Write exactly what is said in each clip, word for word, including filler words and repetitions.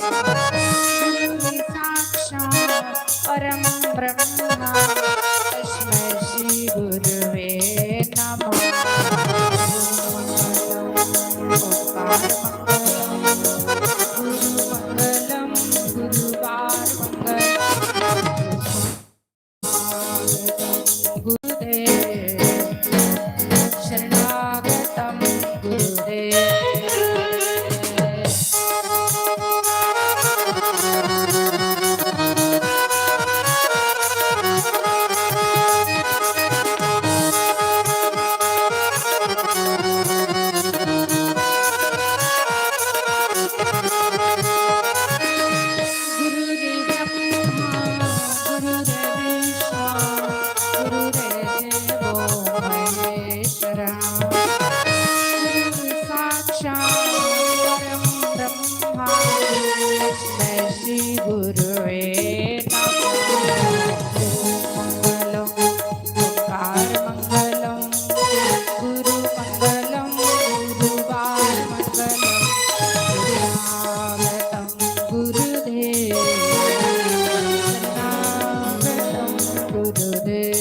गुरु साक्षात् परम ब्रह्मा, तस्मै श्री गुरुवे नमः। ओंकार मंगलम, गुरु मंगलम, गुरुवार मंगलम। गुरुदेव शरणागतम गुरुदेव। गुरुदेव ब्रह्मा, गुरुदेव विष्णु, गुरुदेव महेश्वरा। गुरु साक्षात् परम ब्रह्मा, तस्मै श्री गुरुवे नमः। मंगलम, ओंकार मंगलम, गुरु मंगलम, गुरुवार मंगलम। गुरुदेव शरणागतम गुरुदेव।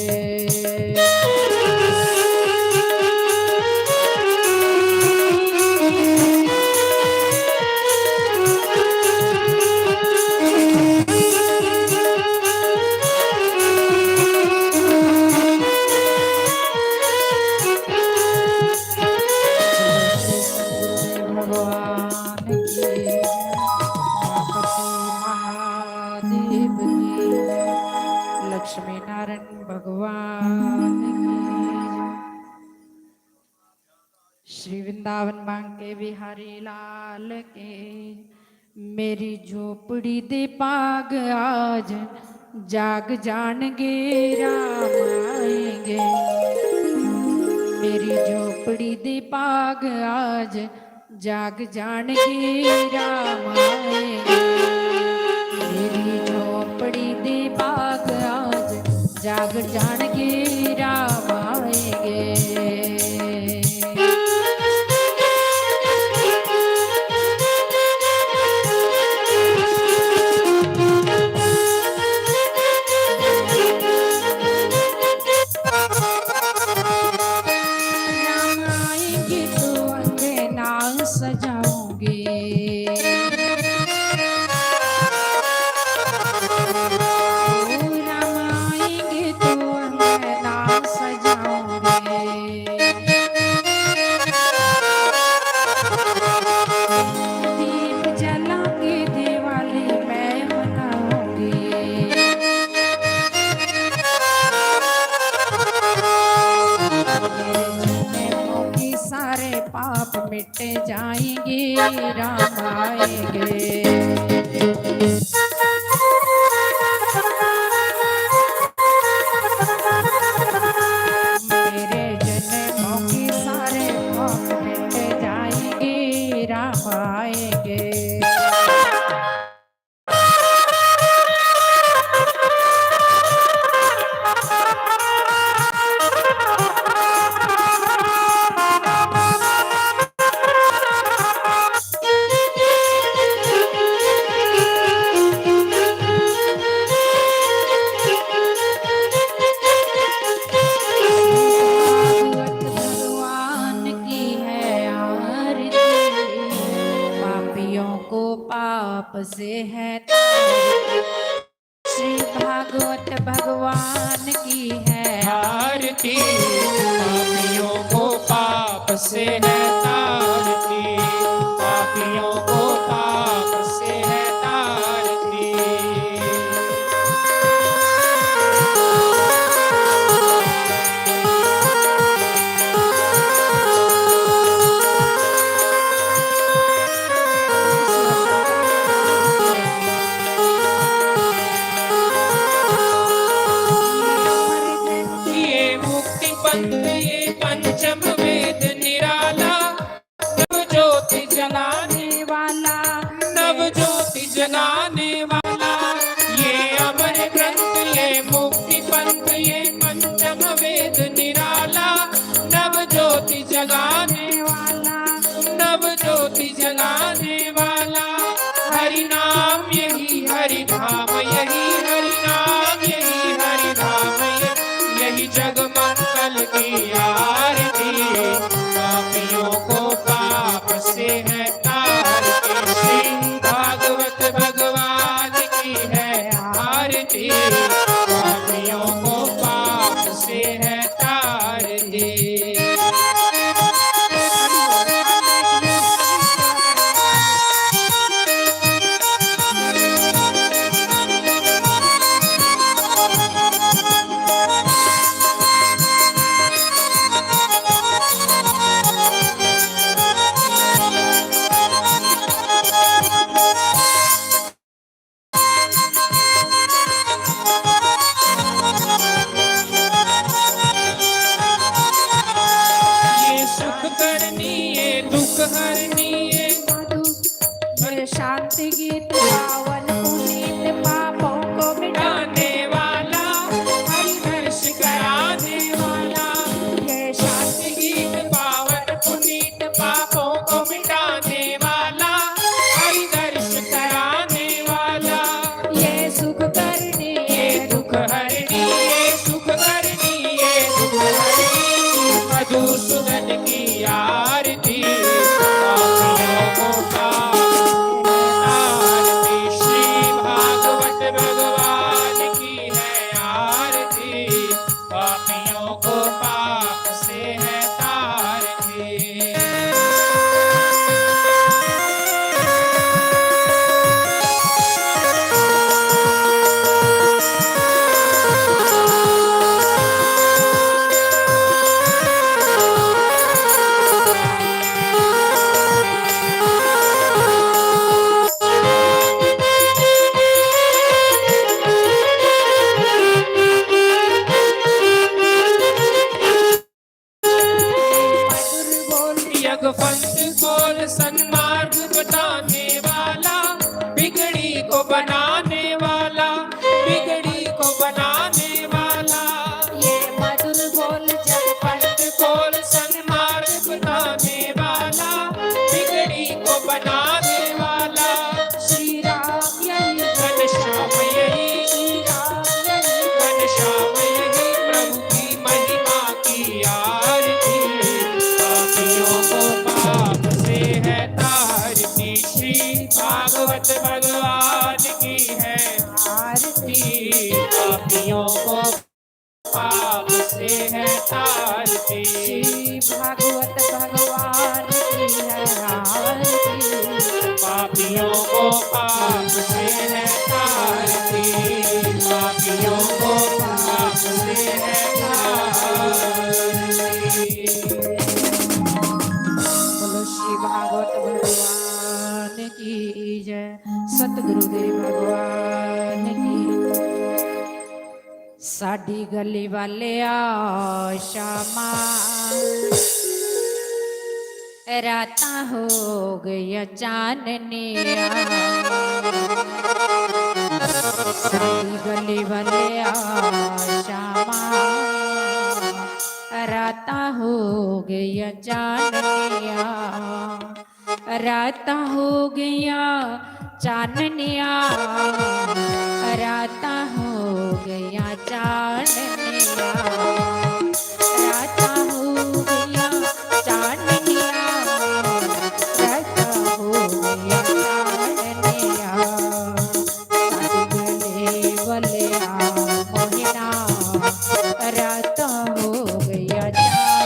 भगवान की, गणपति महादेव की, लक्ष्मी नारायण भगवान की। श्री वृंदावन बांके बिहारी लाल की। मेरी झोपड़ी दे भाग आज जाग जाणगे, राम आएंगे। मेरी झोपड़ी दे भाग आज जाग जाणगे, राम आएंगे। मेरी झोपड़ी दे भाग आज जाग जाणगे, राम आएंगे। राम आएंगे तो अंगना सजाओगे। ओ राम आएंगे तो अंगना सजाओगे। दीप जला के दिवाली मैं मनाऊंगी। मेरे जन्मों की सारे पाप मिट जाएंगे, राम आएंगे। मेरे जन्मों की सारे पाप मिट जाएंगे, राम आएंगे। भगवान की है आरती, पापियों को पाप से है तारती। श्री भागवत भगवान की है आरती, पापियों को पाप से है तारती, पापियों को पाप से है तारती। ये मुक्ति पंथ, ये पंचम वेद निराला, नव ज्योति जलाने वाला, नव ज्योति जलाने वाला, ये अमर ग्रंथ, ये मुक्ति पंथ, ये पंचम वेद निराला, नव ज्योति जलाने वाला, नव ज्योति जलाने वाला, हरि नाम है तारती। श्री भागवत भगवान की है आरती, पापियों को पाप से है तारती। ये सुख करनी, ये दुख हरनी, ये मधु, ये शांति गीत पावन पुनीत पापों को मिटाने वाला, हरि हर्ष कराने वाला। ये शांति गीत पावन पुनीत पापों को मिटाने वाला, हरि दर्श कराने वाला। ये सुख करनी, ये दुख हरनी, ये सुख करनी, ये दुख हरनी। मधुसूदन की आरती, पापियों को पाप से है तारती। श्री भागवत भगवान की है आरती, पापियों को पाप से है तारती। यज्ञ पंथ खोल, सन्मार्ग बताने वाला, बिगड़ी को बनाने वाला, बिगड़ी को बनाने वाला। ये मधुर बोल जग पंथ खोल, सन्मार्ग बताने वाला, बिगड़ी को बनाने वाला। श्री राम यही, घनश्याम यही, श्री राम यही, घनश्याम यही प्रभु की महिमा की आरती। पापियों को पाप से है तारती, श्री भागवत भगवान की है आरती। पापियों को पाप से है तारती। श्री भागवत भगवान की है आरती। पापियों को पाप से है तारती, पापियों को पाप से है तारती। बोलो श्री भागवत भगवान की जय, सतगुरुदेव भगवान की। साडी गली वाले आ श्यामा, रातां हो गईयां चाननियां। साडी गली वाले आ श्यामा, रातां हो गईयां चाननियां। रातां हो गईयां चाननियां, रातां हो गईयां चाननियां, रातां हो गईयां चाननियां, रातां हो गईयां चाननियां। साडी गली वाले आ मोहिना, रातां हो गईयां चाननियां।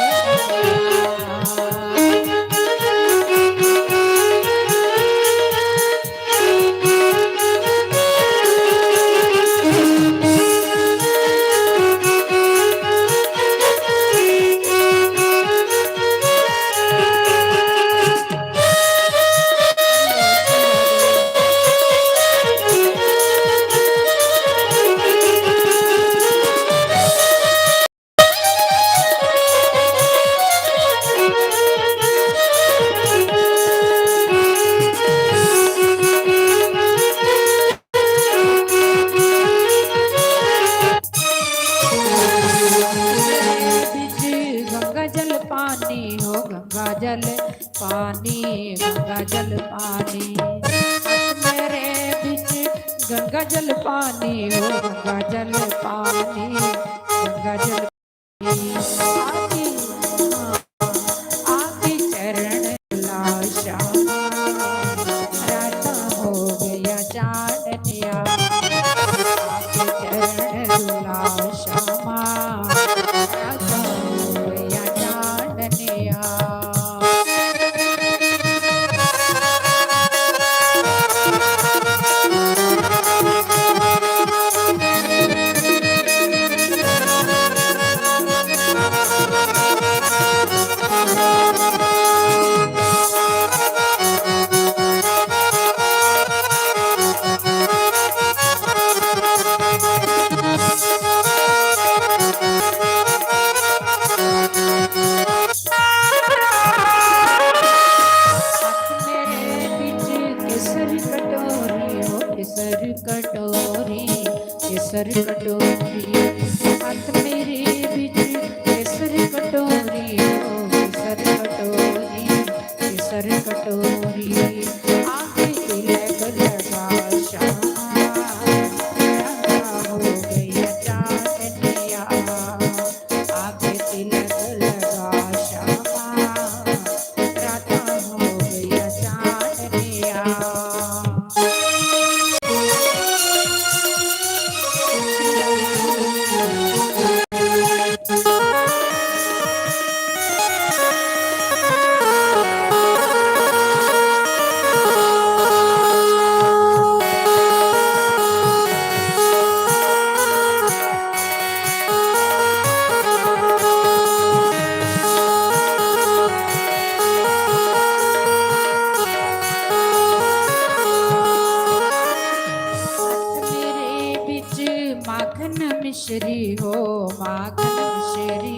बिच गंगा जल पानी हो, गंगा जल पानी, गंगा जल पानी। मेरे बिच गंगा जल पानी हो, गंगा जल पानी, गंगा जल आके, आके चरण लाशा। कटोरी, केसर कटोरी, हाथ मेरे बिच केसर कटोरी, ओ केसर कटोरी, केसर कटोरी, आके तिलक लगा श्यामा, राधा हो गई चांदनिया। आके तिलक लगा श्यामा, राधा हो गई चांदनिया। मेरे बिच माखन मिश्री हो, माखन मिश्री,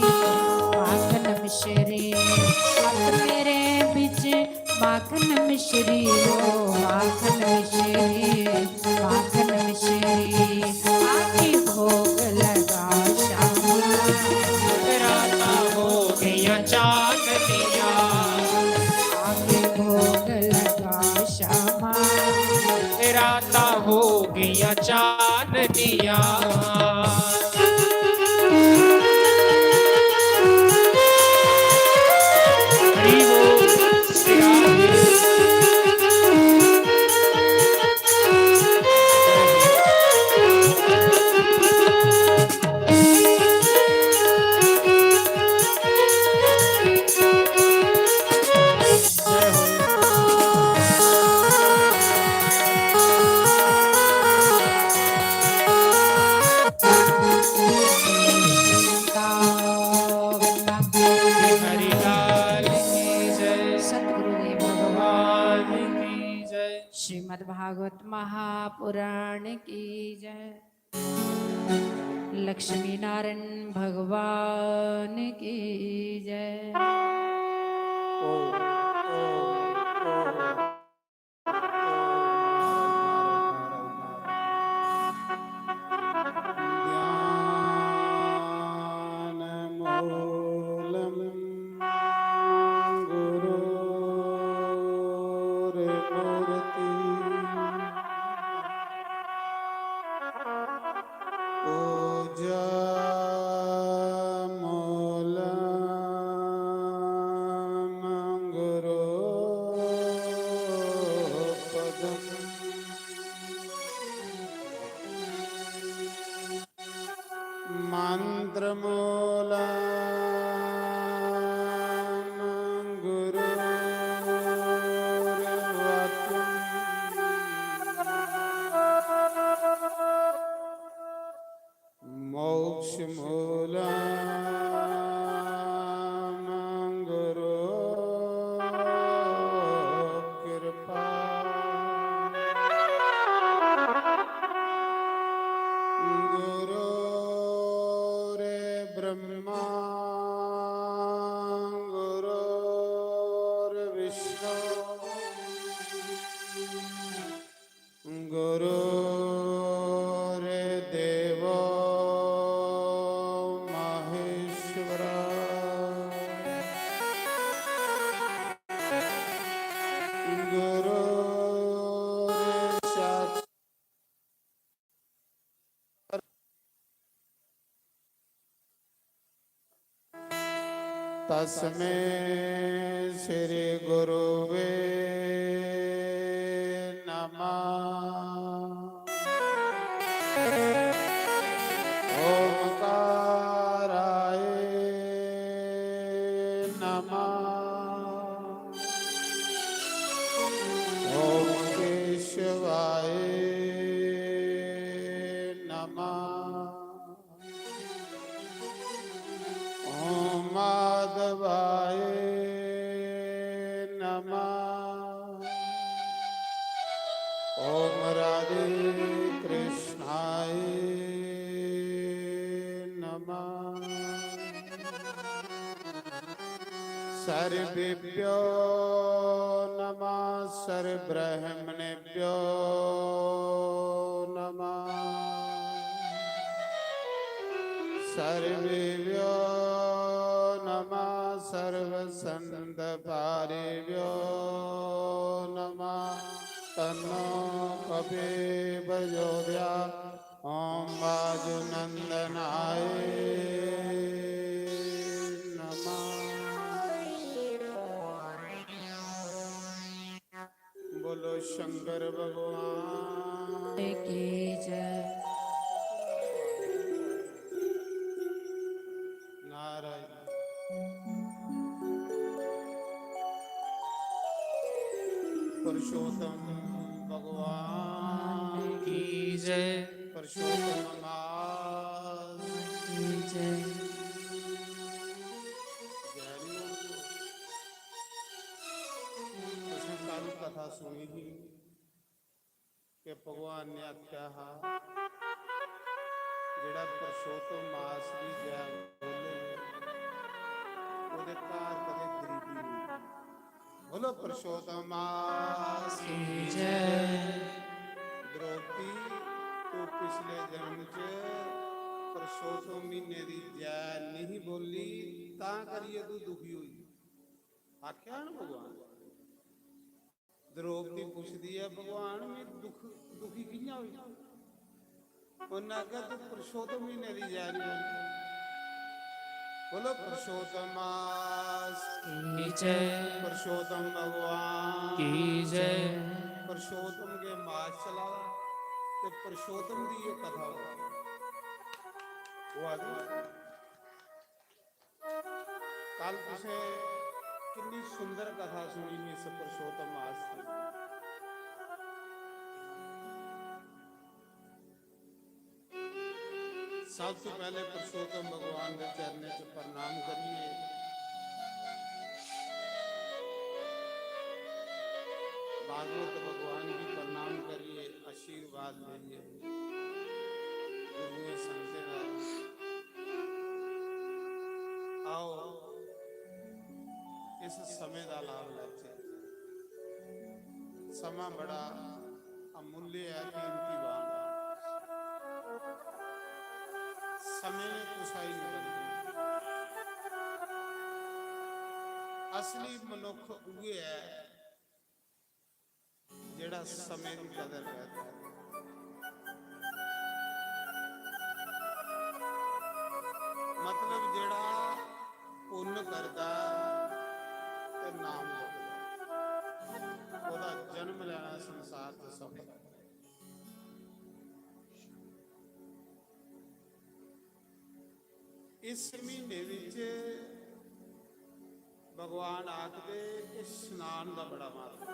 माखन मिश्री। हाथ मेरे बिच माखन मिश्री हो, माखन मिश्री, माखन मिश्री। आके भोग लगा श्यामा, राधा हो गई चांदनिया। आके भोग लगा श्यामा, राधा हो गई चांदनिया। हरि बोल, श्री राधे। हरि लाल की जय। सतगुरुदेव भगवान की जय। श्रीमद् भागवत महापुराण की जय। लक्ष्मी नारायण भगवान की जय। ओम, ओम, ओम। ध्यानमूलं गुरोर्मूर्ति। पूजा मूलं गुरोपदम्। मंत्रमूलं गुरोर्वाक्यम्। मोक्षमूलं गुरोः कृपा। गुरोर्ब्रह्मा गुरोर्विष्णु गुरोर्देवो महेश्वरः। गुरोर्साक्षात् तस्मै श्री गुरुवे नमः। ओंकाराय नमः। ओम केशवाय नमः। ओम माधवाय नमः। ओम राधे कृष्णाय नमः। सर्वेभ्यो नमः, सर्वब्राह्मणेभ्यो नमः। सर्वेभ्यो नमः। सर्वसंतपारेभ्यो नमः। तन्नो कपे प्रचोदयात्। ओम वायुनंदनाय नमः। बोलो शंकर भगवान की जय। नारायण। पुरुषोत्तम भगवान की जय। पुरुषोत्तम मास की जय। जय। तुसें कल कथा सुनी ही कि भगवान ने आख्या हा, जेड़ा पुरुषोत्तम मास दी जय बोले, ओदे घर कदे गरीबी नहीं। बोलो पुरुषोत्तम मास की जय। द्रौपदी, तू पिछले जन्म च पुरुषोत्तम महीने दी जय नहीं बोली, तां करिए तू दुखी हुई। आख्या ना भगवान। द्रौपदी पुछदी ऐ, "भगवान, में दुख, दुखी कि'यां होई?" उन्नै आखेआ, "तू पुरुषोत्तम महीने दी जय नहीं बोली।" बोलो पुरुषोत्तम मास की जय। पुरुषोत्तम भगवान की जय। पुरुषोत्तम के मास चला दा ते पुरुषोत्तम दी ये कथा हो। वो आदमी कल तुसें कितनी सुंदर कथा सुनी इस पुरुषोत्तम मास की। सबसे पहले पुरुषोत्तम भगवान के चरणें च प्रणाम करिए, भागवत भगवान की प्रणाम करिए, आशीर्वाद लेइए गुरुएं संतें दा। आओ, इस समें दा लाभ लैचे। समां बड़ा अमूल्य ऐ, कीमती बाण। समें ने कुसै गी नहीं बदलना। असली मनुख उ'ऐ ऐ जेड़ा समें दी कदर करदा ऐ। मतलब जेड़ा पुन्न करदा ऐ ते नाम जपदा ऐ, ओह्दा जन्म लैना संसार च सफल ऐ। इस महीने विच भगवान आखदे कि स्नान दा बड़ा महत्व।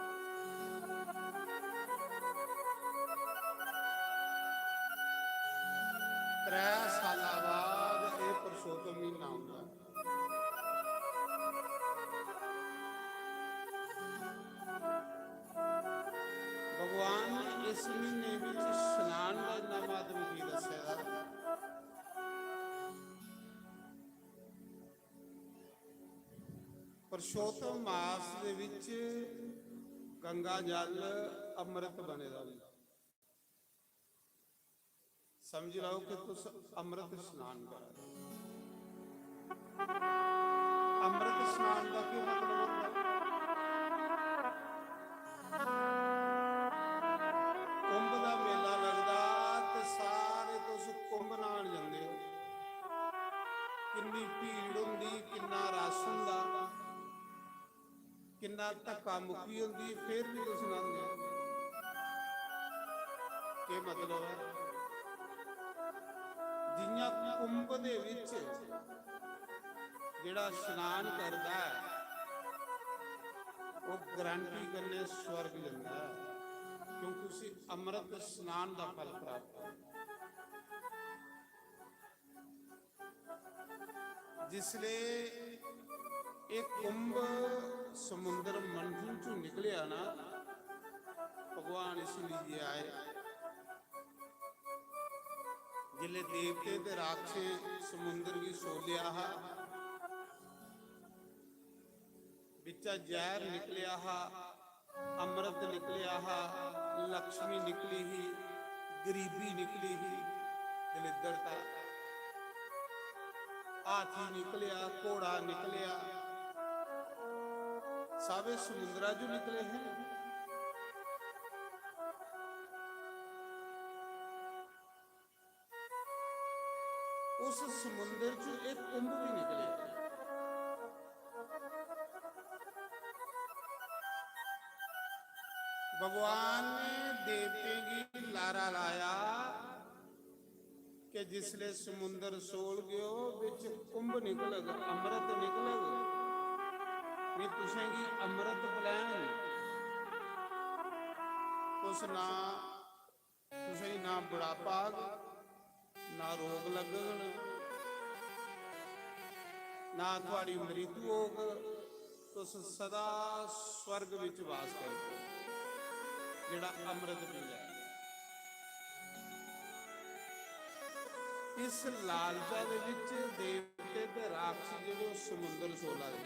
त्रै साला बाद एह् पुरुषोत्तम महीना औंदा। भगवान ने इस महीने विच स्नान दा इन्ना महत्व की दस्से दा? पुरुषोत्तम मास दे विच गंगा जल अमृत बने दा होंदा। समझी लैओ कि तुस अमृत स्नान करा दे। अमृत स्नान दा केह् मतलब होंदा? कुंभ दा मेला लगदा ते सारे तुस कुंभ न्हान जंदे हो। किन्नी भीड़ होंदी, किन्ना रश होंदा, किन्ना धक्का मुक्की होंदी, फिर भी तुस न्हांदे हो। केह् मतलब ऐ? जि'यां कुंभ दे विच जेह्ड़ा स्नान करदा ऐ, ओह् गारंटी कन्नै स्वर्ग जंदा ऐ, क्योंकि उसी अमृत स्नान दा फल प्राप्त होंदा। जिसले एह् कुंभ समुंदर मंथन चों निकलेआ ना, भगवान इसी लेइयै आए। जिसले देवते ते राक्षसें समुंदर गी सोलेआ हा, बिच्चा जैह्र निकलेआ हा, अमृत निकलेआ हा, लक्ष्मी निकली ही, गरीबी निकली ही, दलिद्दरता। हाथी निकलेआ, घोड़ा निकलेआ, सारे समुंदरा चों निकले हे। उस समुंदर चों इक कुंभ भी निकलेआ। भगवान ने देवतें गी लारा लाया कि जिसले समुंदर सोल गयो, बिच कुंभ निकलग, अमृत निकलग। मैं तुसें गी अमृत पलैंग, तुस ना, तुसें गी ना बुढ़ापा आग, ना रोग लगन, ना थुआड़ी मृत्यु होग, तुस सदा स्वर्ग विच वास करगे, जेड़ा अमृत पींदा ऐ। इस लालचा दे विच देवते ते राक्षस जेड़े ओह समुंदर सोला दे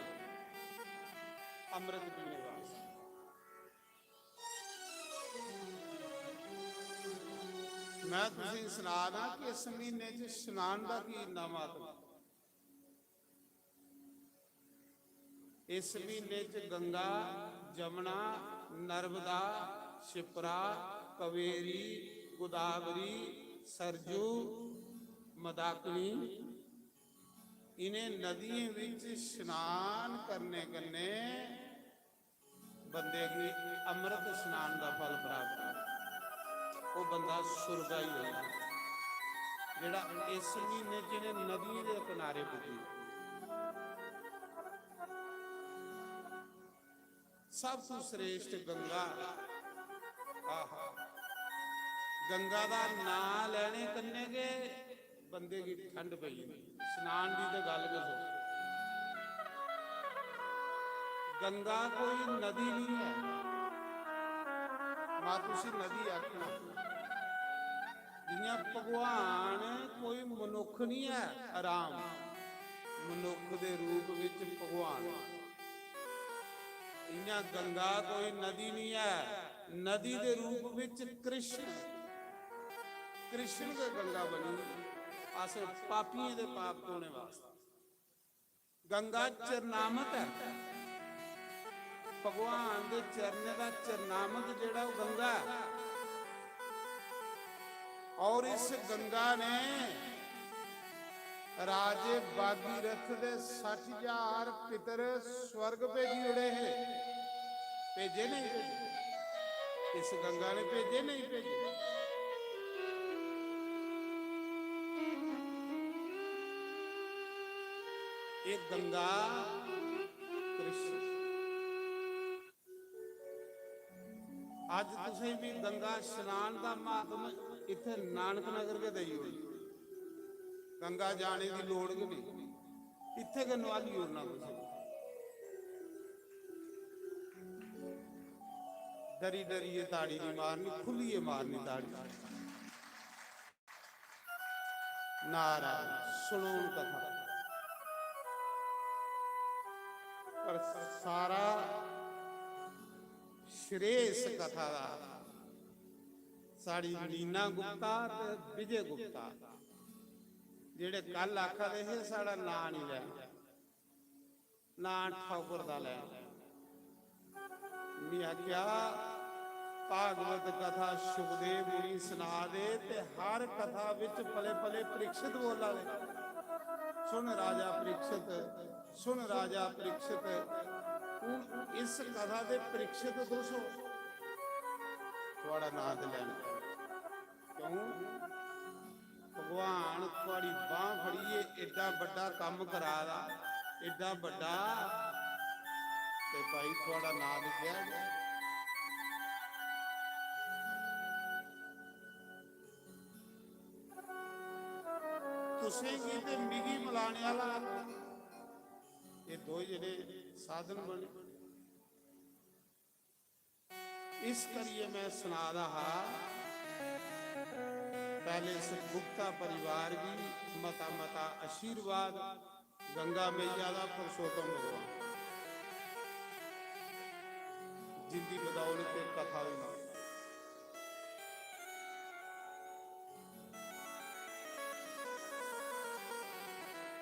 अमृत पीने वास्ते। मैं तुसें गी सना दा कि इस महीने च स्नान दा की इन्ना महत्व। इस महीने च गंगा, जमुना, नर्मदा, शिप्रा, कवेरी, गोदावरी, सरजू, मदाकिनी, इन्हें नदियें विच स्नान करने कन्नै बंदे गी अमृत स्नान दा फल प्राप्त होंदा। ओह बंदा सुरगाई होई जंदा, जेड़ा इस महीने च इ'नें नदियें दे किनारे पुज्जी। सब तू श्रेष्ठ गंगा। आहा, गंगा दा नां लैने कन्नै गै बंदे गी ठंड पई जंदी। स्नान दी ते गल्ल गै छोड़ो। गंगा कोई नदी नहीं है, मत उसी नदी आखना। जियां भगवान कोई मनुख नहीं है, राम मनुख दे रूप विच भगवान, इयां गंगा कोई नदी नहीं है, नदी दे रूप विच कृष्ण, कृष्ण गै गंगा बनी। अस पापियें दे पाप धोने वास्ते गंगा चरणामत है। भगवान दे चरणें दा चरणामत जेड़ा ओह गंगा है। और इस गंगा ने राजे भागीरथ दे सट्ठ हजार पितर स्वर्ग भेजी ओड़े हे। भेजे नहीं भेजे? इस गंगा ने भेजे नहीं भेजे? ये गंगा कृष्ण। अज्ज तुसें भी गंगा स्नान दा महात्म इत्थै नानक नगर गै देई ओड़ी। गंगा जाने दी लोड़ गै नेईं, इत्थै गै नुहाली ओड़ना तुसें। डरी डरियै ताड़ी निं मारनी, खु'ल्लियै मारनी ताड़ी। नारायण, सुनो हून कथा। पर सारा श्रेय इस कथा दा साढ़ी नीना गुप्ता ते विजय गुप्ता, जेह्ड़े कल आखा दे हे साढ़ा नांऽ निं लैना, नां ठौकर दा लै। मी आख्या, भागवत कथा सुखदेव मुनि सना दे ते हर कथा विच पले पले परीक्षित बोला दे। सुन राजा परीक्षित, सुन राजा परीक्षित। हून इस कथा दे परीक्षित तुस हो, थुआड़ा नां ते लैना। क्यों? भगवान थुआड़ी बांह फड़ियै एड्डा बड्डा कम्म करा दा, एड्डा बड्डा, ते भाई थुआड़ा नांऽ लिखेआ गया। तुसेंगी ते मिगी मलाने आह्ला, एह् दो जेह्ड़े साधन बने। इस करियै मैं सना दा हा, पैह्ले इस गुप्ता परिवार गी मता मता आशीर्वाद, गंगा मैया दा, पुरुषोत्तम भगवान, जिंदी बदौलत एह् कथा होई।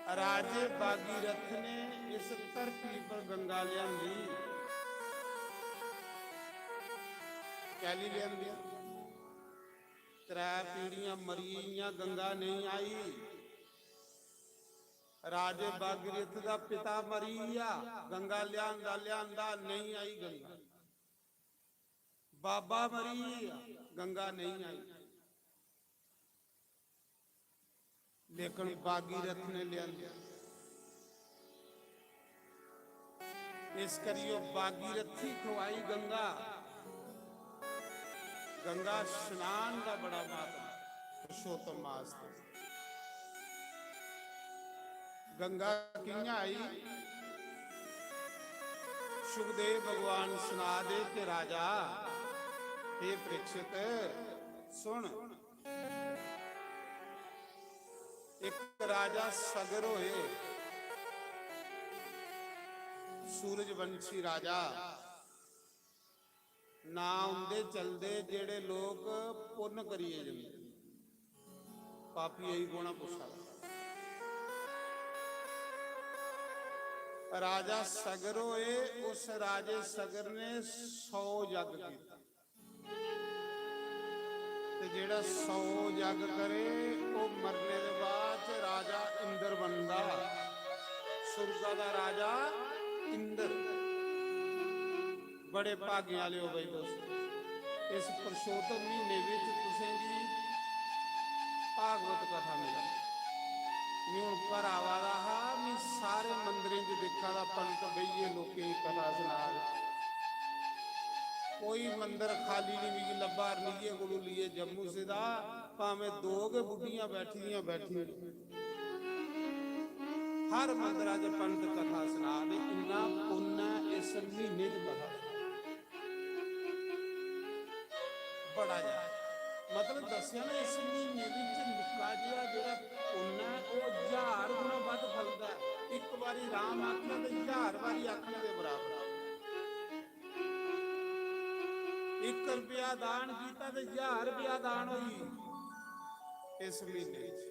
राजे भागीरथ ने इस धरती पर गंगा लियांदी। कैली लियांदी? त्रै पीढ़ियां मरी गेइयां, गंगा नेईं आई। राजे भागीरथ दा पिता मरी गेआ, गंगा लियांदा लियांदा नेईं आई गंगा। बाबा मरी गेआ, गंगा नेईं आई। लेकिन भागीरथ ने लियांदी। इस करियै भागीरथी खुआई गंगा। गंगा स्नान दा बड़ा महत्व पुरुषोत्तम मास दा। गंगा कि'यां आई? सुखदेव भगवान सना दे कि राजा, हे परीक्षित, सुन, इक राजा सगर होए, सूरजवंशी राजा। नां उंदे चलदे जेड़े लोक पुन्न करियै जंदे। पापी आई कोना पुच्छा दा। राजा सगर होए, उस राजे सगर ने सौ जग कीते। ते जेड़ा सौ जग करे, ओह मरने दे बाद च राजा इंद्र बनदा। सुरगा दा राजा इंद्र। बड़े भागें आह्ले ओ भाई दोस्त, इस पुरुषोत्तम महीने विच तुसेंगी भागवत कथा मिलग। मैं हुन घर आवा दा हा, मैं सारे मंदिरें च दिक्खा दा, पंत बेहियै लोकें गी कथा सना दे। कोई मंदर खाली नहीं मिगी लब्भा, रनिये कोलू लेइयै जम्मू सिद्धा, भामें दो गै बुड्ढियां बैठी दियां बैठी दियां। हर मंदरा च पंत कथा सना दे, इन्ना पुन्न ऐ इस महीने च कथा। बड़ा ज्यादा। मतलब दस्सेआ ना, इस महीने विच निक्का जेहा जेह्ड़ा पुन्न ऐ, ओह् ज्हार गुणा बद्ध फलदा ऐ। इक बारी राम आखेआ ते ज्हार बारी आखने दे बराबर। इक रपेआ दान कीता ते ज्हार रपेआ दान होई इस महीने च।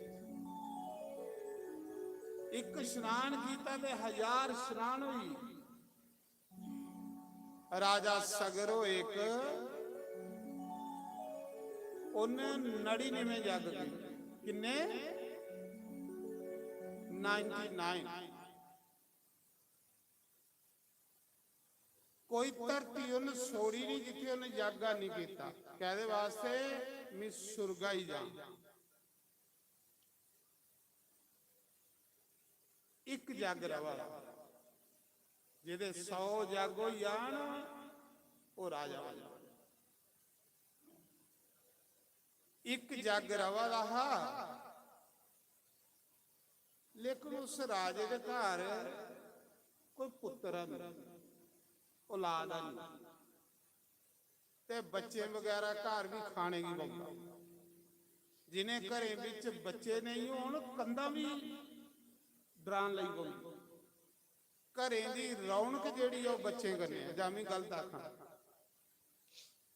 इक स्नान कीता ते हजार स्नान होई। राजा सगर होए इक, उन्न नड़िनमें जग कीते। किन्ने? Ninety nine. कोई धरती उन्न छोड़ी नहीं जित्थे उन्न जग नहीं कीता। कैदे वास्ते? मैं सुरगा ही जां। इक जग रवा दा, जेदे सौ जग होई जान, ओह राजा बन जाए। इक जग रवा दा हा, लेकिन उस राजे दे घर कोई पुत्र है नहीं, औलाद है नहीं। ते बच्चे बगैरा घर भी खाने की बंदा। जिनें घरें बिच बच्चे नहीं होन, कंधां भी डरान लगी पौंदी। घरें दी रौनक जेह्ड़ी ऐ, ओह् बच्चें कन्नै ऐ, जां में गलत आखां?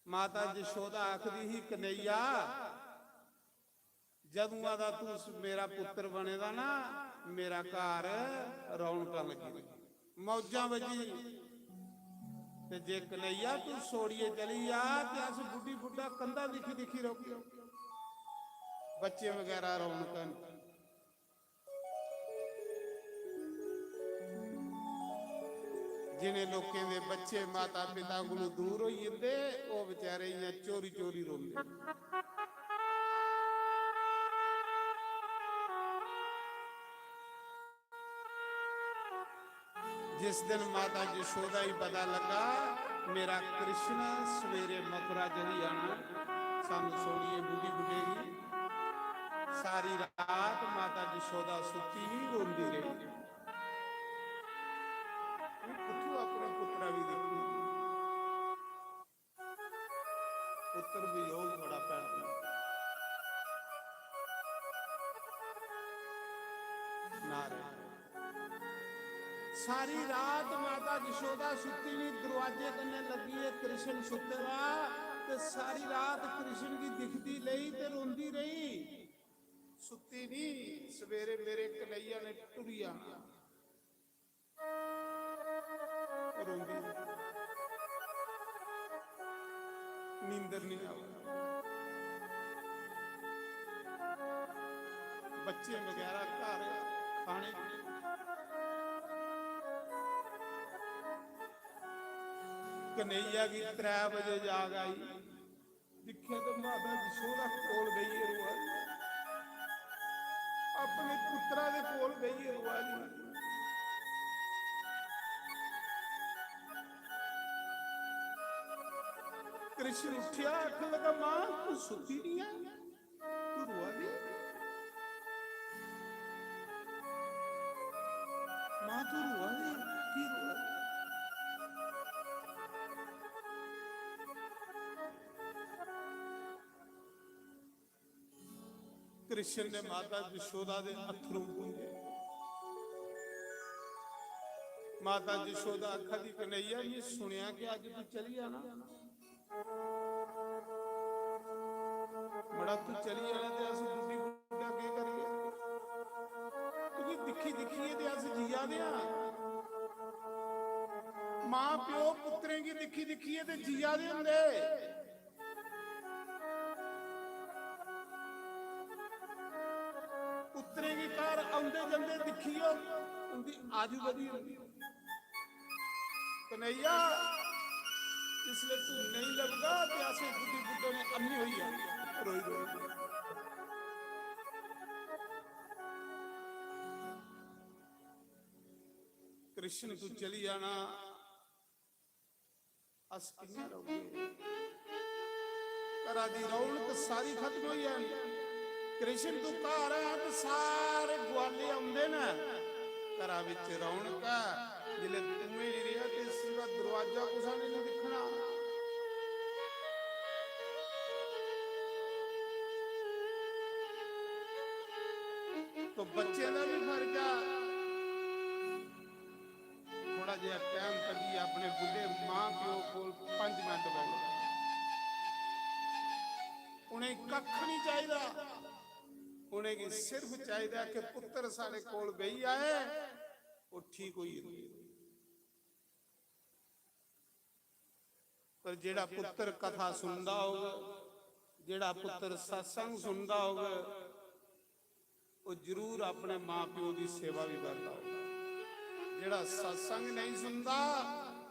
माता जशोदा आखदी ही, "कन्हैया, जदुआं दा तू स-, मेरा पुत्तर बने दा ना, मेरा घर रौनकां लग्गी दी, मौजां बज्जी दियां। ते जे कन्हैया तू छोड़ियै चली जा, ते अस बुड्ढी बुड्ढा कंधां दिक्खी दिक्खी रौह्गे।" बच्चे बगैरा रौनकां न। जिनें लोकें दे बच्चे माता पिता कोलू दूर होई जंदे, ओह बेचारे इयां चोरी चोरी रोंदे। जिस दिन माता जशोदा गी पता लगा, "मेरा कृष्ण सवेरे मथुरा चली जाना, सानू छोड़िए बुड्ढी बुड्ढे गी।" सारी रात माता जशोदा सुत्ती नहीं, रोंदी रही। कुत्थों अपने पुत्रा भी देखी। पुत्र वियोग बड़ा पैंदा। नारे। सारी रात माता जशोदा सुत्ती नहीं, दरवाजे कन्ने लगी है कृष्ण सुत्ते दा, ते सारी रात कृष्ण की दिखदी रही ते रोंदी रही। सुत्ती नहीं, सवेरे मेरे कन्हैया ने टुरी आना। रोंदी। नींदर नहीं आवा। बच्चे बगैरा घर खाने पीने। कन्हैया गी त्रै बजे जाग आई। दिक्खेआ ते माता यशोदा कोल बेहियै रोआ दी। अपने पुत्तरा दे कोल बेहियै रोआ दी। कृष्ण उठेआ, आखन लगा, "मां, तू सुत्ती नहीं है? तू रोआ दी? मां, तू रोआ दी? की रोआ दी?" कृष्ण ने माता यशोदा दे अथरू पूंजे। माता यशोदा आखा दी, "कन्हैया, मैं सुनेआ कि अज तू चली जाना। मड़ा, तू चली जाना ते अस बुड्ढी बुड्ढा केह् करिए? तुगी दिक्खी दिक्खियै ते अस जिया दे आं। मां प्यो पुत्तरें गी दिक्खी दिक्खियै ते जिया दे होंदे।" पुत्तरें गी घर औंदे जंदे दिक्खियै उंदी आयु बधी होंदी। कन्हैया, जिसलै तू नेईं लभदा ते असें बुड्ढी बुड्ढे ने अन्नी होई जाना, रोई रोई। कृष्ण तू चली जाना, अस कि'यां रौह्गे? घरा दी रौनक सारी खत्म होई जानी। कृष्ण तू घर आ ते सारे गुआले औंदे न। घरा बिच रौनक ऐ, जिसलै तूं नेईं रेहा ते सिवा दरोआजा कुसै ने निं दिक्खना। तो बच्चें दा बी फर्ज ऐ। थोड़ा जेहा टैम कड्ढियै अपने बुड्ढे मां प्यो कोल पंज मिंट बौह्ना। उ'नेंगी कक्ख निं चाहिदा, उ'नेंगी सिर्फ चाहिदा कि पुत्तर साढ़े कोल बेही जाए, ओह् ठीक होई जंदे। पर जेह्ड़ा पुत्तर कथा सुनदा होग, जेह्ड़ा पुत्तर सत्संग सुनदा होग, ओह् जरूर अपने मां प्यो दी सेवा बी करदा होग। जेह्ड़ा सत्संग नेईं सुनदा,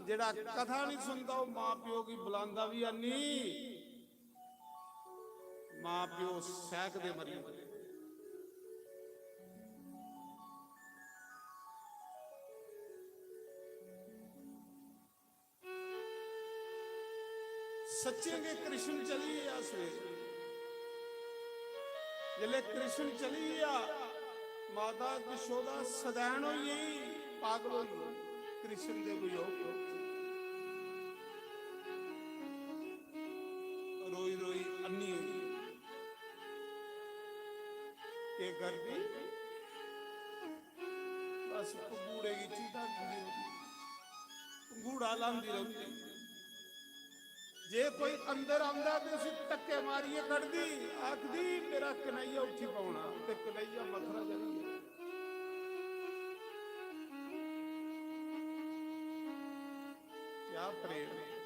जेह्ड़ा कथा निं सुनदा, ओह् मां प्यो गी बुलांदा बी हैनी। मां प्यो सैह्कदे मरी जंदे। सच्चें गै कृष्ण चली गेआ सवेरे। जिसलै कृष्ण चली गेआ, माता यशोदा सदैन होई गेई, पागल होई गेई कृष्ण दे वियोग च। रोई रोई अन्नी होई गेई। केह् करदी? बस पंघूड़े गी चूटा दिंदी रौंह्दी, पंघूड़ा लांदी रौंह्दी। जे कोई अंदर आंदा ते उसी धक्के मारियै कढदी, आखदी, "मेरा कन्हैया उठी पौना", ते कन्हैया मथरा चली गेआ। क्या प्रेम है।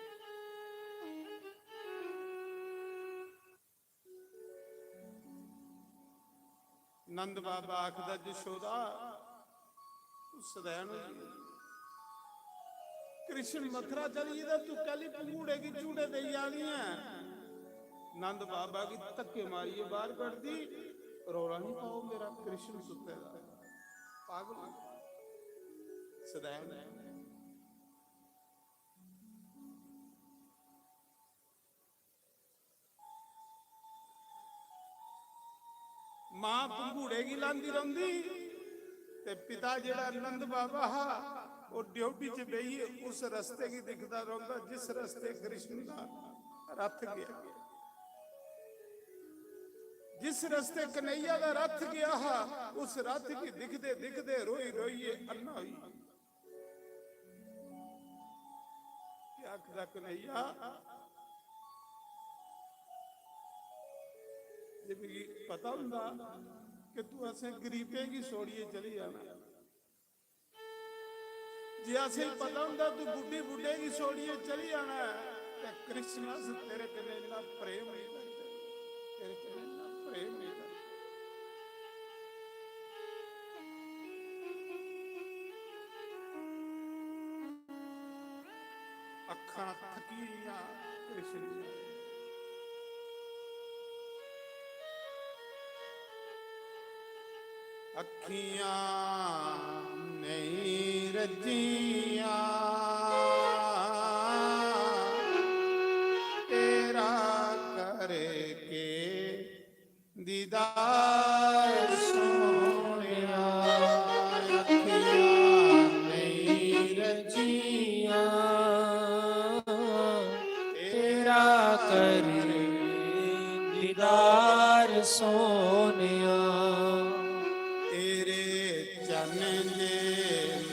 नंद बाबा आखदा, "यशोदा, तू सदैन होई गेई। कृष्ण मथरा चली गेदा, तू कैली पंघूड़े गी झूटे देई जा दी ऐ?" नंद बाबा गी धक्के मारियै बाहर कढदी, "रौला निं पाओ, मेरा कृष्ण सुत्ते दा, पागल होई गेआ, सदैन ऐ।" मां पंघूड़े गी लांदी रौंह्दी ते पिता जेह्ड़ा नंद बाबा हा, ओह् ड्योढ़ी च बेहियै उस रस्ते गी दिखदा रौंह्दा जिस रस्ते कृष्ण दा रथ गेआ। जिस रस्ते कन्हैया दा रथ गेआ हा, उस रथ गी दिखदे दिखदे रोई रोइयै अन्ना होई गेआ। क्या आखदा कन्हैया, जे मिगी पता होंदा कि तू असें गरीबें गी छोड़ियै चली जाना। जे असें पता होंदा तू बुड्ढी बुड्ढे गी छोड़ियै चली जाना ऐ, ते कृष्ण अस तेरे कन्नै इन्ना प्रेम नहीं करदे, तेरे कन्नै इन्ना प्रेम नहीं करदे। अक्खां थकी गेइयां कृष्ण दियां। अक्खियां नेईं रज्जियां तेरा करके दीदार सोहणिया, अखियां नहीं रजियां, तेरा कर दीदार सोहणिया। तेरे चन्न दे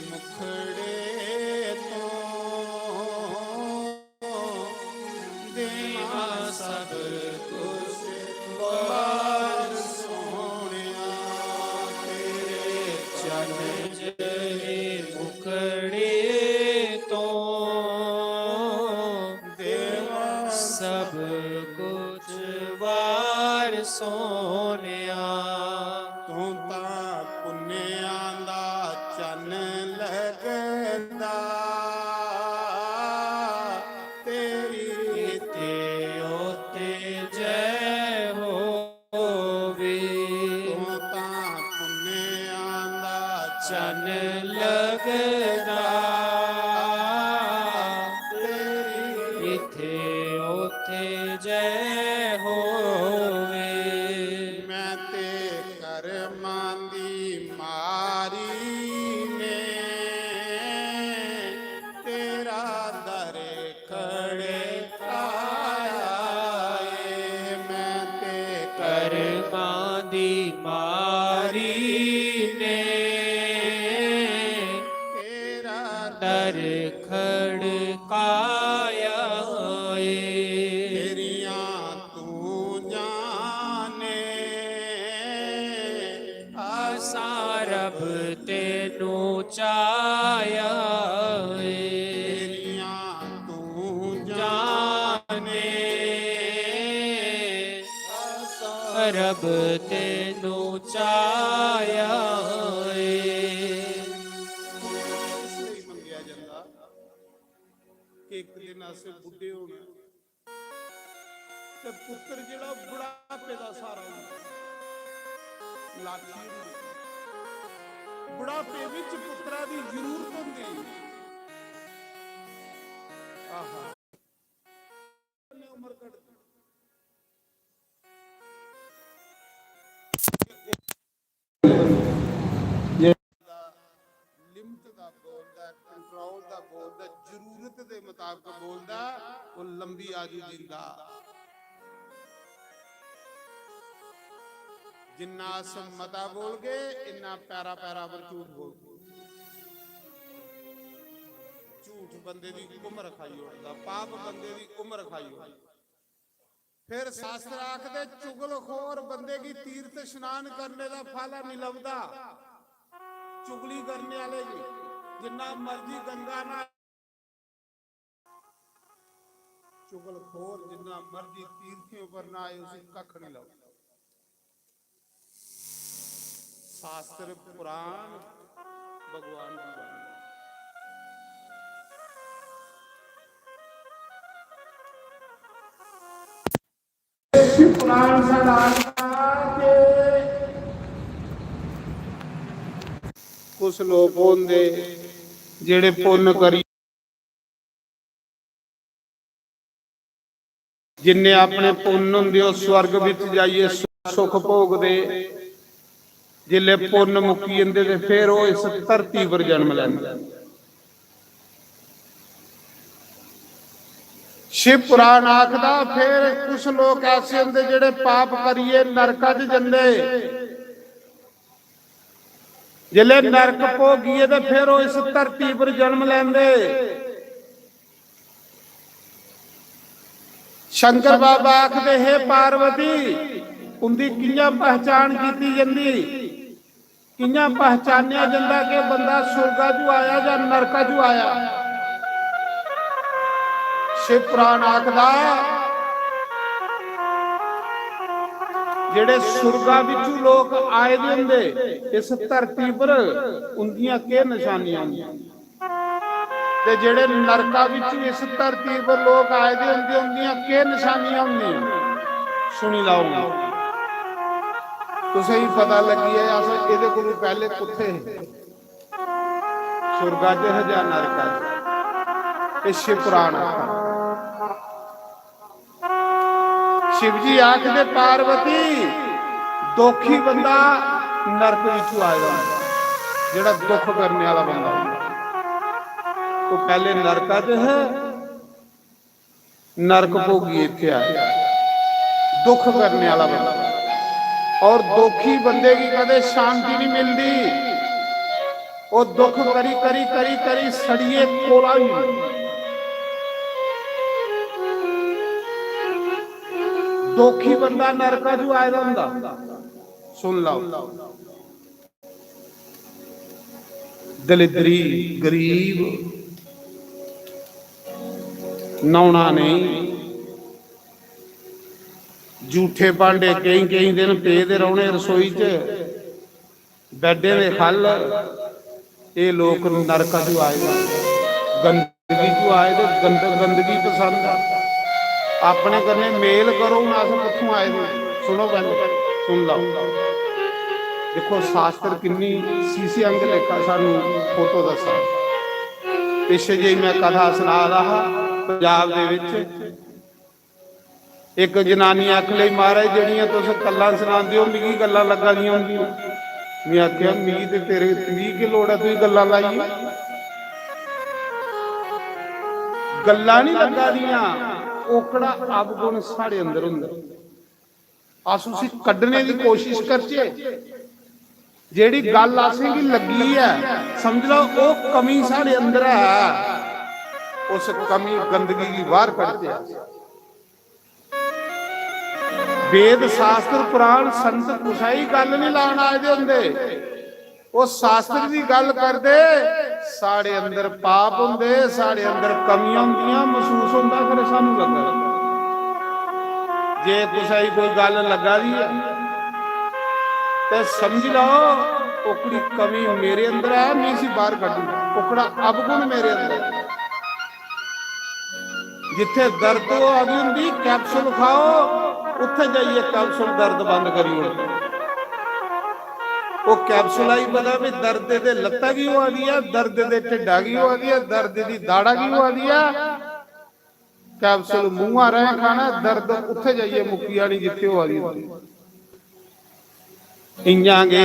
मुखड़े तो देवां सब कुछ वार सोहणिया, तेरे चन्न दे मुखड़े तो देवां सब कुछ वार सोहणिया। तू तां पुन्नेआं दा चन्न लगदा, तेरी इत्थे उत्थे जय होवे। तू तां पुन्नेआं दा चन्न लगदा, तेरी इत्थे उत्थे जय होवे। मैं ते करमां दी मारी ने तेरा दर खड़काया ਏ। मैं ते ਕਰਮਾਂ ਦੀ ਮਾਰੀ ਨੇ तेरा दर खड़काया ਏ। ਤੇਰੀਆਂ ਤੂੰ ਜਾਣੇ ਆਸਾਂ ਰੱਬ ਤੈਨੂੰ ਚਾਹਿਆ ਏ। ਤੇਰੀਆਂ ਤੂੰ ਜਾਣੇ ਆਸਾਂ ਰੱਬ ਤੈਨੂੰ ਚਾਹਿਆ ਏ। ਇਸ ਲਈ ਮੰਗਿਆ ਜਾਂਦਾ ਕਿ ਇੱਕ ਦਿਨ ਅਸੀਂ ਬੁੱਢੇ ਹੋਣਾ ਤੇ ਪੁੱਤਰ ਜਿਹੜਾ ਬੁਢਾਪੇ ਦਾ ਸਹਾਰਾ ਹੁੰਦਾ, ਲਾਠੀ ਹੁੰਦੀ, ਬੁਢਾਪੇ ਵਿੱਚ ਪੁੱਤਰਾਂ ਦੀ ਜ਼ਰੂਰਤ ਹੁੰਦੀ। ਆਹਾ, ਨੇ ਉਮਰ ਕੱਢ ਦਿੱਤੀ। ਲਿਮਟ ਦਾ ਬੋਲਦਾ, ਕੰਟਰੋਲ ਦਾ ਬੋਲਦਾ, ਜ਼ਰੂਰਤ ਦੇ ਮੁਤਾਬਕ ਬੋਲਦਾ, ਉਹ ਲੰਬੀ ਆਜੂ ਜਿੰਦਾ। ਜਿੰਨਾ ਅਸ ਮਤਾ ਬੋਲ ਗਏ, ਇੰਨਾ ਪੈਰਾ ਪੈਰਾ ਪਰ ਝੂਠ ਬੋਲ ਗਏ। ਝੂਠ ਬੰਦੇ ਦੀ ਉਮਰ ਖਾਈ ਉੱਠਦਾ, ਪਾਪ ਬੰਦੇ ਦੀ ਉਮਰ ਖਾਈ ਉੱਠਦਾ। ਫਿਰ ਸ਼ਾਸਤਰ ਆਖਦੇ, ਚੁਗਲਖੋਰ ਬੰਦੇ ਕੀ ਤੀਰਥ ਇਸ਼ਨਾਨ ਕਰਨੇ ਦਾ ਫਾਲਾ ਨਹੀਂ ਲੱਭਦਾ। ਚੁਗਲੀ ਕਰਨੇ ਵਾਲੇ ਜੀ, ਜਿੰਨਾ ਮਰਜ਼ੀ ਗੰਗਾ ਨਾਲ, ਚੁਗਲਖੋਰ ਜਿੰਨਾ ਮਰਜ਼ੀ ਤੀਰਥਿਓਂ ਪਰ ਨਾ ਆਏ, ਉਸੇ ਕੱਖ ਨਹੀਂ ਲੱਭਦਾ। ਸ਼ਾਸਤਰ, ਪੁਰਾਣ, ਭਗਵਾਨ ਦੀ ਬਾਣੀ। ਸ਼ਿਵ ਪੁਰਾਣ ਸਾਡਾ ਆਖਦਾ ਕਿ ਕੁਛ ਲੋਕ ਹੁੰਦੇ ਜਿਹੜੇ ਪੁੰਨ ਕਰੀ, ਜਿੰਨੇ ਆਪਣੇ ਪੁੰਨ ਹੁੰਦੇ ਉਹ ਸਵਰਗ ਵਿੱਚ ਜਾਈਏ ਸੁ-, ਸੁੱਖ ਭੋਗਦੇ, ਜਿੱਲੇ ਪੁੰਨ ਮੁੱਕੀ ਜਾਂਦੇ ਤੇ ਫਿਰ ਉਹ ਇਸ ਧਰਤੀ ਪਰ ਜਨਮ ਲੈਂਦੇ। ਸ਼ਿਵ ਪੁਰਾਣ ਆਖਦਾ, ਫਿਰ ਕੁਛ ਲੋਕ ਐਸੇ ਹੁੰਦੇ ਜਿਹੜੇ ਪਾਪ ਕਰੀਏ ਨਰਕਾਂ 'ਚ ਜਾਂਦੇ, ਜਿੱਲੇ ਨਰਕ ਭੋਗੀਏ ਤੇ ਫਿਰ ਉਹ ਇਸ ਧਰਤੀ ਪਰ ਜਨਮ ਲੈਂਦੇ। ਸ਼ੰਕਰ ਬਾਬਾ ਆਖਦੇ, ਹੇ ਪਾਰਵਤੀ, उंदी कि'यां पहचान कीती जंदी, कि'यां पहचानेआ जंदा कि बंदा सुरगा चू आया जां नरका चू आया? शिव पुराण आखदा, जेह्ड़े सुरगा बिचू लोक आए दे होंदे इस धरती पर, उंदियां केह् नशानियां होंदियां? ते जेह्ड़े नरका बिचू इस धरती पर लोक आए दे होंदे, उंदियां केह् नशानियां होंदियां? सुनी लैओ, तुसेंगी पता लग्गी जाए अस एह्दे कोलू पैह्ले कुत्थे हे, सुरगा च हे जां नरका च। एह् शिव पुराण आखदा। शिव जी आखदे, पार्वती, दोखी बंदा नरक बिचू आए दा होंदा, जेह्ड़ा दुख करने आह्ला बंदा होंदा। ओह् पैह्ले नरका च है, नरक भोगियै इत्थै आए, दुख करने आह्ला बंदा। और दोखी बंदे गी कदें शांति नहीं मिलदी, ओह् दुख करी करी करी करी सड़ियै कोला होई जंदा। दोखी बंदा नरका चू आए दा होंदा। सुन लैओ, दलिद्री, गरीब, न्हौना नेईं, जूठे भांडे केईं केईं दिन पेदे रौह्ने रसोई च, बैडें दे ख'ल्ल। एह् लोक नरका चू आए दे, गंदगी चू आए दे, गंद गंदगी पसंद ऐ। अपने कन्नै मेल करो, हून अस कुत्थों आए दे? सुनो पैह्लें, सुन लैओ। दिक्खो, शास्त्र किन्नी शीशे आंह्गर लेखा सानू फोटो दस्सा। पिच्छे जेही मैं कथा सना दा हा, पंजाब दे विच इक जनानी आखन लगी, "महाराज, जेह्ड़ियां तुस गल्लां सनांदे ओ, मिगी गल्लां लग्गा दियां होंदियां।" मैं आखेआ, "मिगी ते तेरे, मिगी केह् लोड़ ऐ तुगी गल्लां लाइयै? गल्लां निं लग्गा दियां, ओह्कड़ा अवगुण साढ़े अंदर होंदा। अस उसी कड्ढने दी कोशिश करचै। जेह्ड़ी गल्ल असेंगी लग्गी ऐ, समझ लैओ, ओह् कमी साढ़े अंदर ऐ, उस कमी, गंदगी गी बाह्र कड्ढचै अस।" वेद, शास्त्र, पुराण, संत कुसै गी गल्ल निं लान आए दे होंदे। ओह् शास्त्र दी गल्ल करदे, साढ़े अंदर पाप होंदे, साढ़े अंदर कमियां होंदियां, मसूस होंदा, फिर सानू लग्गा दा। जे कुसै गी कोई गल्ल लग्गा दी ऐ, ते समझी लैओ, ओकड़ी कमी मेरे अंदर ऐ, में इसी बाहर कड्ढू, ओकड़ा अवगुण मेरे अंदर ऐ। जित्थे दर्द होआ दी होंदी, कैप्सूल खाओ, उत्थे जाइयै कैप्सूल दर्द बंद करी ओड़दा। ओह् कैप्सूल आई पता भी दर्द दे लत्ता गी होआ दी ऐ, दर्द दे ढिड्डा गी होआ दी ऐ, दर्द दी दाढ़ा गी होआ दी ऐ। कैप्सूल मुंहा राहें खाना, दर्द उत्थे जाइयै मुक्की जानी जित्थे होआ दी होंदी। इयां गै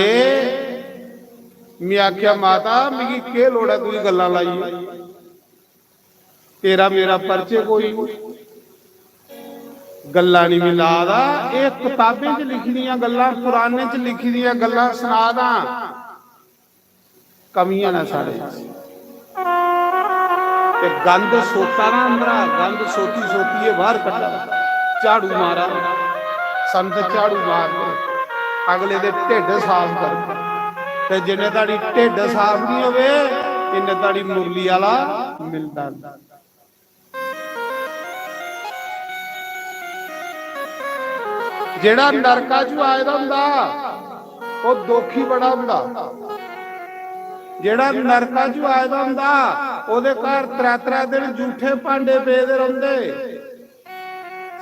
में आखेआ, "माता, मिगी केह् लोड़ ऐ तुगी गल्लां लाइयै? तेरा मेरा परिचय कोई गल्लां निं मिला दा।" एह् कताबें च लिखी दियां गल्लां, पुराणें च लिखी दियां गल्लां सना दा। कमियां न साढ़े च। ते गंद सोता ना अंदरा, गंद सोती सोतियै बाहर कड्ढा। झाड़ू मारा, संत झाड़ू मारदे, अगले दे ढिड्ड साफ करदे। ते जिन्ने धड़ी ढिड्ड साफ नहीं होवे, इन्ने धड़ी मुरली आला मिलदा नहीं। जेड़ा नरका चू आए दा होंदा, ओह दोखी बड़ा होंदा। जेड़ा नरका चू आए दा होंदा, ओहदे घर त्रै त्रै दिन जूठे भांडे पेदे रौंदे।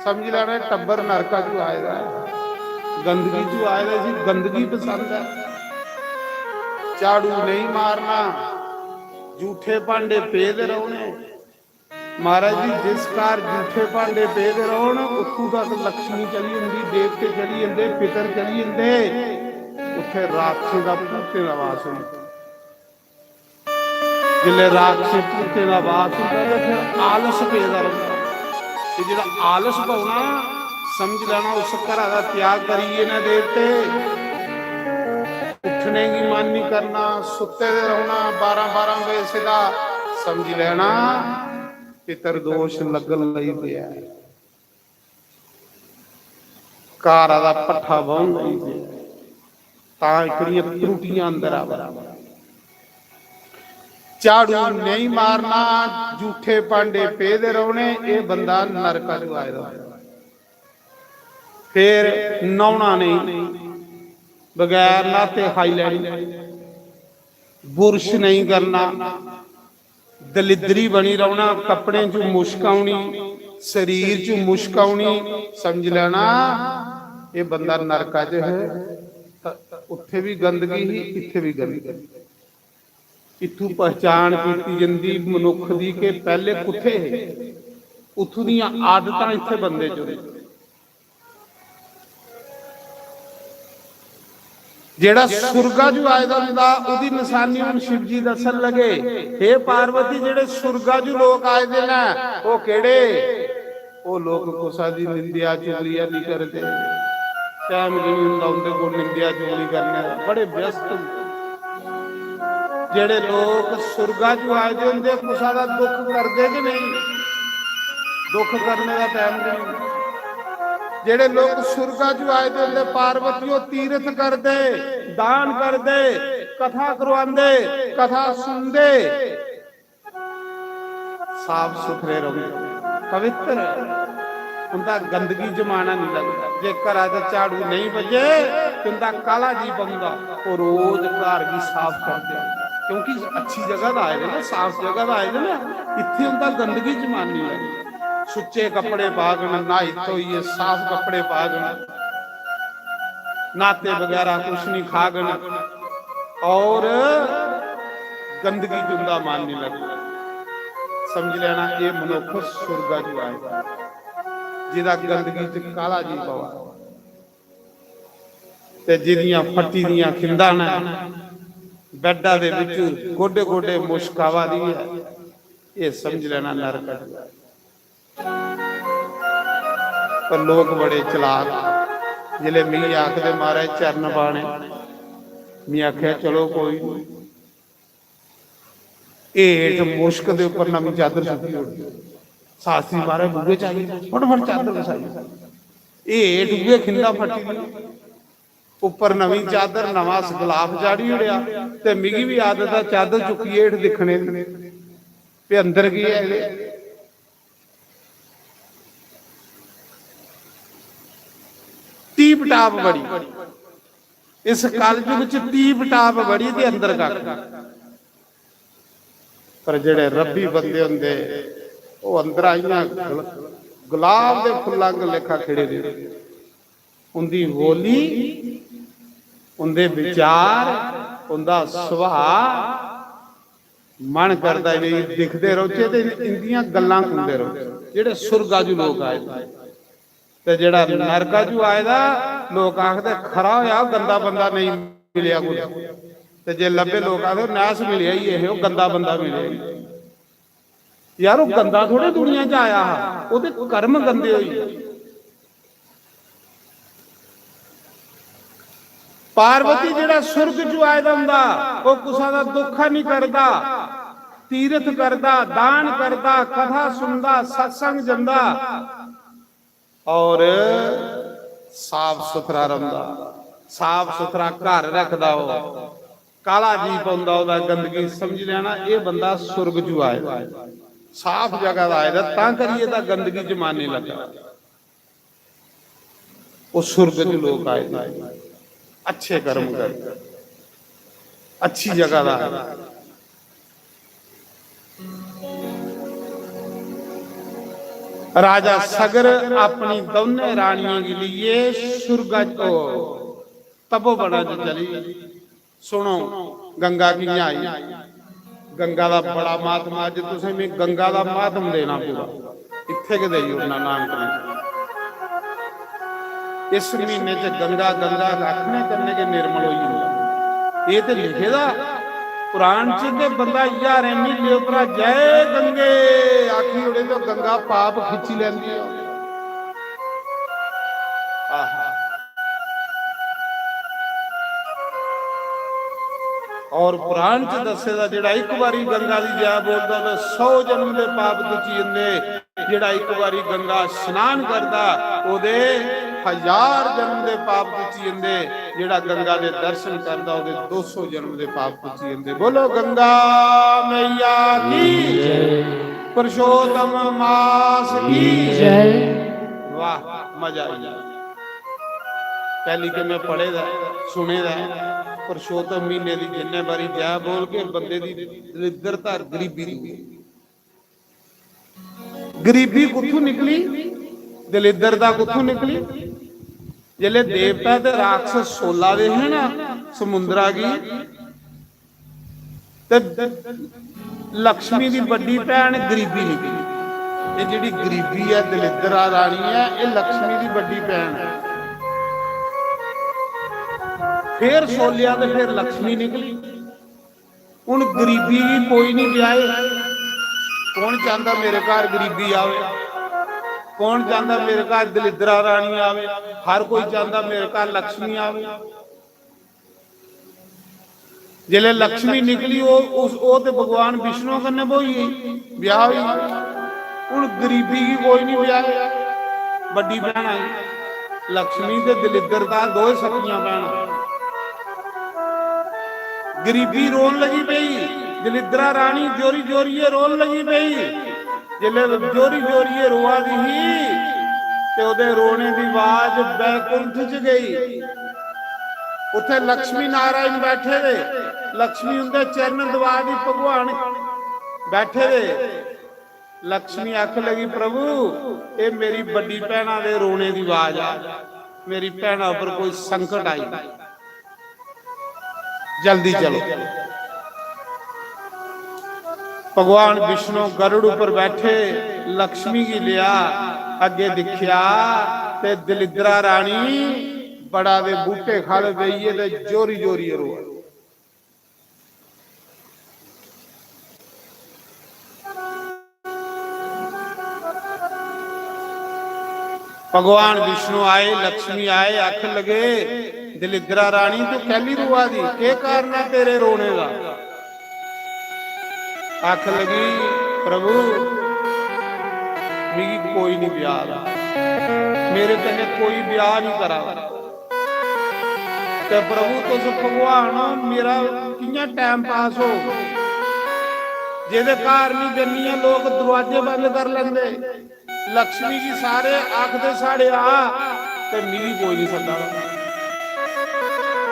समझी लैना, टब्बर नरका चू आए दा ऐ, गंदगी चू आए दा, इसी गंदगी पसंद ऐ। झाड़ू नहीं मारना, जूठे भांडे पेदे रौहने। महाराज जी, जिस घर जूठे भांडे पेदे रौहन, उत्थों तक लक्ष्मी चली जंदी, देवते चली जंदे, पितर चली जंदे, उत्थे राक्षसें दा, भूतें दा वास होंदा। जिसलै राक्षस भूतें दा वास होंदा ते फिर आलस पेदा रौंहदा। ते जेह्ड़ा आलस पौना, समझ लैना उस घरा दा त्याग करी गे न देवते। उट्ठने गी मन नहीं करना, सुत्ते दे रौहना बारां बारां बजे सिद्धा, समझ लैना पितर दोष लगन लगी पेआ। कारा दा पट्ठा बौह्न लगी पे, तां एह्कड़ियां त्रुटियां अंदर आवा। झाड़ू नेईं मारना, जूठे भांडे पेदे रौह्ने, एह् बंदा नरका च आए दा। फिर न्हौना नेईं, बगैर न्हाते खाई लैनी, बुरश नेईं करना, दलिद्दरी बनी रौह्ना, कपड़ें च मुश्क औनी, शरीर च मुश्क औनी, समझ लैना एह् बंदा नरका च है। त-, उत्थे भी गंदगी ही, इत्थे भी गंदगी। इत्थू पहचान कीती जंदी मनुक्ख दी कि पैह्ले कुत्थे हे, उत्थू दियां आदतां इत्थे बंदे च होंदियां। जेह्ड़ा सुरगा चू आए दा होंदा, ओह्दी नशानी हुन शिव जी दस्सन लगे, "हे पार्वती, जेह्ड़े सुरगा चू लोक आए दे न, ओह् केह्ड़े?" ओह् लोक कुसा दी निंदेआ चुगलिया निं करदे, टैम गै निं होंदा उं'दे कोल निंदेआ चुगली करने दा, बड़े व्यस्त होंदे। जेह्ड़े लोक सुरगा चू आए दे होंदे, कुसा दा दुख करदे कि नेईं? दुख करने दा टैम गै नेईं। जेह्ड़े लोक सुरगा चू आए दे होंदे, पार्वती, ओह् तीरथ करदे, दान करदे, कथा करवांदे, कथा सुनदे, साफ सुथरे रौंह्दे, पवित्र, उं'दा गंदगी जमाना निं लगदा। जे घरा च झाड़ू नेईं बज्जे ते उं'दा काला जी पौंदा। ओह् रोज घर गी साफ करदे, क्योंकि अच्छी जगह दा आए दे ना, साफ जगह दा आए दे ना, इत्थै उं'दा गंदगी जमाना निं लगदा। सुच्चे कपड़े पागन, न्हाई धोइयै साफ कपड़े पागन, नाते बगैरा कुछ नहीं खागन और गंदगी च उंदा मन नहीं लगदा। समझ लेना, ये मनुख सुरगा च आए दा, जिदा गंदगी च काला जी पवा, ते जिदियां फट्टी दियां खिंदा न, बैडा दे विच गोडे गोडे मुश्क आवा दी है, ये समझ लेना नरक च आए। पर लोक बड़े चलाक, जिसलै मिगी आखदे, "महाराज, चरण पाने," में आखेआ, "चलो, कोई निं।" हेठ मुश्क दे उप्पर नमीं चादर सुट्टी ओड़ी। शास्त्री महाराज बूहे च आई गे, फटाफट चादर बछाई। हेठ उ'ऐ खिंदा फट्टी दी, उप्पर नमीं चादर, नमां गलाफ चाढ़ी ओड़ेआ। ते मिगी बी आदत ऐ चादर चुक्कियै हेठ दिक्खने दी, ते अंदर केह् ऐ एह्दे? टीप टाप बड़ी, इस कलयुग च टीप टाप बड़ी ते अंदर कक्ख। पर जेह्ड़े रब्बी बंदे होंदे, ओह् अंदरा इ'यां गुल-, गुलाब दे फुल्लां आंगर लेखा खिड़े दे। उंदी बोली, उंदे विचार, उंदा सुभाऽ, मन करदा इ'नेंगी दिखदे रौह्चे ते इंदियां गल्लां सुनदे रौह्चे। जेह्ड़े सुरगा चू लोक आए दे, ते जेह्ड़ा नरका चू आए दा, लोक आखदे, "खरा होआ ओह् गंदा बंदा नेईं मिलेआ कुतै, ते जे लब्भे, लोक आखदे, नैस मिलेआ ही एह्, ओह् गंदा बंदा मिलेआ ही।" यार, ओह् गंदा थोड़े दुनिया च आया हा, ओह्दे कर्म गंदे होई गे। पार्वती जेह्ड़ा सुर्ग चू आए दा होंदा, ओह् कुसै दा दुख निं करदा, तीरथ करदा, दान करदा, कथा सुनदा, सत्संग जंदा और साफ सुथरा रौंह्दा, साफ सुथरा घर रखदा। ओह् काला जी पौंदा, ओह्दा गंदगी, समझी लैना, एह् बंदा सुर्ग चू आए दा, साफ जगह दा आए दा, तां करियै तां गंदगी जमाने लग्गा। ओह् सुर्ग च लोक आए दे, अच्छे कर्म कर, अच्छी जगह दा। राजा सगर अपनी दौनें रानियों गी लेइयै सुर्गा च, ओ, तपोवना च चली। सुनो, गंगा कि'यां आई? गंगा दा बड़ा महात्मा। अज्ज तुसें मी गंगा दा महात्म देना पूरा, इत्थै गै देई ओड़ना नानक ने। इस म्हीने च गंगा, गंगा आखने कन्नै गै निर्मल होई जंदा। एह् ते लिखे दा पुराण च, ते बंदा ज्हारें म्हीने उप्परा "जय गंगे" आखी ओड़े ते गंगा पाप खिच्ची लैंदी ऐ। आहा। और पुराण च दस्से दा, जेह्ड़ा इक बारी गंगा दी जय बोलदा, ते सौ जन्म दे पाप खिच्ची जंदे। जेह्ड़ा इक बारी गंगा स्नान करदा, ओह्दे हजार जन्म दे पाप पुच्ची जंदे, जेड़ा गंगा दे दर्शन करदा, ओदे दो सौ जन्म दे पाप पुच्ची जंदे। बोलो गंगा मैया की, पुरुषोत्तम मास की। वाह, मजा आई गया। पहली ते मैं पढ़े दा है, सुने दा है, पुरुषोत्तम महीने दी जिन्ने बारी जय बोल के बंदे दी दरिद्रता, गरीबी दूर। गरीबी कुत्थों निकली, दलिद्रता कुत्थों निकली? जिसले देवता ते राक्षस सोला दे हैं ना समुद्रा गी, ते लक्ष्मी दी बड्डी भैन गरीबी निकली। ये जेड़ी गरीबी है, दलिद्रा रानी है, ये लक्ष्मी दी बड्डी भैन है। फिर सोलिया ते फिर लक्ष्मी निकली। हुन गरीबी गी कोई नहीं ब्याहे। कौन चाहंदा मेरे घर गरीबी आवे? कौन चाहंदा मेरे घर दलिद्रा रानी आवे? हर कोई चाहंदा मेरे घर लक्ष्मी आवे। जिसलै लक्ष्मी निकली, ओह्, उस, ओह् ते भगवान विष्णु कन्नै ब्होई गेई, ब्याह होई गेआ। हुन गरीबी गी कोई नहीं ब्याहे। बड्डी भैन आई, लक्ष्मी ते दलिद्रता, दोए सखियां भैनां। गरीबी रोन लगी पेई, दलिद्रा रानी जोरी जोरिये रोन लगी पेई। जिसलै जोरी जोरिये रोआ दी ही ते ओह्दे रोने दी आवाज बैकुंठ च गई। उत्थे लक्ष्मी नारायण बैठे दे, लक्ष्मी उंदे चरण दबा दी, भगवान बैठे दे। लक्ष्मी आखन लगी, "प्रभु, ये मेरी बड्डी भैना दे रोने दी आवाज आ, मेरी भैना उपर कोई संकट आई, जल्दी चलो।" भगवान विष्णु गरुड़ उपर बैठे, लक्ष्मी गी लेआ, अग्गे दिक्खेआ ते दलिद्रा रानी बड़ा दे बूटे खल बेहियै ते जोरी जोरी रोआ। भगवान विष्णु आए, लक्ष्मी आए, आखन लगे, "दलिद्रा रानी, तू कैली रोआ दी? केह् कारण ऐ तेरे रोने दा?" आखन लगी, "प्रभु, मिगी कोई नहीं ब्याह दा, मेरे कन्नै कोई ब्याह नहीं करा दा।" ते प्रभु, तुस भगवान हो, मेरा कि'यां टाइम पास हो? जेह्दे घर नहीं जन्नी आं, लोक दरवाजे बंद कर लैंदे। लक्ष्मी जी सारे आखदे, "साढ़े आ," ते मिगी कोई नहीं सद्दा दा।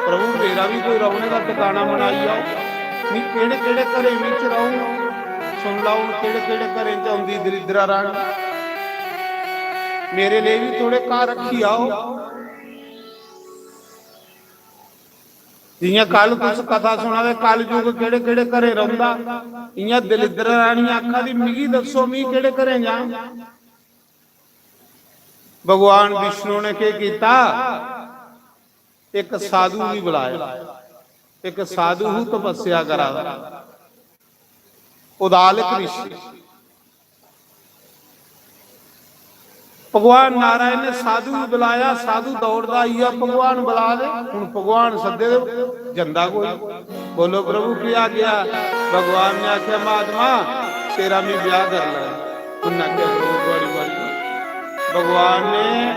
प्रभु, मेरा भी कोई रौहने दा ठिकाना बनाई आओ। मैं केड़े-केड़े घरें विच रहूं, सुन लैओ, केड़े-केड़े घरें च औंदी दरिद्रा रानी। मेरे लेई भी थोड़े घर रखी आओ। जियां कल तुस कथा सुना दे, कल युग केड़े केड़े घरें रौंदा, इयां दलिद्र रानी आखा दी, "मिगी दस्सो, मी केड़े घरें जां?" भगवान विष्णु ने केह् कीता? इक साधु गी बुलाया। इक साधु हूं तपस्या करा दा, उदालक ऋषि। भगवान नारायण ने साधु गी बुलाया, साधु दौड़दा आई गेआ, भगवान बुला दे। हुन भगवान सद्दे दे, जंदा कोई। बोलो प्रभु, केह् आखेआ? भगवान ने आखेआ, "महात्मा, तेरा मैं ब्याह कर लैं।" उन्नै आखेआ, "प्रभु, थुआड़ी मर्जी।" भगवान ने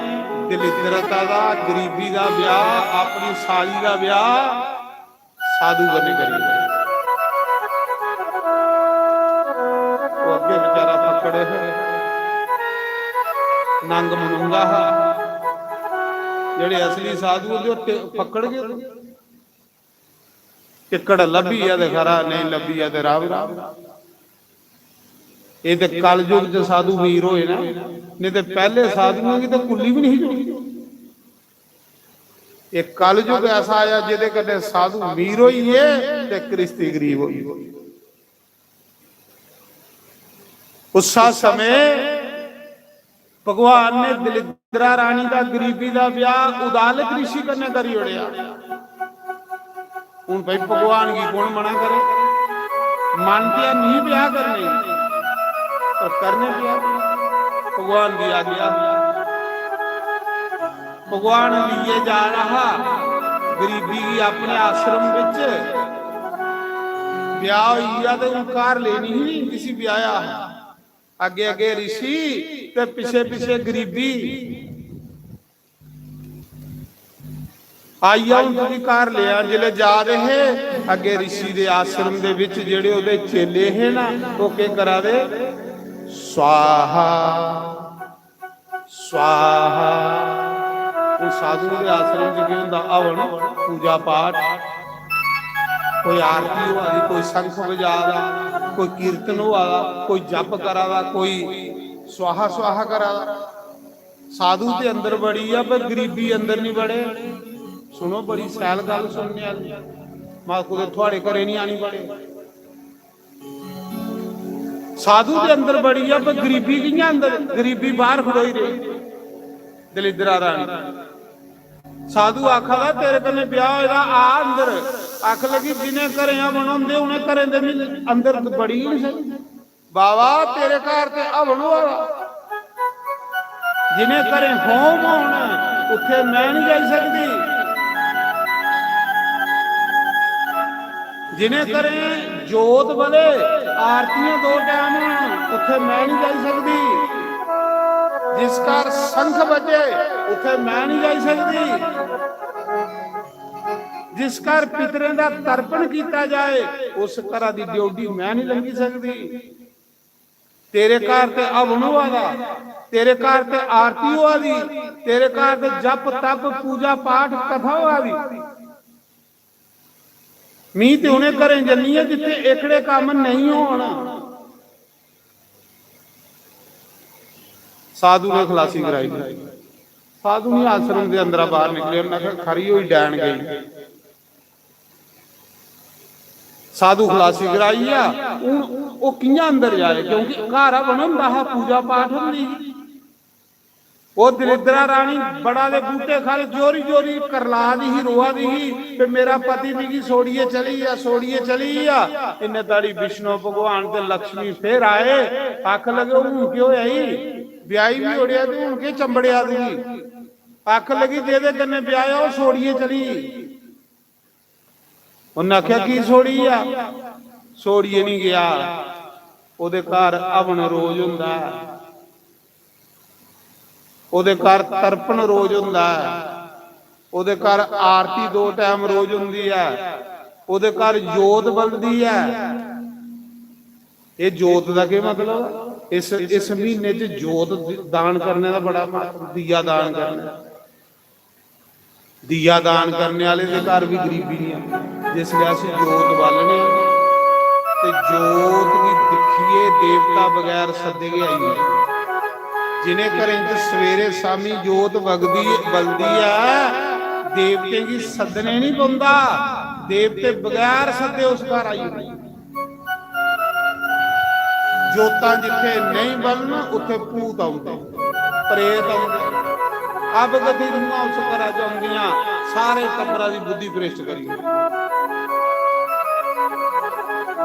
दलिद्रता दा, गरीबी दा ब्याह, अपनी साली दा ब्याह साधु कन्नै करी ओड़ेआ। ओह् अग्गें बेचारा फक्कड़ हा, नंग मनूंदा हा। जेह्ड़े असली साधु होंदे, ओह् ते फक्कड़ गै होंदे। टिक्कड़ लब्भी गेआ ते खरा, नेईं लब्भी गेआ ते राम राम। एह् ते कलयुग च साधु मीर होए न, नेईं ते पैह्ले साधुएं गी ते कुल्ली बी नेईं ही जुड़ी। एह् कलयुग ऐसा आया जेह्दे कन्नै साधु मीर होई गे ते गृहस्थी गरीब होई गे। उस्सा समें भगवान ने दलिद्रा रानी दा, गरीबी दा ब्याह उदालक ऋषि कन्नै करी ओड़ेआ। हुन भाई, भगवान गी कौन मना करे? मन ते है नहीं ब्याह करने गी, पर करने ब्याह। भगवान दी आज्ञा। भगवान लेइयै जा रहा हा गरीबी गी अपने आश्रम बिच। ब्याह होई गेआ ते हुन घर लेनी ही जिसी ब्याहेआ हा। अग्गे अग्गे ऋषि ते पिच्छे पिच्छे गरीबी। आई जाओ, तुगी घर लेआ। जिसलै जा दे हे, अग्गें रिशी दे आश्रम दे बिच जेह्ड़े ओह्दे चेले हे ना, ओह् केह् करा दे? स्वाहा, स्वाहा। हून साधु दे आश्रम च केह् होंदा? हवन, पूजा पाठ, कोई आरती होआ दी, कोई शंख बजा दा, कोई कीर्तन होआ दा, कोई जप करा दा, कोई स्वाहा स्वाहा करा दा। साधु ते अंदर बड़ी आ, पर गरीबी अंदर नहीं बड़े। सुनो, बड़ी सैल गल्ल सुनने आह्ली। मां कुतै थुआड़े घरे नहीं आनी बड़े। साधु दे अंदर बड़ी आ, पर गरीबी कि'यां अंदर? गरीबी बाहर खड़ोई रेही। दलिद्रा रानी। साधु आखा दा, "तेरे कन्नै ब्याह होए दा, आ अंदर।" आख लगी, "जिनें घरें हवन होंदे, उनें घरें दे मी अंदर बड़ी ही नहीं सकदी।" "बाबा, तेरे घर ते हवन होआ दा।" "जिनें घरें होम होन, उत्थे मैं नहीं जाई सकदी।" "जिनें घरें जोत बले, आरतियां दो टैम होन, उत्थे मैं नहीं जाई सकदी।" "जिस घर शंख बजे, उत्थे मैं नहीं जाई सकदी।" "जिस घर पितरें दा तर्पण कीता जाए, उस घरा दी ड्योढ़ी मैं नहीं लंघी सकदी।" तेरे घर ते हवन होआ दा, तेरे घर ते आरती होआ दी, तेरे घर ते जप तप पूजा पाठ कथा होआ दी। मी ते उ'नें घरें जन्नी आं जित्थै एह्कड़े कम्म नेईं होन। साधु ने खलासी कराई। साधु ने आश्रम दे अंदरा बाहर निकले, उन्हें आखेआ, "खरी होई डैन गई।" साधु खलासी कराई आ, हून ओह् कि'यां अंदर जाए? क्योंकि घर हवन होंदा हा, पूजा पाठ होंदी ही। ओह् दरिद्रा रानी बड़ा दे बूटे खल जोरी जोरी करला दी ही, रोआ दी ही कि "मेरा पति मिगी छोड़ियै चली गेआ, छोड़ियै चली गेआ।" इन्ने ताड़ी विष्णु भगवान ते लक्ष्मी फिर आए। आख लगे, "हून केह् होया ई? ब्याही बी ओड़ेआ ते हून केह् चंबड़ेआ तुगी?" आख लगी, "जेह्दे कन्नै ब्याह ओह् छोड़ियै चली गेई।" उन्नै आखेआ, "की छोड़ी आ?" "छोड़ियै निं गेआ, ओह्दे घर हवन रोज होंदा ऐ, ओह्दे घर तर्पण रोज होंदा ऐ, ओह्दे घर आरती दो टैम रोज होंदी ऐ, ओह्दे घर जोत बलदी ऐ।" एह् जोत दा केह् मतलब? इस, इस म्हीने च जोत दान करने दा बड़ा म्हत्तव, दिया दान करने दा। दिया दान करने आह्ले दे घर बी गरीबी निं ऐ। जिसलै अस जोत बालने आं ते जोत गी दिक्खियै देवता बगैर सद्दे गै आई जंदे। जिनें घरें च सवेरे शामी जोत बगदी, बलदी ऐ, देवतें गी सद्दने निं पौंदा, देवते बगैर सद्दे उस घर आई जंदे। जोतां जित्थै नेईं बलन, उत्थै भूत औंदे, प्रेत औंदे। अवगति रूहां उस घरा च औंदियां, सारे टब्बरा दी बुद्धि भ्रष्ट करी ओड़दियां।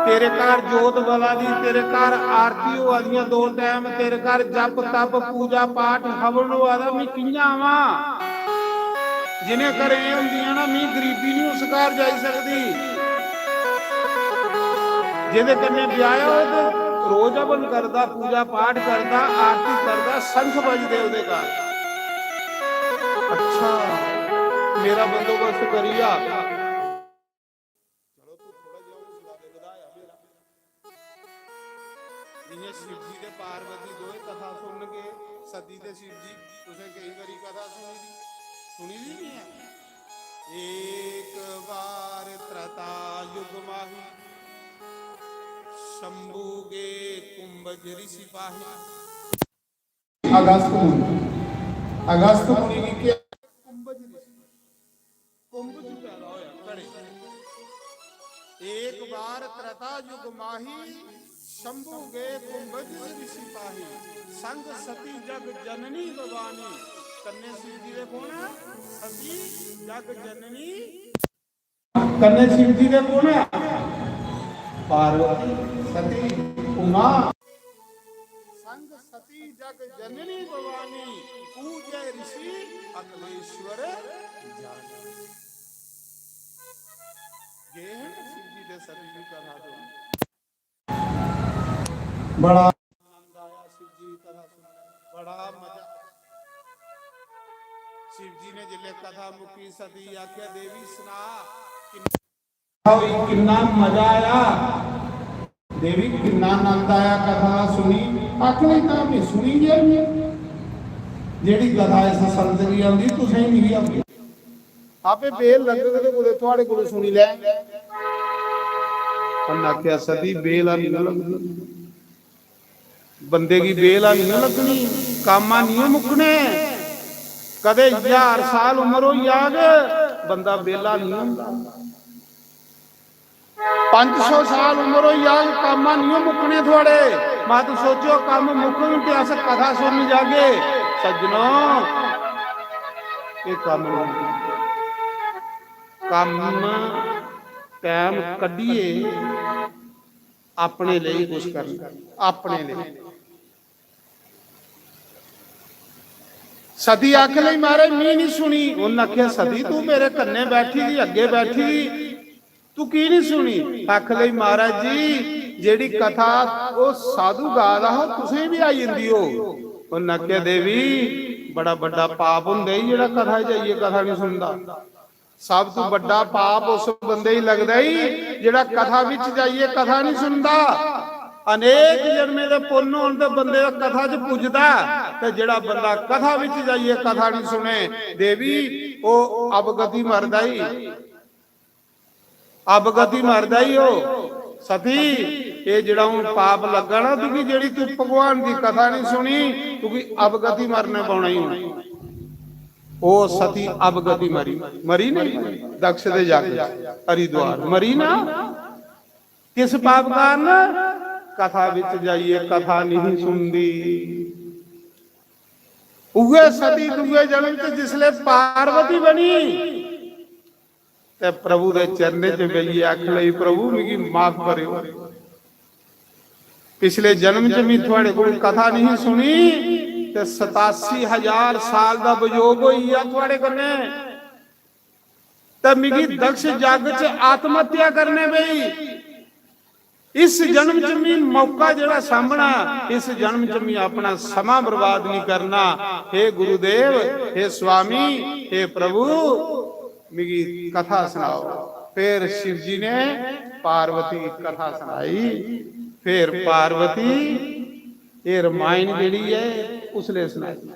तेरे घर जोत बला दी, तेरे घर आरती होआ दियां दो टैम, तेरे घर जप तप पूजा पाठ हवन होआ दा, मैं कि'यां आवां? जिनें घरें एह् होंदियां ना, मी गरीबी निं उस घर जाई सकदी। जेह्दे कन्नै ब्याह होए ते रोज हवन करदा, पूजा पाठ करदा, आरती करदा, शंख बजदे ओह्दे घर। अच्छा, मेरा बंदोबस्त करी जा। चलो, तू थोड़ा जेहा हौसला ते बधाया मेरा। जियां शिव जी ते पार्वती दोए कथा सुनन गे, सती ते शिव जी, तुसें केई बारी कथा सुनी दी, सुनी दी निं ऐ? एक बार त्रेता युग माही, शंभू गे कुंभज ऋषि पाही। अगस्त मुनि, अगस्त मुनि गी केह्? कुंभज ऋषि, कुंभ च पैदा होया घड़े। एक बार त्रेता युग माही, शंभु गे कुंभज ऋषि पाही। संग सती जग जननी भवानी। कन्ने शिव जी दे कौन ऐ? सती जग जननी। कन्ने शिव जी दे कौन ऐ? पार्वती, सती, उमा। संग सती जग जननी भवानी, पूजे ऋषि अखिलेश्वर जानी। गे हे ना शिव जी दे सती जी कथा दे। बड़ा आनंद आया शिव जी कथा सुन, बड़ा मजा। शिव जी ने जिसले कथा मुक्की, सती आख्या, "देवी, सना, किन्ना होई, किन्ना मजा आया? देवी, किन्ना आनंद आया कथा सुनी?" आखन लगी, "तां में सुनी गै नहीं। जेह्ड़ी कथा इस संत गी आंदी, तुसें गी नहीं आंदी। आपे बेल लगग ते कुतै थुआड़े कोल सुनी लै।" उन्नै आखेआ, "सती, बेल निं लगदी।" बंदे गी बेला निं लग्गनी, कम्म निं मुक्कने। कदे ज्हार साल उम्र होई जाग, बंदा बेला निं होंदा। पंज सौ साल उम्र होई जाग, कम्म निं मुक्कने थुआड़े। मत सोचो कम्म मुक्कन ते अस कथा सुनन जागे। सज्जनो, एह् कम्म निं होंदा। कम्म टैम कड्ढियै अपने लेई कुछ करना, अपने लेई। सती आखन लगी, "महाराज, मी नहीं सुनी।" उन्न आखेआ, "सती, तू मेरे कन्ने बैठी दी, अग्गे बैठी दी, तू की नहीं सुनी?" आखन लगी, "महाराज जी, जेह्ड़ी कथा ओह् साधु गा दा हा, तुसें भी आई जंदी हो।" उन्न आखेआ, "देवी, बड़ा बड्डा पाप होंदा ई जेह्ड़ा कथा जाइयै कथा नहीं सुनदा।" सब तू बड्डा पाप उस बंदे गी लगदा ही जेड़ा कथा विच जाइयै कथा नहीं सुनदा। अनेक जन्में दे पुन्न होन ते बंदे दा कथा च पुजदा, ते जेड़ा बंदा कथा विच जाइयै कथा नहीं सुने, देवी, ओह अवगति मरदा ही, अवगति मरदा ही ओह। सती, एह जेड़ा हुन पाप लग्गा ना तुगी, जेड़ी तू भगवान दी कथा नहीं सुनी, तुगी अवगति मरने पौना ही हुन। ओह सती अवगति मरी, मरी नहीं? दक्ष दे जग च, हरिद्वार, मरी ना? किस पाप कारण? कथा विच जाइए कथा नहीं सुनदी। उए सती दूए जन्म च जिसले पार्वती बनी, ते प्रभु दे चरणें च बेहियै आखन लगी, "प्रभु, मिगी माफ करेओ। पिछले जन्म च मैं थुआड़े कोल कथा नहीं सुनी, ते सतासी हजार साल दा वियोग होई गेआ थुआड़े कन्नै, ते मिगी दक्ष जग च आत्महत्या करने पेई। इस जन्म च मी मौका जेड़ा सामना, इस जन्म च मी अपना समां बर्बाद नहीं करना। हे गुरुदेव, हे स्वामी, हे प्रभु, मिगी कथा सनाओ।" फिर शिव जी ने पार्वती की कथा सनाई। फिर पार्वती ये रामायण जेड़ी है, उसले सनाई।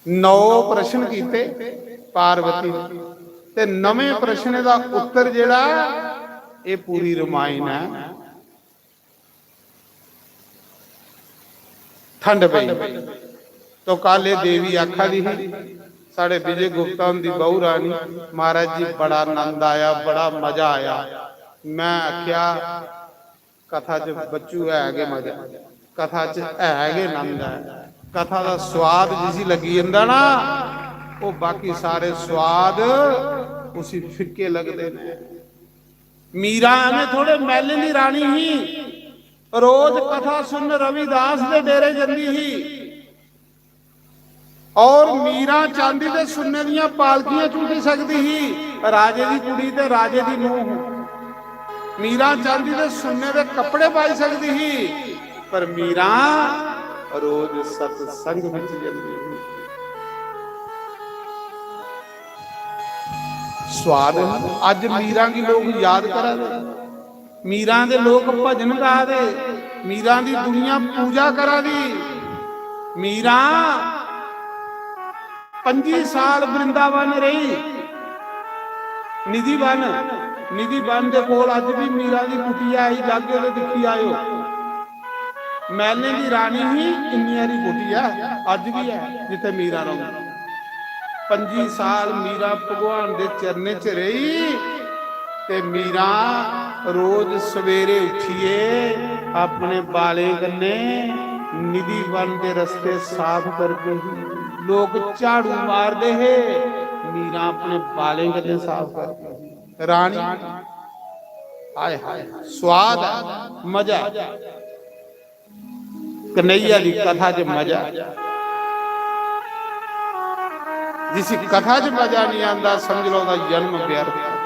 नौ प्रश्न कीते पार्वती ने, ते नवें प्रश्न दा उत्तर जेड़ा, ये पूरी रामायण है। ठंड पई, तो काले देवी आखा दी ही, साढ़े विजय गुप्ता हुंदी बहू रानी, "महाराज जी, बड़ा आनंद आया, बड़ा मजा आया।" मैं आख्या, कथा च बच्चू है गै मजा, कथा च है गै आनंद ऐ। कथा दा स्वाद जिसी लग्गी जंदा ना, ओह बाकी सारे स्वाद उसी फिक्के लगदे ने। मीरा एवें थोड़े महलें दी रानी ही, रोज कथा सुनन रविदास दे डेरे जंदी ही। और मीरा चांदी दे सुन्ने दियां पालकियां झूटी सकदी ही, राजे दी कुड़ी ते राजे दी नूंह। मीरा चांदी दे सुन्ने दे कपड़े पाई सकदी ही, पर मीरा रोज सत्संग विच जंदी ही। स्वाद, अज मीरा गी लोग याद करा दे। मीरां दे लोक भजन गा दे, मीरां दी दुनिया पूजा करा दी। मीरां पंजी साल वृंदावन रेही। निधि वन, निधि वन दे कोल अज्ज भी मीरां दी कुटिया आई, जागे ते दिक्खी आयो। मैह्लें दी रानी ही, इन्नी हारी कुटिया अज्ज भी ऐ जित्थै मीरां रौंह्दी। पंजी साल मीरा भगवान दे चरणें च रेही ते मीरा रोज सवेरे उठियै अपने बालें कन्नै निधि वन दे रस्ते साफ करदी ही। लोक झाड़ू मारदे हे, मीरा अपने बालें कन्नै साफ करदी ही। रानी, हाय हाय, स्वाद ऐ, मजा ऐ। कन्हैया दी कथा च मजा ऐ। जिसी कथा च मजा नहीं आंदा, समझ लो ओह्दा जन्म व्यर्थ ऐ।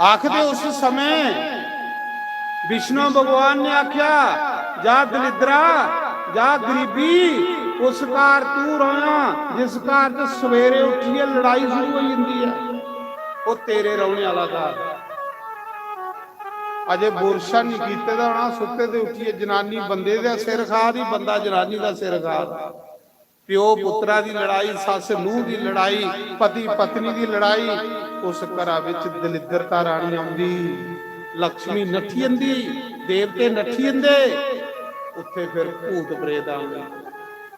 आखदे उस समें विष्णु भगवान ने आख्या, "जा दलिद्रा, जा गरीबी, उस घर तू रौह्ना जिस घर च सवेरे उट्ठियै लड़ाई शुरू होई जंदी ऐ, ओह् तेरे रौह्ने आह्ला घर।" अजे बुरशा निं कीते दा होना, सुत्ते दे उट्ठियै जनानी बंदे दा सिर खा दी, बंदा जनानी दा सिर खा दा। प्यो पुत्तरा दी लड़ाई, सस्स नूंह दी लड़ाई, पति पत्नी दी लड़ाई, उस घरा विच दलिद्रता रानी औंदी, लक्ष्मी नट्ठी जंदी, देवते नट्ठी जंदे, उत्थे फिर भूत प्रेत आंदे,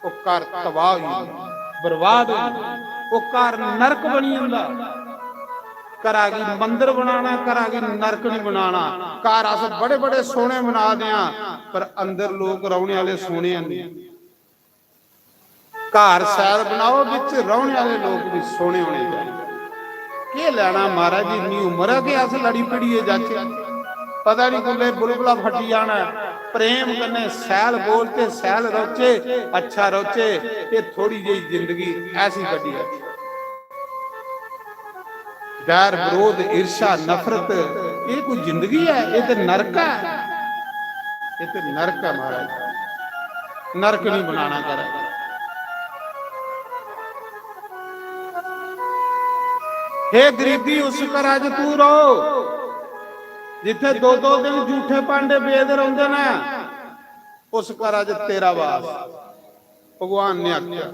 ओह घर तबाह होई जंदा, बर्बाद होई जंदा, ओह घर नरक बनी जंदा। घरा गी मंदर बनाना, घरा गी नरक नहीं बनाना। घर अस बड़े बड़े सोहने बना दे हां, पर अंदर लोक रौहने आह्ले सोहने नहीं। घर शैल बनाओ, बिच रौहने आह्ले लोक भी सोहने होने चाहिए। केह् लैना महाराज जी, इन्नी उम्र है कि अस लड़ी भिड़ियै जाचे, पता नहीं कुल्ले बुलबुला फटी जाना है। प्रेम कन्नै शैल बोलचे, शैल रौचे, अच्छा रौचे। ये थोड़ी जेही जिंदगी ऐसी कड्ढी ऐ। बैर, विरोध, ईर्ष्या, नफरत, ये कोई जिंदगी है? ये ते नरक है, ये ते नरक है महाराज। नरक नहीं बनाना करै। हे गरीबी, उस घरा च तू रहो जित्थे दो दो दिन जूठे भांडे बेद रौंदे न, उस घरा च तेरा वास। भगवान ने आख्या,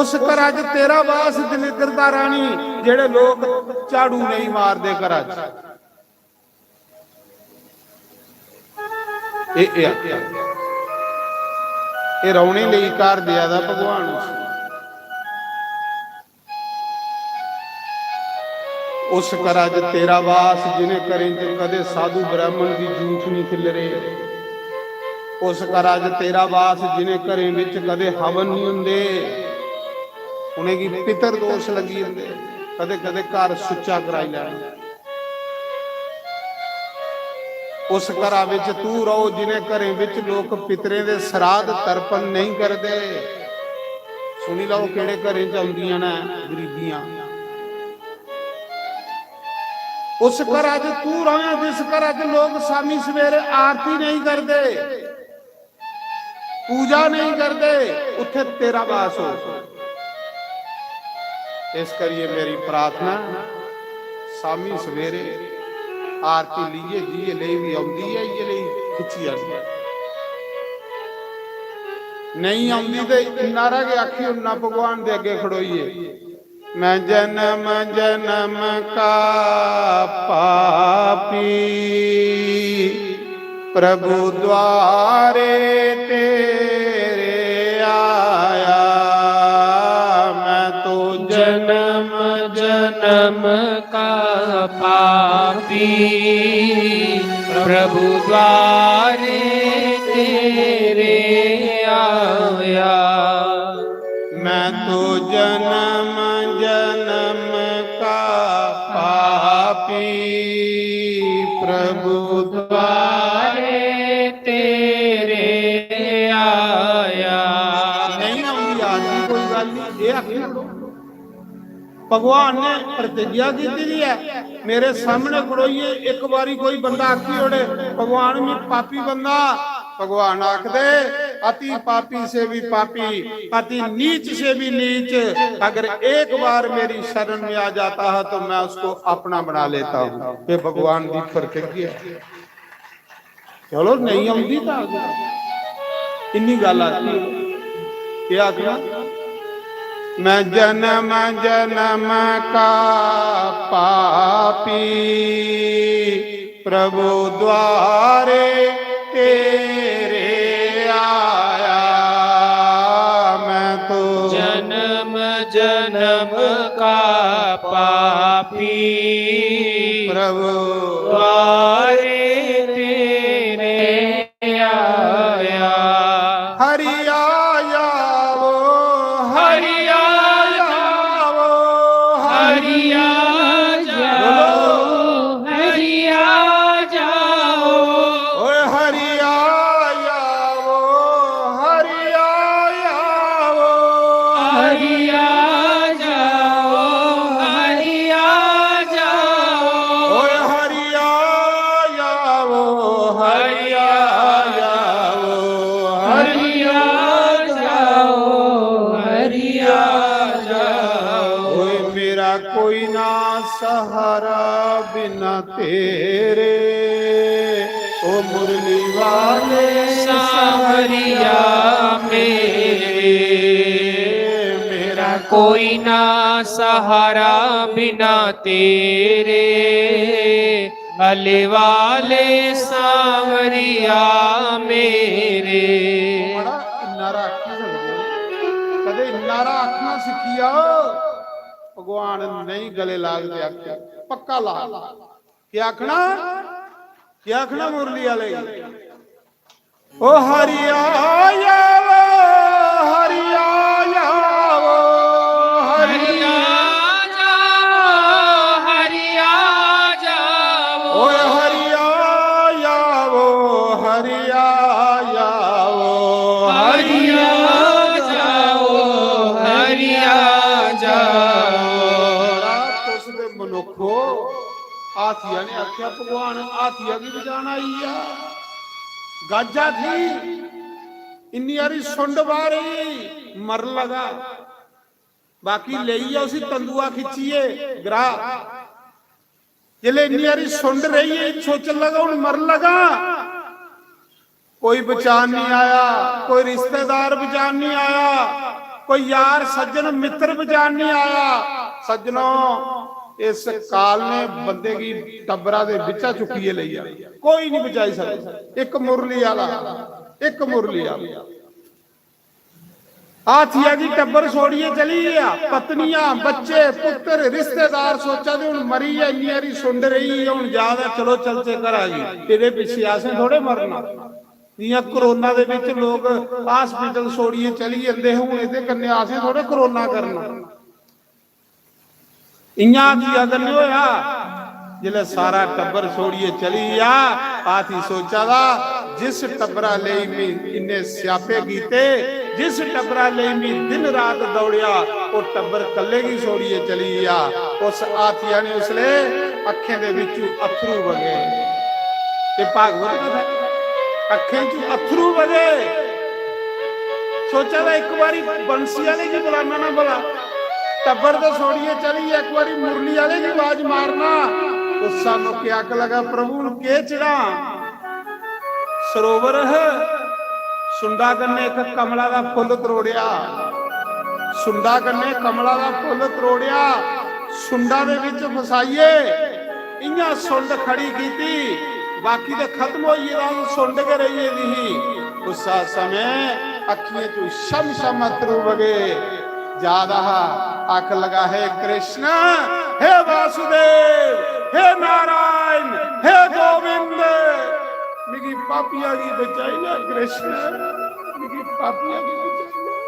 उस घरा च तेरा वास, दलिद्रता रानी, जेड़े लोग झाड़ू नहीं मारदे घरा च। ए, ए आख्या, ए रौने लेई घर दिया दा भगवान उसी। उस घरा च तेरा वास, जिनें घरें च कदे साधु ब्राह्मण दी जूठ नहीं खिलरे। उस घरा च तेरा वास, जिनें घरें विच कदे हवन नहीं हुंदे, उनेंगी पितर दोष लगी जंदे। कदे कदे घर सुच्चा कराई लैना। उस घरा विच तू रहो, जिनें घरें विच लोक पितरें दे श्राद्ध तर्पण नहीं करदे। सुनी लैओ, केड़े घरें च औंदियां न गरीबियां। उस घरा च तू रहो, जिस घरा च लोक शामी सवेरे आरती नहीं करदे, पूजा नहीं करदे, उत्थे तेरा वास हो। इस करिए मेरी प्रार्थना, शामी सवेरे आरती लीए, जिए लेई भी औंदी है, इये लेई खिच्ची आनी। नहीं औंदी ते इन्ना हारा गै आखी ओड़ना भगवान दे अग्गे खड़ोइए, "मैं जन्म जन्म का पापी, प्रभु द्वारे तेरे आया, मैं तो जन्म जन्म का पापी, प्रभु द्वारे तेरे आया।" मैं तो जन्म जन्म का पापी, प्रभु द्वारे तेरे आया। नहीं आउंदी याद जी, कोई गल्ल नहीं, ये आखी ओड़ो। भगवान ने प्रतिज्ञा कीती दी है, मेरे सामने खड़ोइए एक बारी कोई बंदा आखी ओड़े, "भगवान, मैं पापी बंदा," भगवान आखदे, "अति पापी से भी पापी, अति नीच से भी नीच, अगर एक बार मेरी शरण में आ जाता है तो मैं उसको अपना बना लेता हूँ।" ये भगवान की प्रतिज्ञा है। चलो, नहीं औंदी तां इन्नी गल्ल आखी। केह् आखना? "मैं जन्म जन्म का पापी, प्रभु द्वारे तेरे आया।" मैं तो जन्म जन्म का पापी, प्रभु द्वारे तेरे आया। हरि आया वो, हरि आया वो, हरि आ जाओ, हरि आ जाओ। ओए हरि आया वो, हरि आया वो। हरि आ जाओ, हरि आ सहारा बिना तेरे, ओ मुरली वाले सांवरिया मेरे, मेरा कोई ना सहारा बिना तेरे, अले वाले सांवरिया मेरे। बड़ा इन्नारा आखी सकदे हो। कदे इन्नारा आखना सिक्खी आओ। भगवान नहीं गले लागदे आखे, पक्का लाग। क्या आखना? क्या आखना मुरली वाले? ओ हरिया जावो, हरिया जावो, हरिया हरिया जावो, हरिया जावो। ओए हरिया जावो, हरिया जावो, हरिया जावो, हरिया जावो। तुस ते मनुक्खो, हाथिया ने आख्या, "भगवान, हाथिया गी बचाना आई आ।" गाजा थी, इन्नी हारी सुंड बारी, मर लगा। बाकी लेइयै उसी तंदुआ खिच्चियै ग्राह। जिसलै इन्नी हारी सुंड रेही, सोचन लगा, "हून मरन लगा।" कोई बचान नहीं आया, कोई रिश्तेदार बचान नहीं आया, कोई यार सज्जन मित्र बचान नहीं आया। सज्जनो, इस काल ने बंदे गी टब्बरा दे बिच्चा चुक्कियै लेई जाना, कोई नहीं बचाई सकदा। इक मुरली आला, इक मुरली आला। हाथिया जी टब्बर छोड़ियै चली गेआ, पत्नियां, बच्चे, पुत्तर, रिश्तेदार सोचा दे, "हून मरी गेआ, इन्नी हारी सुंड रेही, हून जा दा, चलो चलचे घरा गी।" एह्दे पिच्छे असें थोड़े मरना। जियां कोरोना दे बिच लोग हॉस्पिटल छोड़ियै चली जंदे हे, हून एह्दे कन्नै असें थोड़े कोरोना करना। इयां हाथिया कन्नै होया, जिसलै सारा टब्बर छोड़ियै चली गेआ, हाथी सोचा दा, "जिस टब्बरा लेई में इन्ने स्यापे कीते, जिस टब्बरा लेई में दिन रात दौड़ेआ, ओह टब्बर कल्ले गी छोड़ियै चली गेआ।" उस हाथिया ने उसलै अक्खें दे बिच्चू अत्थरू बगे। ते भागवत कथा, अक्खें च अत्थरू बगे। सोचा दा, "इक बारी बंसी आह्ले गी बुलाना ना भला, टब्बर ते छोड़ियै चली गेआ, इक बारी मुरली आह्ले गी आवाज मारना।" उस सामने आख लगा, "प्रभु, हून केह् चढ़ां?" सरोवर ह, सुंडा कन्नै इक कमला दा फुल्ल त्रोड़ेआ, सुंडा कन्नै कमला दा फुल्ल त्रोड़ेआ, सुंडा दे बिच फसाइयै इयां सुंड खड़ी कीती, बाकी ते खत्म होई गेदा हा, सुंड गै रेही गेदी ही। उस समें अक्खियें चों छम छम अत्थरू बगे। जा दा हा, आख लगा, "हे कृष्ण, हे वासुदेव, हे नारायण, हे गोविंद, मिगी पापिया गी बचाई लै कृष्ण, मिगी पापिया गी बचाई लै।"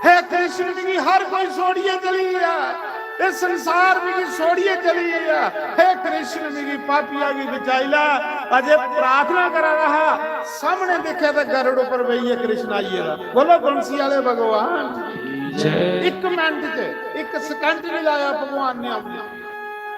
हे कृष्ण, मिगी हर कोई छोड़ियै चली गेआ, एह् संसार मिगी छोड़ियै चली गेआ। हे कृष्ण, मिगी पापिया गी बचाई लै। अजे प्रार्थना करा दा हा, सामने दिक्खेआ ते गरुड़ उप्पर बेहियै कृष्ण आई गेदा। बोलो बंसी आह्ले भगवान। जय। इक मिनट च, इक second नहीं लाया भगवान ने अपने।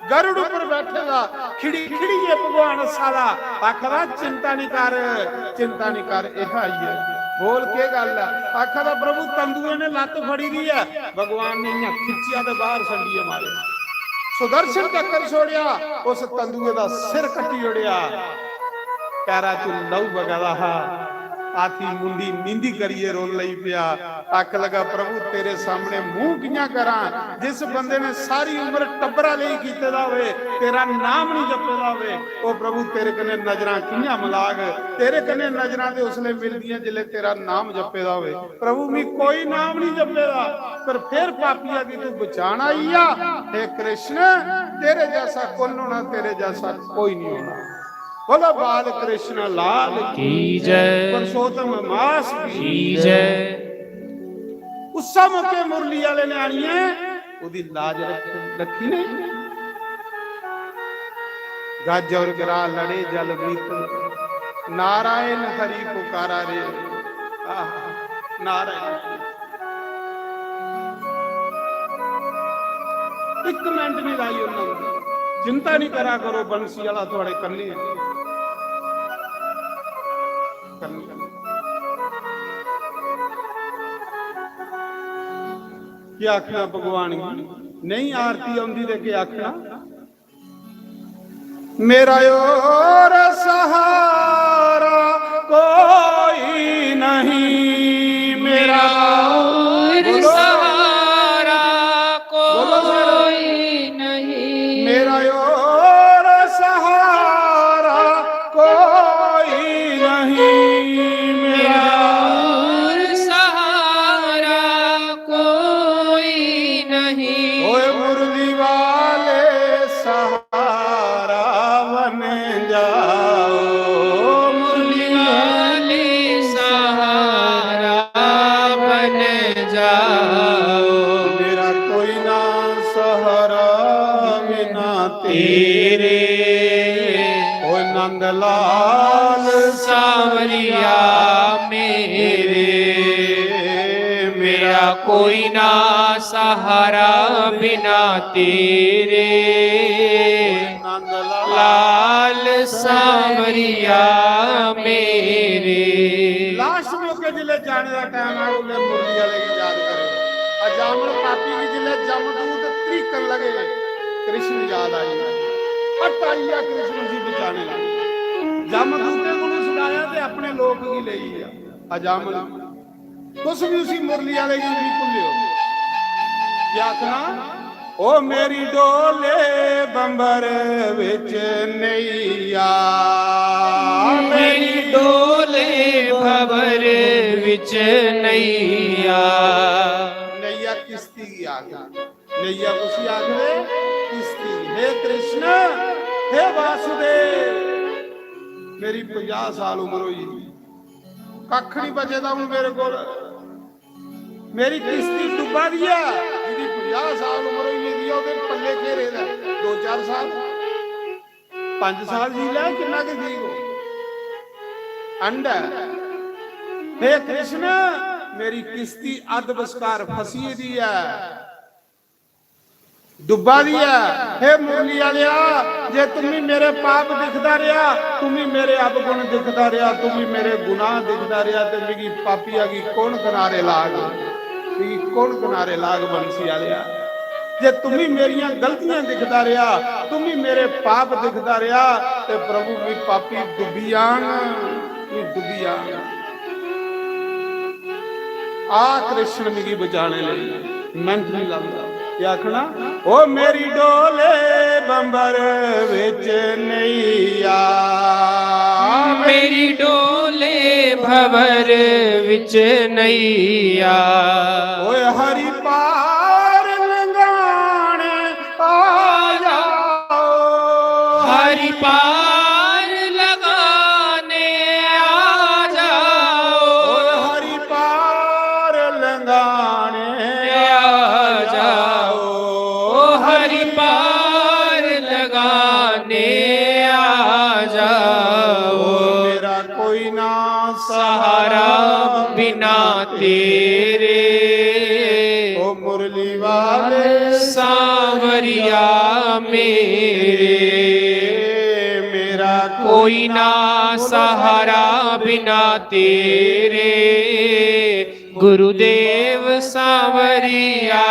गरुड़ उप्पर बैठे दा, खिड़ी खिड़ियै भगवान हस्सा दा, आखदा, "चिंता नहीं कर, चिंता नहीं कर, एह् आई गेआ।" बोल, केह् गल्ल ऐ? आखदा, "प्रभु, तंदुए ने लत्त फड़ी दी ऐ।" भगवान ने इयां खिच्चेआ ते बाहर संडियै मारेआ। सुदर्शन चक्कर छोड़ेआ, उस तंदुए दा सिर कट्टी ओड़ेआ। पैरा चों लहू बगा दा हा। हाथी मुंडी नींदी करियै रोन लगी पेआ। आख लगा, "प्रभु, तेरे सामने मुंह कियां करां? जिस बंदे ने सारी उम्र टब्बरा लेई कीते दा होवे, तेरा नाम नहीं जपे दा होवे, ओ प्रभु, तेरे कन्नै नजरां कियां मलाग? तेरे कन्नै नजरां ते उसले मिलदियां जिसले तेरा नाम जपे दा होवे। प्रभु, मी कोई नाम नहीं जपे दा, पर फिर पापिया गी तू बचान आई आ। हे कृष्ण, तेरे जैसा कुल होना, तेरे जैसा कोई नहीं होना।" बोलो बाल कृष्ण लाल की जय। पुरुषोत्तम मास की जय। उस्सै मौके मुरली आह्ले ने आनियै ओह्दी लाज रक्खी, रक्खी नहीं। गज और गरा लड़े जल मीत, नारायण हरि पुकारा रे। आह, नारायण। इक मिनट नहीं लाई उन्होंने। चिंता नहीं करा करो, बंसी वाला थुआड़े कन्ने है। कन्ने। क्या आखना भगवान गी? नहीं आरती आंदी ते के आखना। मेरा और सहारा कोई नहीं, मेरा और बोलो। सहारा बोलो। कोई नहीं। मेरा और सहारा कोई नहीं, मेरा मेरा और सहारा कोई नहीं। ओए मुरली वाले सहारा बन जाओ, मुरली वाले सहारा बन जाओ। मेरा कोई ना सहारा बिना तेरे। ओ नंद लाल सांवरिया मेरे, मेरा कोई ना सहारा बिना तेरे। नंद लाल सांवरिया मेरे। लास्ट मौके जिले जाने का टाइम है, उन्हें मुरली वाले की याद करे। अजामल पापी की जिले जमदूत त्रिकन लगे, कृष्ण याद आई, हट आइया कृष्ण जी बचाने लगे। जमदूते को सुनाया ते अपने लोक की ले गया। अजामल तुस भी उसी मुरली वाले की भी भुल्लियो। क्या आखना? ओ मेरी डोले बंबर विच नैया, मेरी डोले भंवर विच नैया। नैया किश्ती की आखना, नैया कुसी आखदे? किश्ती। हे कृष्ण, हे वासुदेव, मेरी पचास साल उम्र होई, कख नहीं बचे दा हूं मेरे कोल। मेरी किश्ती डुब्बा दी ऐ, जिदी पचास साल उम्र होई गेदी ऐ, ओहदे पल्ले घेरे दा दो चार साल, पंज साल जी लै, किन्ना के जी हो। अंड ऐ। हे कृष्ण, मेरी किश्ती अध बसकार फसी दी ऐ, डुब्बा दी ऐ। हे मुरली आलेआ, जे तुम्हें मेरे पाप दिखदा रहा, तुम्हें मेरे अवगुण दिखदा रहा, तुम्हें मेरे गुनाह दिखदा रहा, ते मिगी पापिया गी कौन किनारे लाग? मिगी कौन किनारे लाग बंसी आलेआ? जे तुम्हें मेरियां गलतियां दिखदा रहा, तुम्हें मेरे पाप दिखदा रहा, ते प्रभु मी पापी डुब्बी जांग, मी डुब्बी जांग। आ कृष्ण मिगी बचाने लेई मिहनत नहीं लांदा। क्या आखना? ओ मेरी डोले बंबर विच नैया, मेरी डोले भंवर विच नैया। ओए हरि पार लंघाने आ जाओ। हरि पार लगाने आ जाओ। हरि पार लंघाने आ जाओ। हरि पार लगाने आ जाओ। मेरा कोई ना सहारा बिना तेरे। ओ मुरली वाले सांवरिया मेरे, मेरा कोई ना सहारा बिना तेरे। गुरुदेव सांवरिया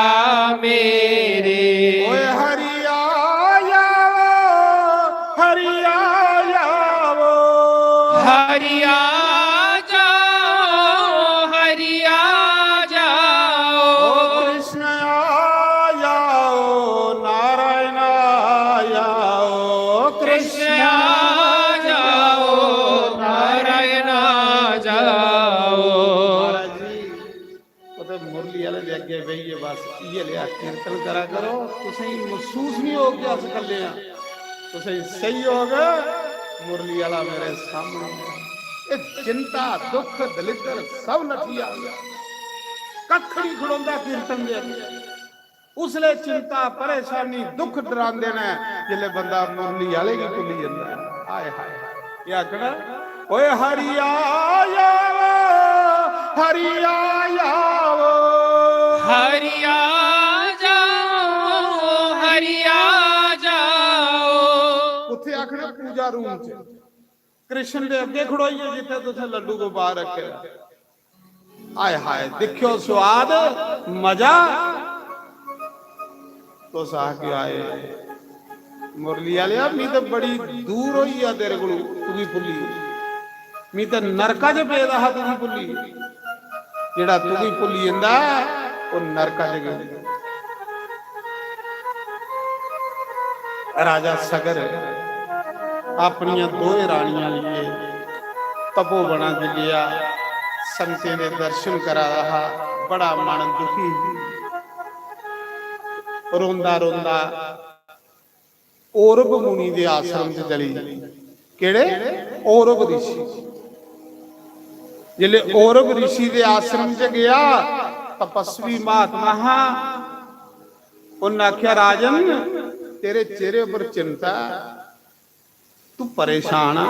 मेरे। ओए हरि आ जाओ, हरि आ जाओ। हरि आ जाओ, हरि आ जाओ। ओ कृष्ण आ जाओ, नारायण आ जाओ। कृष्ण आ जाओ, नारायण आ जाओ। महाराज जी, ओह् ते मुरली आह्ले दे अग्गें बेहियै बस इ'यै लेहा कीर्तन करा करो, तुसें गी मसूस निं होग कि अस कल्ले आं, तुसें गी सेही होग मुरली आह्ला मेरे सामने ऐ। एह् चिंता, दुख, दलिद्दर सब नठी जाग, कक्ख निं खड़ोंदा कीर्तन दे अग्गें। उसलै चिंता, परेशानी, दुख डरांदे न, जिसलै बंदा मुरली आह्ले गी भुल्ली जंदा ऐ। हाय हाय, एह् आखना, ओए हरि आ जाओ, हरि आ जाओ। हरि आ जाओ, हरि आ जाओ। उत्थे आखना पूजा रूम च, कृष्ण दे अग्गे खड़ोइयै जित्थे तुसें लड्डू गोपाल रखे। हाय हाय, दिक्खियो स्वाद, मजा। तुस आखगे, "आए मुरली आह्लेआ, मी ते बड़ी दूर होई गेआ तेरे कोलू, तुगी भुल्ली। मी ते नरका च पेदा हा तुगी भुल्ली। जेह्ड़ा तुगी भुल्ली जंदा ऐ, ओह् नरका च गेदा।" राजा सगर अपनियां दोए रानियां लेइयै तपोवना च गेआ, संतें दे दर्शन करा दा हा, बड़ा मन दुखी, रोंदा रोंदा औरव मुनि दे आश्रम च चली। केड़े? औरव ऋषि। जिसले औरव ऋषि दे आश्रम च गया, तपस्वी महात्मा हा, उन्हें आख्या, "राजन, तेरे चेहरे पर चिंता है, तू परेशान आ।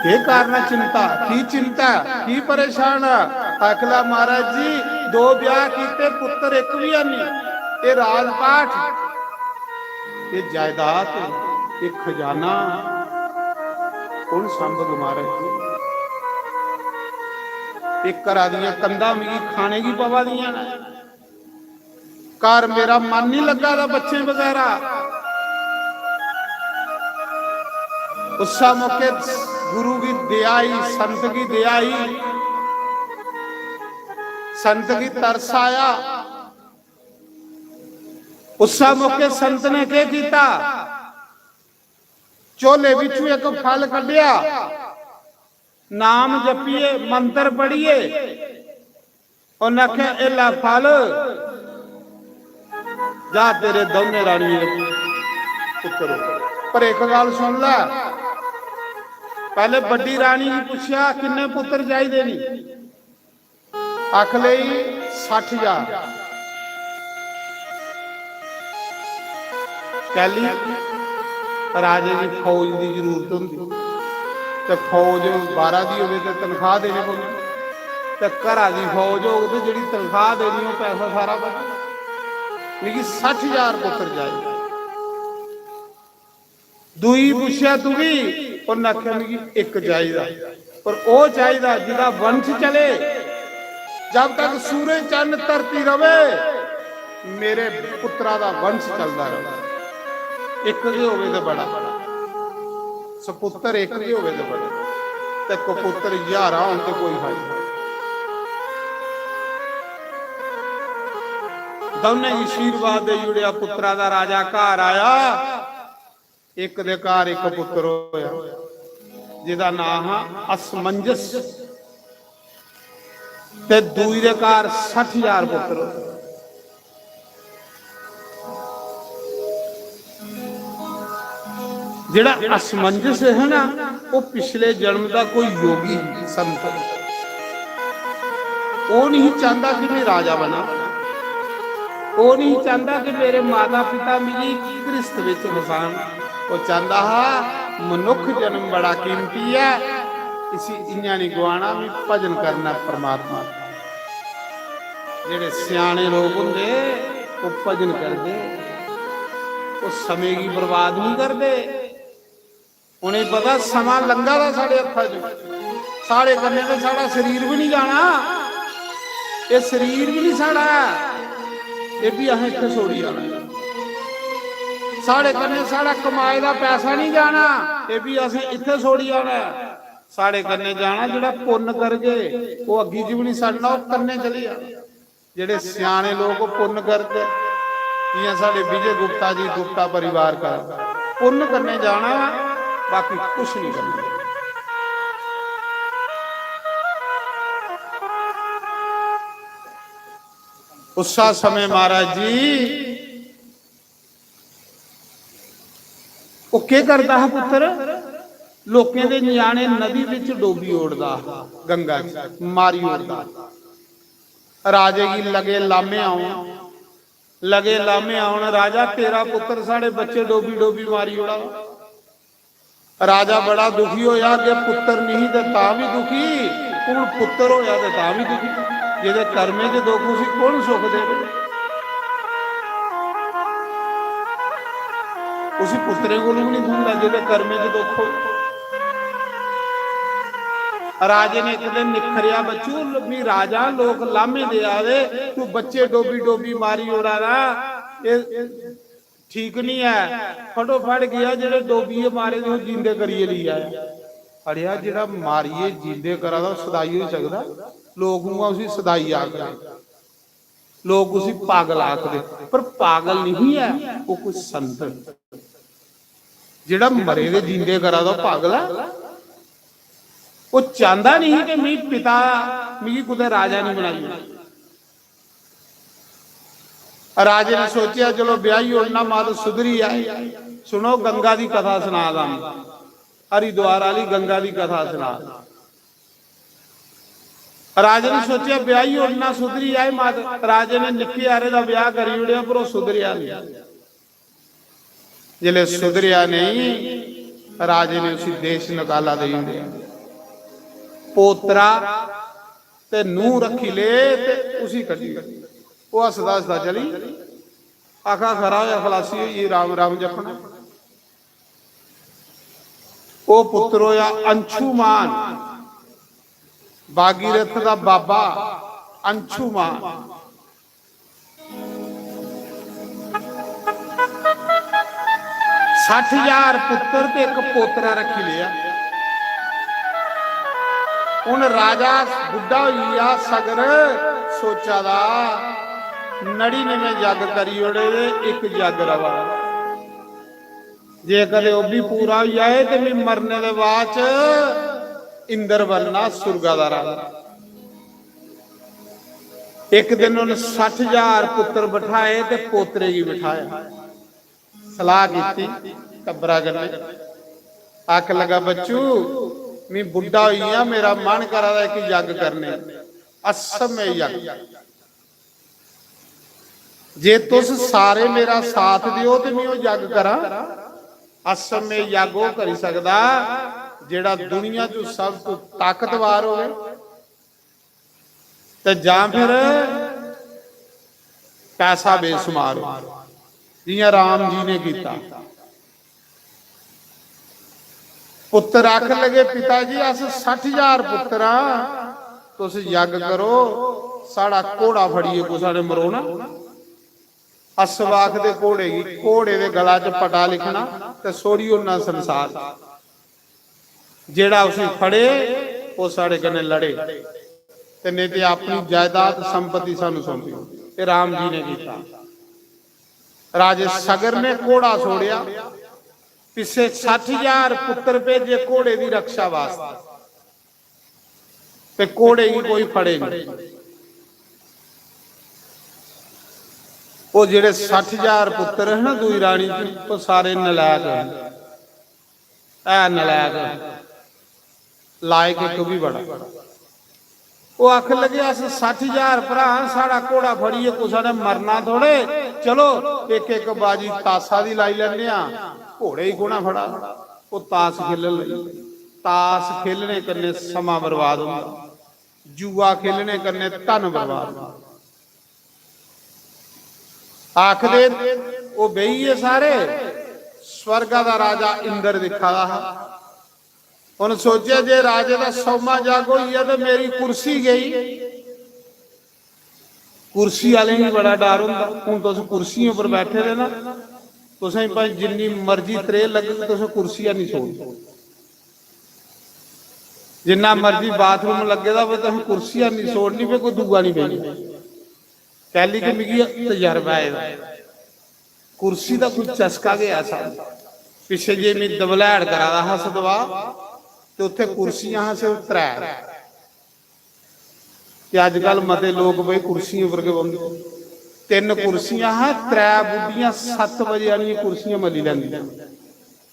केह् कारण ऐ चिंता? की चिंता? की परेशान आ?" आखला, "महाराज जी, दो ब्याह कीते, पुत्तर इक भी हैनी। एह् राजपाठ, एह् जायदाद, एह् खजाना कु'न सांभग महाराज जी? एह् घरा दियां कंधां मिगी खाने गी पवा दियां न।" घर मेरा मन नहीं लग्गा दा बच्चे बगैरा।" उस मौके गुरु की दया आई, संत की दया आई, संत की तरस आया। उस मौके संत ने क्या किया? झोले बिचू एक फल कड्ढिया, नाम जपिए, मंत्र पढ़िए, उन्हें आखेआ, "एह् लै फल, जा तेरे दौनें रानियें दे पुत्तर हो।" पर इक गल्ल सुन लै, पैह्ले बड्डी रानी गी पुच्छेआ, "किन्ने पुत्तर चाहिदे नी?" आख लेई, "सट्ठ ज्हार।" कैली? राजे दी फौज दी जरूरत होंदी, ते फौज बाहरा दी होवे ते तनखाह देनी पौंदी, ते घरा दी फौज होग ते जेह्ड़ी तनखाह देनी, ओह् पैसा सारा बचग। "मिगी सट्ठ ज्हार पुत्तर चाहिदे।" दूई पुच्छेआ, "तुगी?" उन्नै आखेआ, "मिगी इक चाहिदा, पर ओह् चाहिदा जेह्दा वंश चले, जब तक सूरज चन्न धरती रवे, मेरे पुत्तरा दा वंश चलदा रवे।" इक गै होवे ते बड़ा, सपुत्तर इक गै होवे ते बड़ा, ते कपुत्तर ज्हारां होन ते कोई हर्ज नहीं। दौनें गी आशीर्वाद देई ओड़ेआ, पुत्तरा दा राजा घर आया। इक दे घर इक पुत्तर होया, जिदा नां हा असमंजस, ते दूई दे घर सट्ठ हजार पुत्तर होए। जेड़ा असमंजस है ना, वो पिछले जन्म का कोई योगी संत, वो नहीं चाहता कि मैं राजा बना, वो नहीं चाहता कि मेरे माता पिता मिगी गृहस्थ विच बसान। वो चाहता हा, "मनुख जन्म बड़ा कीमती है, इसी इयां नहीं गवाना, मैं भजन करना परमात्मा।" जेड़े स्याने लोग होंदे, वो भजन करदे, वो समें गी बर्बाद नहीं करदे। उ'नेंगी पता समां लंघा दा साढ़े हत्था च, साढ़े कन्नै ते साढ़ा शरीर बी नहीं जाना, एह् शरीर बी नहीं साढ़ा ऐ, एह् बी असें इत्थै छोड़ी जाना। साढ़े कन्नै साढ़ा कमाए दा पैसा नहीं जाना, एह् बी असें इत्थै छोड़ी जाना। साढ़े कन्नै जाना जेह्ड़ा पुन्न करगे, ओह् अग्गी च बी नहीं सड़ना, ओह् कन्नै चली जाना। जेह्ड़े स्याने लोक पुन्न करदे, जियां साढ़े विजय गुप्ता जी गुप्ता परिवार का पुन्न कन्नै जाना, बाकी कुछ नहीं करना। उस्सा समय महाराज जी, ओह् केह् करदा हा पुत्तर? लोकें दे ञ्याणे नदी बिच डोबी ओड़दा हा, गंगा च मारी ओड़दा हा। राजे गी लगे लामे औन, लगे लामे औन, "राजा, तेरा पुत्तर साढ़े बच्चे डोबी डोबी मारी ओड़ा।" राजा बड़ा दुखी होया, अग्गे पुत्तर नहीं ते तां भी दुखी, हुन पुत्तर होया ते तां भी दुखी। जेह्दे कर्में च दुख, उसी कौन सुख देवे? उसी पुत्तरें कोलू भी नहीं थ्होंदा जेह्दे कर्में च दुख हो। राजे ने इक दिन निक्खरेआ, "बच्चू, मी राजा लोक लामे देआ दे, तू बच्चे डोबी डोबी मारी ओड़ा दा, एह् ठीक नहीं है।" फटोफट गया, जेह्ड़े डोबियै मारे दे, ओह् जींदे करियै लेई आया। अड़ेआ, जेह्ड़ा मारियै जींदे करा दा, ओह् सदाई होई सकदा? लोक उ'आं उसी सदाई आखदे, लोक उसी पागल आखदे, पर पागल नहीं है, ओह् कोई संत ऐ। जेह्ड़ा मरे दे जींदे करा दा, ओह् पागल ऐ। ओह् चांह्दा नहीं कि मी पिता, मिगी कुतै राजा नहीं बनाई ओड़े। राजे ने सोचेआ, "चलो, ब्याही ओड़ना, मत सुधरी जाए।" सुनो, गंगा दी कथा सना दा में, हरिद्वार आह्ली गंगा दी कथा सना दा। राजे ने सोचेआ, "ब्याही ओड़ना, सुधरी जाए मत।" राजे ने निक्के हारे दा ब्याह करी ओड़ेआ, पर ओह् सुधरेआ नहीं। जिसलै सुधरेआ नहीं, राजे ने उसी देश नकाला देई ओड़ेआ। पोतरा ते नूंह रक्खी ले ते उसी कड्ढी ओड़ेआ। ओह् हसदा हसदा चली, आखा, "खरा होया, खलासी होई गेई, राम राम जपना।" ओह् पुत्तर होया अंशुमान, भागीरथ दा बाबा अंशुमान। सट्ठ हजार पुत्तर ते इक पोतरा रक्खी लेआ। हुन राजा बुड्ढा होई गेआ, सगर, सोचा दा, "नड़िनमें जग करी ओड़े दे, इक जग रवा दा। जे कदे ओह् बी पूरा होई जाए ते मी मरने दे बाद च इंद्र बनना, सुरगा दा राजा।" इक दिन उन्न सट्ठ हजार पुत्तर बठाए ते पोतरे गी बठाया। सलाह कीती टब्बरा कन्नै, आखन लगा, "बच्चू, मी बुड्ढा होई गेआ, मेरा मन करा दा इक यज्ञ करने, अश्वमेध यज्ञ। जे तुस सारे मेरा साथ देओ ते मी ओह् यज्ञ करां, अश्वमेध यज्ञ ओह् करी सकदा जेह्ड़ा दुनिया च सब तों ताकतवर होवे।" ते जां फिर पैसा बेशुमार हो, जियां राम जी ने कीता। पुत्तर आखन लगे, "पिता जी, अस सट्ठ हजार पुत्तर आं, तुस यज्ञ करो, साढ़ा घोड़ा फड़ियै कुसै ने मरोना।" अश्व आखदे घोड़े गी, घोड़े दे गला च पटा लिखना ते छोड़ी ओड़ना संसार। जेह्ड़ा उसी फड़े, ओह् साढ़े कन्नै लड़े, ते नेईं ते अपनी जायदाद संपत्ति सानू सौंपी। एह् राम जी ने कीता। राजे सगर ने घोड़ा छोड़ेआ, पिच्छे सट्ठ हजार पुत्तर भेजे घोड़े दी रक्षा वास्तै, ते घोड़े गी कोई फड़े नहीं। ओह् जेह्ड़े सट्ठ हजार पुत्तर है ना दूई रानी च, ओह् सारे नलायक हैं। है नलायक, लायक इक बी बड़ा। ओह् आखन लगे, "अस सट्ठ हजार भ्राऽ आं, साढ़ा घोड़ा फड़ियै कुसै ने मरना थोड़े। चलो, इक इक बाजी तासा दी लाई लैन्ने आं।" घोड़े गी कु'न फड़ा? ओह् तास खेलन लगे। तास खेलने कन्नै समां बर्बाद होंदा, जुआ खेलने कन्नै धन बर्बाद होंदा। आखदे ओह् बेही गे सारे, स्वर्गा दा राजा इंद्र दिक्खा दा हा। उन्न सोचेआ, "जे राजे दा सौमा जग होई गेआ ते मेरी कुर्सी गेई।" कुर्सी आह्लें गी बड़ा डर होंदा। हून तुस कुर्सियें उप्पर बैठे दे ना, तुसें भाएं जिन्नी मर्जी त्रेह् लग्गग, तुसें कुर्सी हैनी छोड़नी। जिन्ना मर्जी बाथरूम लग्गे दा होवे, तुसें कुर्सी हैनी छोड़नी, भाएं कोई दूआ नहीं बेही जा। कैली कि मिगी तजर्बा ऐ, कुर्सी दा कोई चस्का गै ऐसा। पिच्छे जे में दबलैड़ करा दा हा सदवा, ते उत्थै कुर्सियां हा सिर्फ त्रै, ते अजकल मते लोक भाई कुर्सियें पर गै बौंह्दे। तिन्न कुर्सियां हा, त्रै बुड्ढियां सत्त बजे आनियै कुर्सियां मली लैंदियां,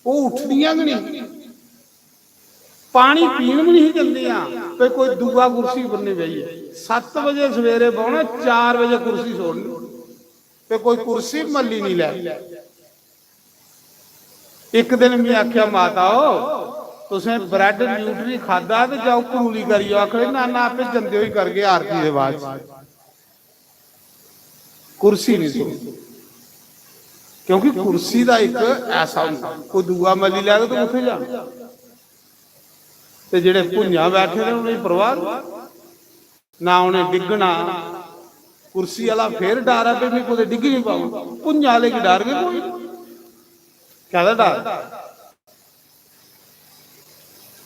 ओह् उठदियां गै नेईं। पानी पीन बी नहीं जंदियां, ते कोई दूआ कुर्सी पर नहीं बेही। सत्त बजे सवेरे बौह्ना, चार बजे कुर्सी छोड़नी, ते कोई कुर्सी मल्ली नहीं लै। इक दिन में आखेआ, "माता ओ, तुसें ब्रेड न्यूट्री खाद्धा ते जाओ करूली करी आओ।" आखन लगे, "ना, ना, आपे जंदे होई करगे आरती दे बाद च।" कुर्सी नहीं छोड़नी, क्योंकि कुर्सी दा इक ऐसा होंदा, कोई दूआ मली लैग ते कुत्थै जाना? ते जेह्ड़े भुंञा बैठे दे, उ'नेंगी परवाह निं। ना उ'नें डिग्गना। कुर्सी आह्ला फिर डर ऐ, भी मी कुतै डिग्गी निं पाऊं। भुंञा आह्ले गी डर गै कोई निं। कैह्दा डर?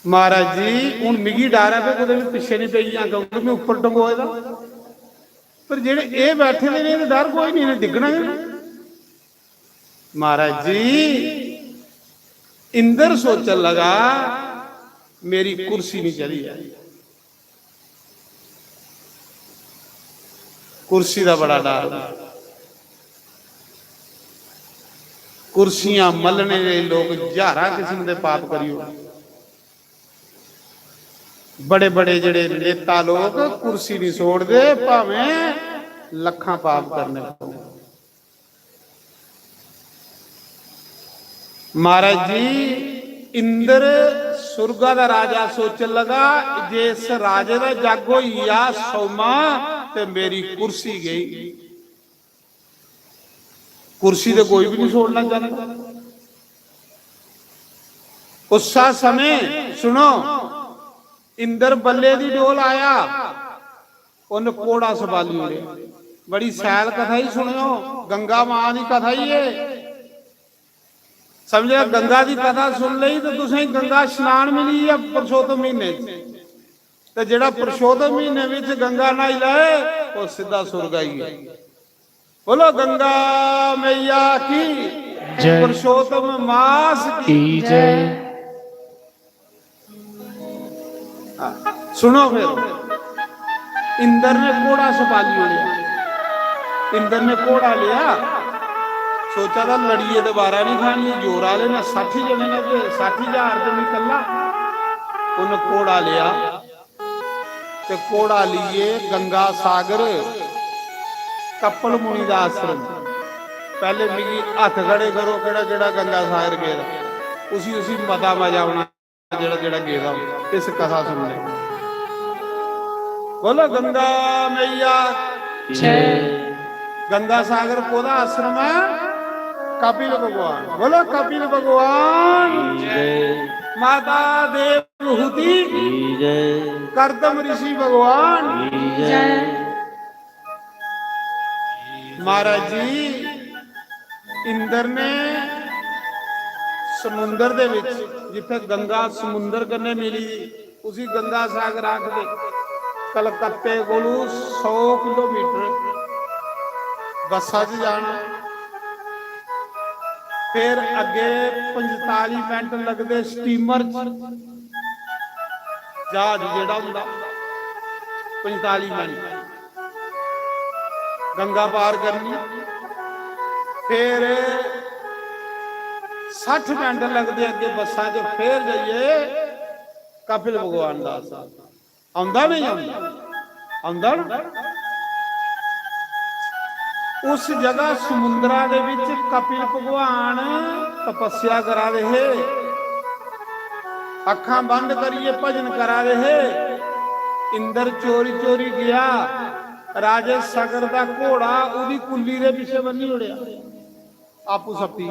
महाराज जी, हून मिगी डर ऐ कि कुतै बी पिच्छे निं पेई जां, क्योंकि में उप्पर टंगोए दा। पर जेह्ड़े एह् बैठे दे ने, इ'नें डर कोई निं, इ'नें डिग्गना गै निं। महाराज जी, इंद्र सोचन लगा, मेरी कुर्सी निं चली ऐ। कुर्सी दा बड़ा डर। कुर्सियां मल्लने लेई लोक ज्हारां किस्म दे पाप करी ओड़दे। बड़े बड़े जेह्ड़े नेता लोक कुर्सी निं छोड़दे, भावें लक्खां पाप करने पौन। महाराज जी, इंद्र सुरगा दा राजा सोचन लगा, जे इस राजे दा जग होई गेआ सौमा, ते मेरी कुर्सी गेई। कुर्सी ते कोई भी नहीं छोड़ना चाहता। उस्सा समय, सुनो, इंद्र बल्ले दी डोल आया, उन्न घोड़ा सबाली ओड़ेआ। बड़ी सैल कथा ही सुनेओ, गंगा मां दी कथा ही है। समझेआ, गंगा दी कथा सुन लेई ते तुसें गंगा स्नान मिली गेआ पुरुषोत्तम महीने च। ते जेड़ा पुरुषोत्तम महीने विच गंगा न्हाई लै, ओह सिद्धा सुर्ग आई गया। बोलो गंगा मैया की जय। पुरुषोत्तम मास की की जय। हाँ, सुनो फिर, इंद्र ने घोड़ा सपाली ओड़ेआ। इंद्र ने घोड़ा लिया, सोचा दा लड़िए ते बारा नहीं खानी, जोर आले ने सट्ठ जने ने ते सट्ठ हजार ते मैं कल्ला। उन्न घोड़ा लिया ते घोड़ा लिए गंगा सागर, कपिल मुनि दा आश्रम। पहले मिगी हत्थ खड़े करो, केड़ा केड़ा गंगा सागर गेदा, उसी उसी मता मजा आना। जेड़ा जेड़ा गेदा हो, इस कथा सुनने। बोलो गंगा मैया जय। गंगा सागर कोदा आश्रम है? कपिल भगवान। बोलो कपिल भगवान जय। माता देवहूति की जय। करदम ऋषि भगवान की जय। महाराज जी, इंद्र ने समुंदर दे विच, जिथे गंगा समुंदर कन्नै मिली, उसी गंगा सागर आखदे। कलकत्ते कोलू सौ किलोमीटर बस्सा च जाना, फिर अग्गे पंजताली मिनट लगदे स्टीमर च, जहाज जेड़ा हुंदा, पंजताली मिनट गंगा पार करनी, फिर सट्ठ मिनट लगदे अग्गे बस्सा च, फिर जाइए कपिल भगवान दा आश्रम। औंदा नहीं औंदा? औंदा ना? उस जगह समुंदरा दे विच कपिल भगवान तपस्या करा दे हे, अखां बंद करिए भजन करा दे हे। इंद्र चोरी चोरी गया, राजे सगर दा घोड़ा उदी कुल्ली दे पिछे बन्नी ओड़ेआ, आपू सप्पी।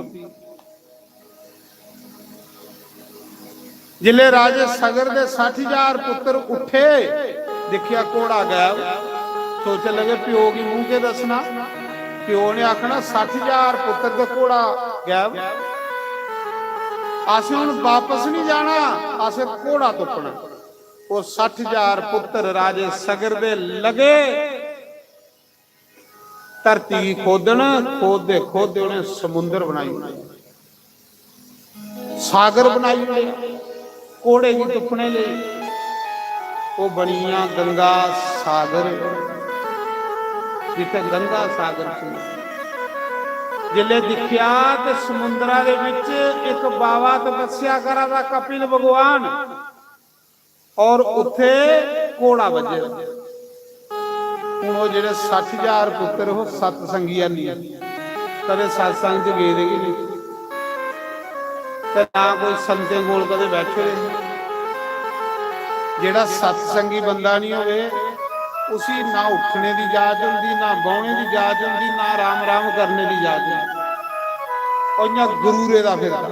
जिसले राजे सगर दे सट्ठ हजार पुत्र उठे, दिखेआ घोड़ा गायब। सोचन लगे, प्यो गी मूंह के दसना? प्यो ने आखना, सट्ठ हजार पुत्र ते घोड़ा गायब। असें हुन वापस नहीं जाना, असें घोड़ा तुप्पना। ओह सट्ठ हजार पुत्र राजे सगर दे लगे धरती गी खोदन, खोददे खोददे उ'नें समुंदर बनाई ओड़ेआ, सागर बनाई ओड़ेआ। घोड़े गी तुप्पने लेई ओह् बनी गेआ गंगा सागर, जित्थै गंगा सागर च जिसलै दिक्खेआ ते समुंदरा दे बिच इक बावा तपस्या करा दा कपिल भगवान, और उत्थे घोड़ा बज्झे दा। हुन ओह् जेह्ड़े सट्ठ हजार पुत्तर, ओह् सतसंगी हैनी, कदें सतसंग च गेदे गै नेईं, ते ना कोई संतें कोल कदें बैठे दे। जेह्ड़ा सतसंगी बंदा निं होवे, उसी ना उट्ठने दी जाच होंदी, ना बौह्ने दी जाच होंदी, ना राम राम करने दी जाच होंदी। ओह् इ'यां गरूरे दा फिरदा।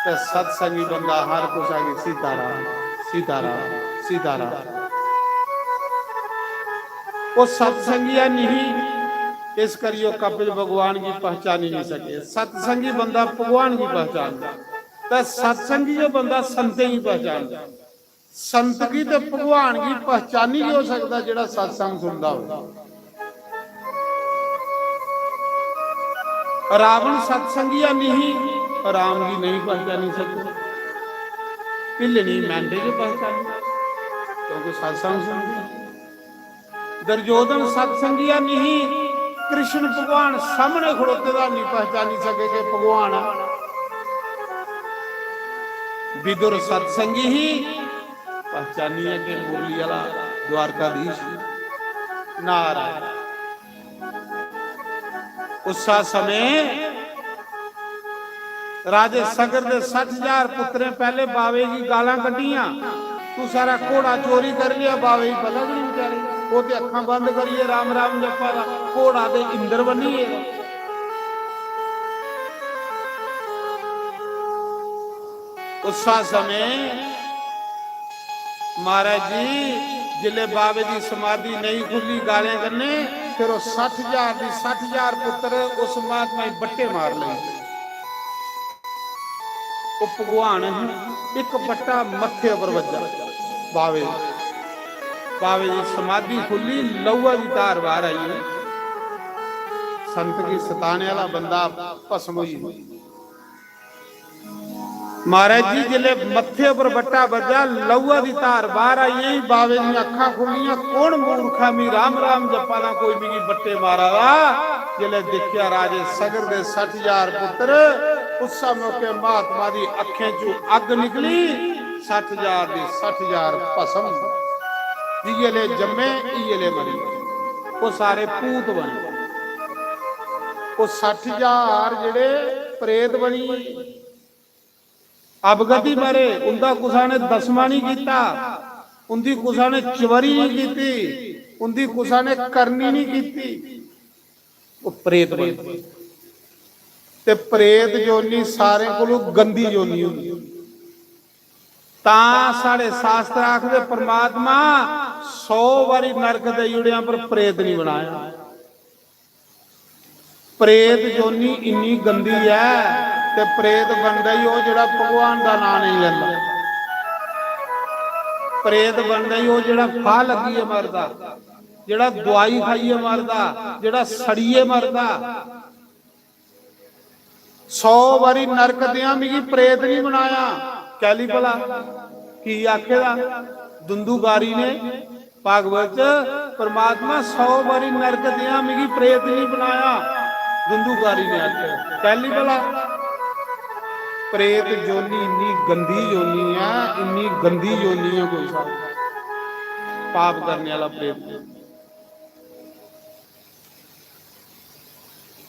ते सतसंगी बंदा हर कुसै गी सीताराम, सीताराम, सीताराम। वो सत्संगिया नहीं, इस करी वो कपिल भगवान की पहचानी नहीं सके। सत्संगी बंदा भगवान की पहचानदा, ते सत्संगी जो बंदा संतें की पहचानदा। संत की ते भगवान की पहचानी ही हो सकदा जेड़ा सत्संग सुनदा हो। रावण सत्संगिया नहीं, राम जी नहीं पहचानी सके। भिल्लनी मैंडे जो पहचानी, क्योंकि सत्संग सुनदे। दुर्योधन सत्संगिया नहीं, कृष्ण भगवान सामने खड़ोते दा नहीं पहचानी सके कि भगवान है। विदुर सत्संगी ही, पहचानी है कि मुरली वाला द्वारकाधीश। नारायण। उस्सा समय राजे सगर दे सट्ठ हजार पुत्तरें पहले बावे गी गालां कड्ढियां, "तू सारा घोड़ा चोरी कर लिया।" बावे गी पता भी नहीं बेचारे, वो ते अक्खां बंद करिए राम राम जप्पा दा, घोड़ा ते इंद्र बनी गेदा। उस्सा समय महाराज जी, जिसले बावे दी समाधि नहीं खुली गालें कन्ने, फिर वो सट्ठ हजार दी सट्ठ हजार पुत्र उस महात्मा गी बट्टे मार ले। वो भगवान ही, एक बट्टा मत्थे पर बज्जा बावे दी। बावे दी समाधि खुली, लहूआ दी धार बाहर आई। संत गी सताने वाला बंदा भस्म होई। महाराज जी, जिसले मत्थे पर बट्टा बज्जा, लहूआ दी धार बाहर आई, बावे दियां अक्खां खुल्लियां, "कौन मूर्खा मी राम राम जप्पा दा, कोई मिगी बट्टे मारा दा।" जिसले दिक्खेआ राजे सगर दे सट्ठ हजार पुत्र, उस्सा मौके महात्मा दी अक्खें चों अग्ग निकली, सट्ठ हजार दी सट्ठ हजार भस्म। जियले जम्मे, इयले मरी। वो सारे भूत बने। वो सट्ठ हजार जेड़े प्रेत बनी, अवगति मरे, उंदा कुसा ने दसमा नहीं कीता, उंदी कुसा ने चवरी नहीं कीती, उंदी कुसा ने करनी नहीं कीती। वो प्रेत बने। ते प्रेत योनि सारें कोलू गंदी योनि होंदी। तां साढ़े शास्त्र आखदे, परमात्मा सौ बारी नरक देई ओड़ेआ, पर प्रेत नहीं बनाया। प्रेत योनि इन्नी गंदी ऐ, ते प्रेत बनदा ही ओह् जेह्ड़ा भगवान दा नांऽ नेईं लैंदा। प्रेत बनदा ही ओह् जेह्ड़ा फाह् लग्गियै मरदा, जेह्ड़ा दुआई खाइयै मरदा, जेह्ड़ा सड़ियै मरदा। सौ बारी नरक देआं, मिगी प्रेत नहीं बनाया। कैली भला? की आखे दा? दुंदुकारी ने भागवत च, "परमात्मा, सौ बारी नरक देआं, मिगी प्रेत नहीं बनाया।" दुंदुकारी ने आखे। कैली भला? प्रेत योनि इन्नी गंदी योनि ऐ, इन्नी गंदी योनि ऐ कोई साहब। पाप करने वाला प्रेत।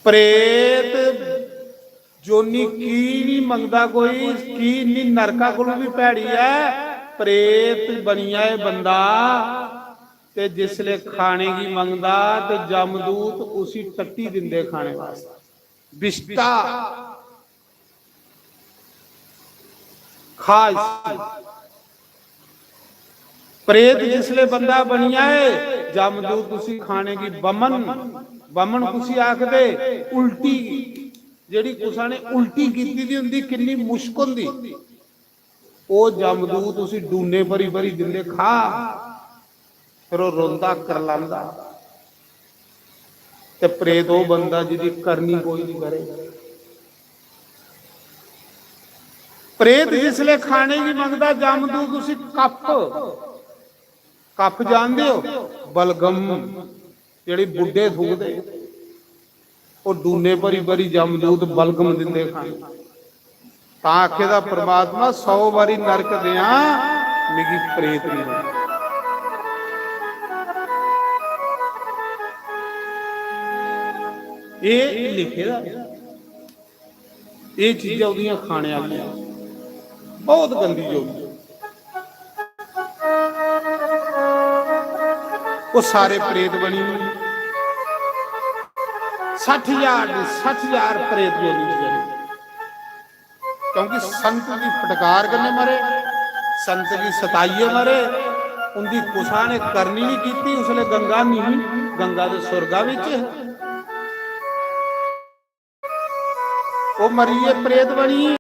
प्रेत योनि की नहीं मंगदा कोई, की इन्नी नरका कोलू भी भैड़ी ऐ? प्रेत बनिया एह् बंदा, ते जिसले खाने की मंगदा, ते जमदूत उसी टट्टी दिंदे खाने वास्ते। बिष्टा खा इसी। प्रेत जिसले बंदा बनी जाए, जमदूत उसी खाने की बमन, बमन कुसी आखदे? उल्टी। जेह्ड़ी कुसा ने उल्टी कीती दी होंदी, किन्नी मुश्क होंदी, ओह् जमदूत उसी डूने भरी भरी दिंदे, "खा।" फिर ओह् रोंदा, करलांदा। ते प्रेत ओह् बंदा जिदी करनी कोई नहीं करे। प्रेत जिसले खाने की मंगदा, जमदूत उसी कप, कप जानदे हो? बलगम, जेह्ड़ी बुड्ढे थुकदे, ओह् डूने भरी भरी जमदूत बलगम दिंदे खाने। तां आखे दा परमात्मा, "सौ बारी नरक देआं, मिगी प्रेत नहीं देना।" एह् लिखे दा, एह् चीजां ओह्दियां खाने आह्लियां, बहुत गंदी योनि। ओह् सारे प्रेत बनी गे। सट्ठ हजार दे सट्ठ हजार प्रेत योनि च गए। क्योंकि संत दी फटकार कन्नै मरे। संत गी सताइयै मरे, उंदी कुसा ने करनी नहीं कीती। उसले गंगा नहीं, गंगा दे सुरगा विच है। ओह मरियै प्रेत बनी।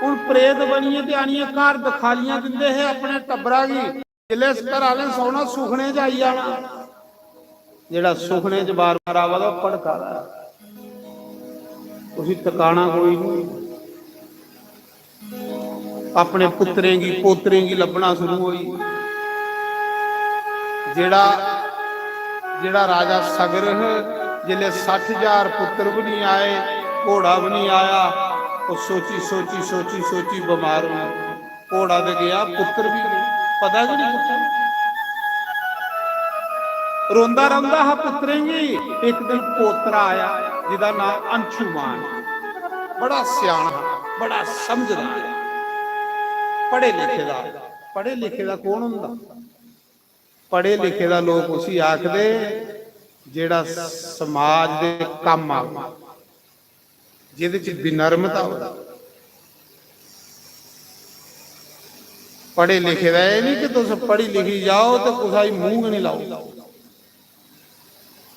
हुन प्रेत बनियै ते आनियै घर दखालियां दिंदे हे अपने टब्बरा गी। जिसलै इस घर आह्ले सौना, सुखने च आई जाना। जेह्ड़ा सुखने च बार-बार आवा दा, ओह् भड़का दा ऐ। उसी टकाना कोई नहीं। अपने पुत्तरें गी, पोतरें गी लब्भना शुरू होई। जेह्ड़ा, जेह्ड़ा राजा सगर ह, जिसलै सट्ठ हजार पुत्तर भी नहीं आए, घोड़ा भी नहीं आया, ओह् सोची, सोची, सोची, सोची बमार होई। घोड़ा ते गया, पुत्तर भी गए, पता गै नहीं कुत्थै। रोंदा रौंदा हा पुत्तरें गी। इक दिन पोतरा आया, जिदा नां अंशुमान। बड़ा स्याना, बड़ा समझदार, पढ़े लिखे दा। पढ़े लिखे दा कौन होंदा? पढ़े लिखे दा लोक उसी आखदे जेड़ा समाज दे कम्म आवे, जेदे च विनम्रता होवे। पढ़े लिखे दा एह् नहीं कि तुस पढ़ी लिखी जाओ ते कुसै गी मूंह गै नहीं लाओ।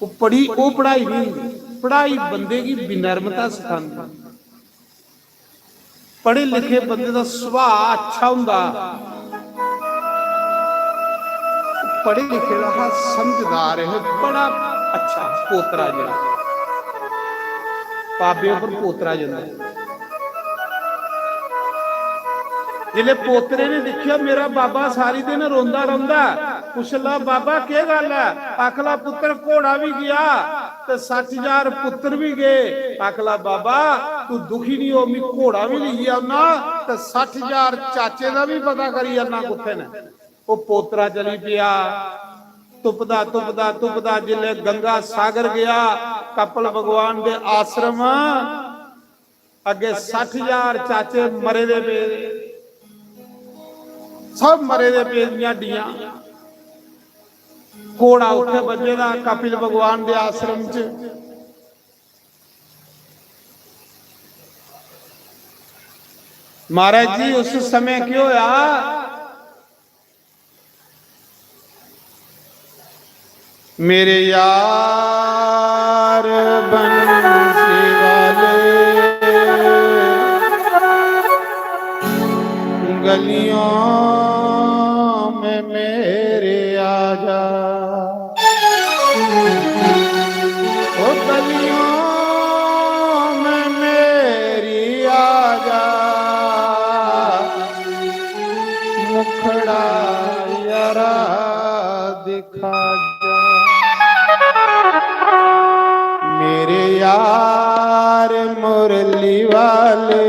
ओह् पढ़ी, ओह् पढ़ाई नहीं होंदी। पढ़ाई बंदे गी विनम्रता सिखांदी। पढ़े लिखे बंदे दा सुभाऽ अच्छा होंदा। पढ़े लिखे दा हा, समझदार है, बड़ा अच्छा पोतरा जेह्ड़ा, बाबे उप्पर पोतरा जंदा। जिसलै पोतरे ने दिक्खेआ, मेरा बाबा सारी दिन रोंदा रौंदा, पुच्छन लगा, "बाबा, केह् गल्ल ऐ?" आखला, "पुत्तर, घोड़ा बी गेआ ते सट्ठ हजार पुत्तर बी गे।" आखला, "बाबा, तू दुखी निं हो, मी घोड़ा बी लेई औना ते सट्ठ हजार चाचे दा बी पता करी औना कुत्थै न।" ओह् पोतरा चली पेआ, तुपदा, तुपदा, तुपदा जिसलै गंगा सागर गेआ, कपिल भगवान दे आश्रम, अग्गे सट्ठ हजार चाचे मरे दे पे, सब मरे दे पे दियां हड्डियां। घोड़ा उत्थे बज्झे दा कपिल भगवान दे आश्रम च। महाराज जी, उस समय केह् होया? मेरे यार बंसी वाले, गलियों में मेरे आजा। ओ गलियों में मेरी आजा, मुखड़ा यारा दिखा जा। मेरे यार मुरली वाले,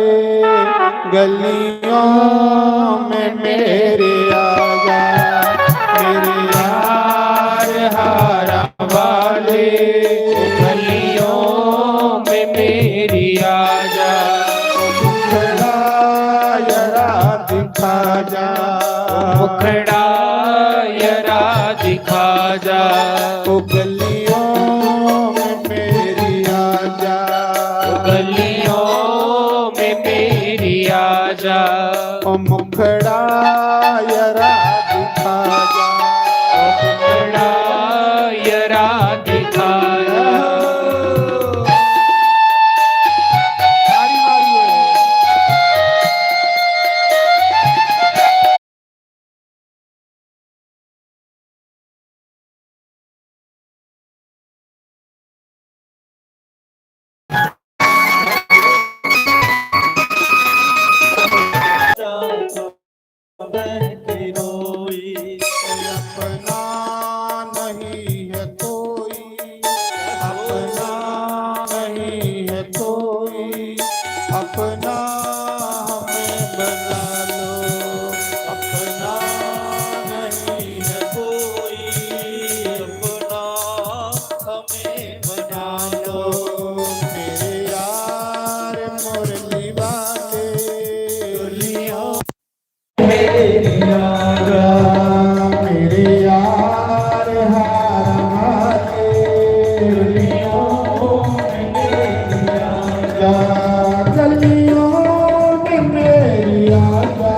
गलियों में मेरे आजा। मेरे यार हारा वाले, गलियों में मेरी आजा। मुखड़ा यारा दिखा जा। मुखड़ा यारा दिखा जा। ओ गलियों में मेरी आजा। ओ गलियों में मेरी आजा। ओ मुखड़ा यारा दिखा जा। ओ मुखड़ा यारा दिखा जा। तारी मारिए। बहती रोई। अपना नहीं है कोई, अपना नहीं है कोई, अपना हमें बना लो। अपना नहीं है कोई, अपना हमें बना लो। मेरे यार मुरली वाले, दुनिया मेरी यारा, मेरे यार हार वाले, गलियों में मेरी आजा, गलियों में मेरी आजा।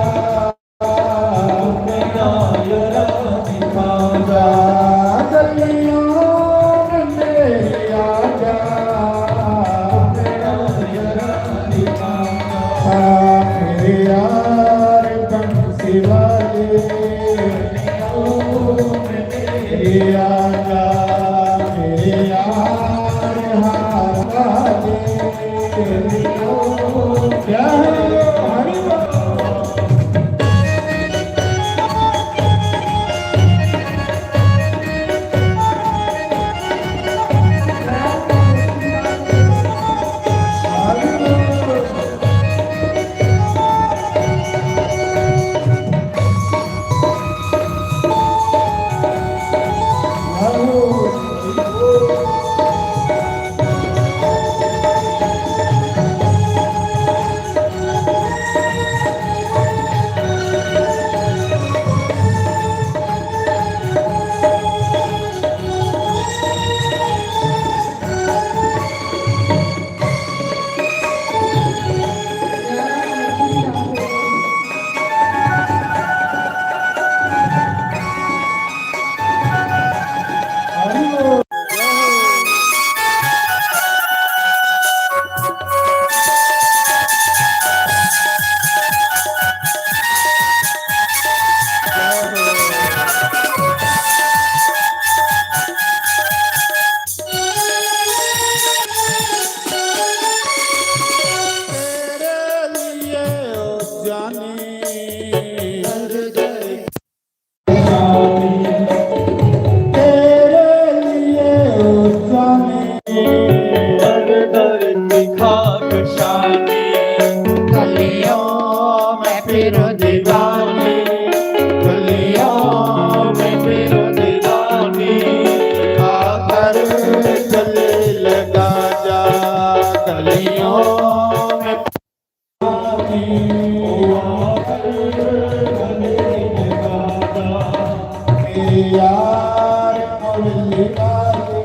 फिरो दीवानी, गलियों में फिरो दीवानी, आकर गले लगा जा, गलियों में पानी, आकर गले लगा जा, मेरे यार मुरली वाले।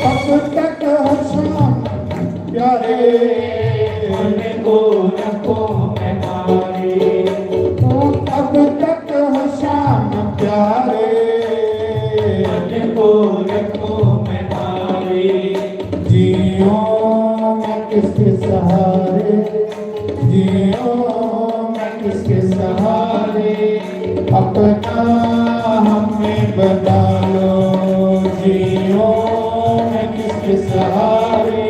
अब तक हर शाम प्यारे, उनको रखो मैं नारी। अब तक हर शाम प्यारे, उनको रखो मैं नारी। जियो मैं किसके सहारे, जियो मैं किसके सहारे, अपना हमें बना लो। जियो मैं किसके सहारे,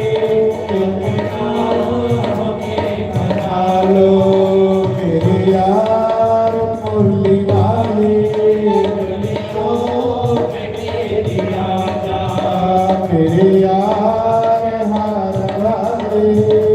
अपना हमें बना लो। मेरे यार मुरली वाले, मेरे यार हार वाले।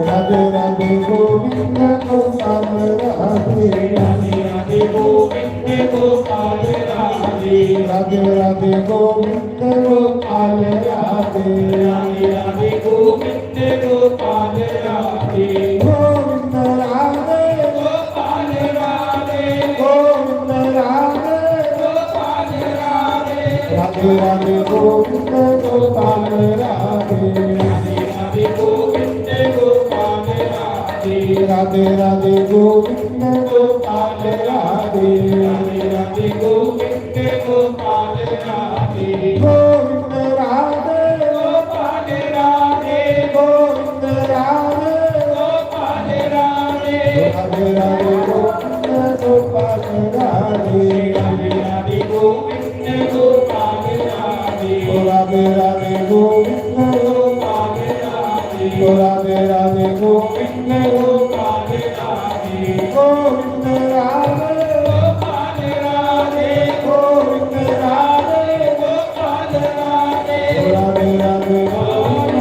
राधे राधे गोविंद गोपाल राधे। राधे राधे गोविंद गोपाल राधे। राधे राधे गोविंद गोपाल राधे। राधे राधे गोविंद गोपाल राधे। गोविंद राधे। गोपाल राधे। गोविंद राधे। गोपाल राधे। राधे राधे गोविंद गोपाल राधे। राधे राधे गोविंद गोपाल राधे। राधे राधे गोविंद गोपाल राधे। राधे राधे गोविंद गोपाल राधे। गोविंद राधे। गोपाल राधे। गोविंद राधे। गोपाल राधे। राधे राधे गोविंद गोपाल राधे। राधे राधे गोविंद गोपाल राधे। ओ राधे राधे गोविंद गोपाल राधे। ओ राधे राधे गोविंद गोपाल राधे। गोविंद राधे। गोपाल राधे। गोविंद राधे। गोपाल राधे। ओ राधे राधे गोविंद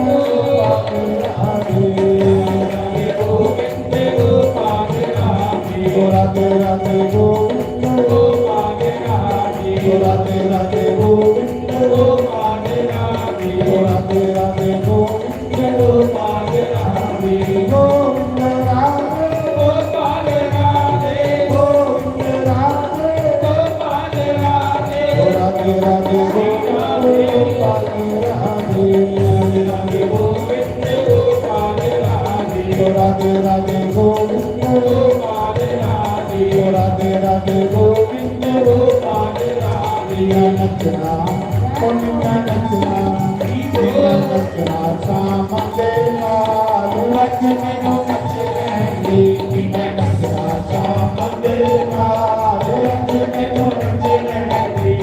गोपाल राधे। राधे गोविंद गोपाल राधे। ओ राधे राधे गोविंद गोपाल राधे। ओ राधे राधे गोविंद गोपाल राधे। नचना, ओ नी मैं नचना, नी मैं नचना, शाम दे नाल। अज मैनू नच लैंदे, नी मैं नचना, शाम दे नाल। अज मैनू नच लैंदे,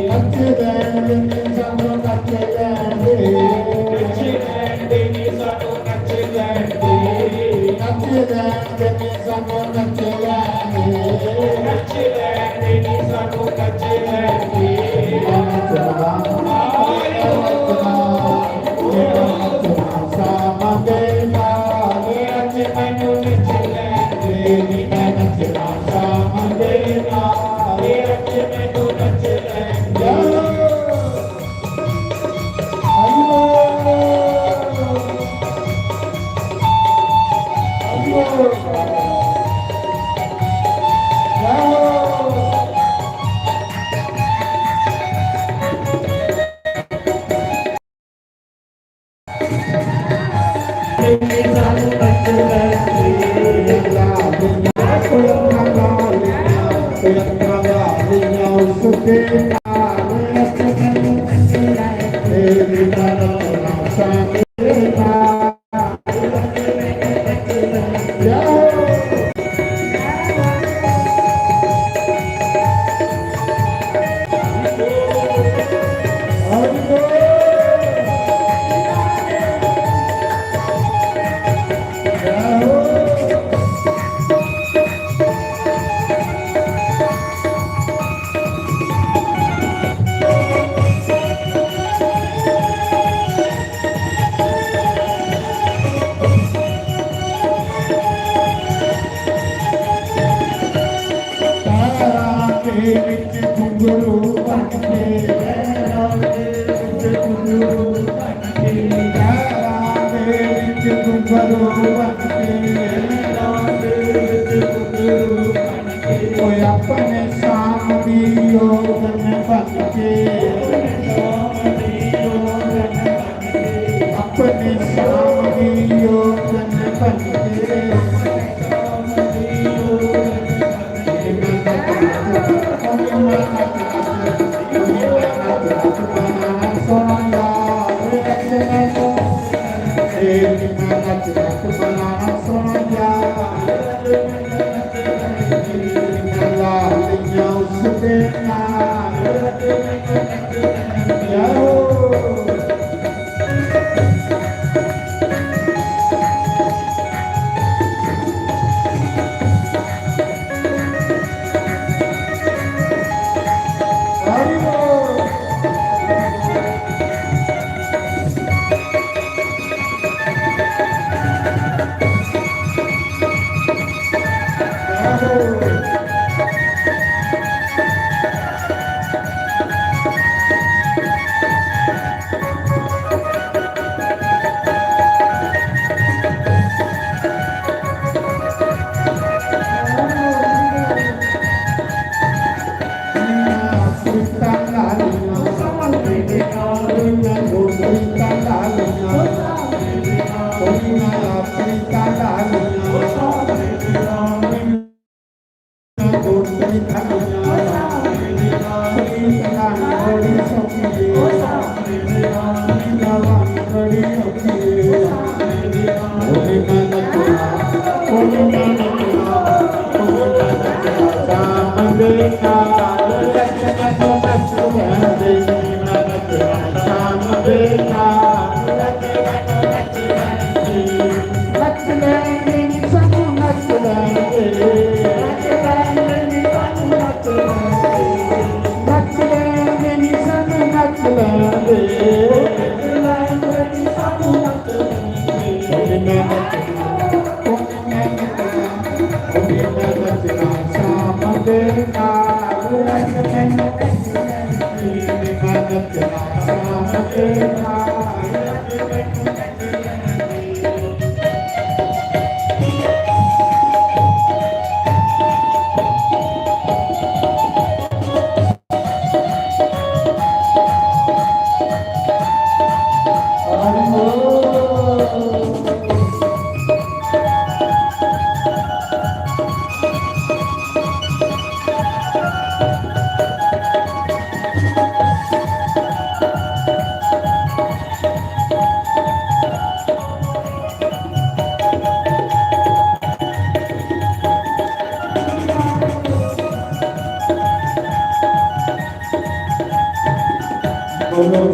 नच लैंदे, नी सानू नच लैंदे, नच लैंदे, नी सानू नच लैंदे, नच लैंदे, नी सानू नच लैंदे, नच लैंदे, नी सानू नच लैंदे। नचना, नचना, नचना, शाम दे नाल। अज मैनू नच लैंदे, नी मैं नचना, शाम दे नाल। अज मैनू नच लैंदे। पैरां दे विच घुंघरू बन के, पैरां दे विच घुंघरू बन के, पैरां दे विच घुंघरू बन के, पैरां दे विच घुंघरू बन के, ओए अपने शाम दी ओढ़न बन के, अपने शाम दी ओढ़न बन के।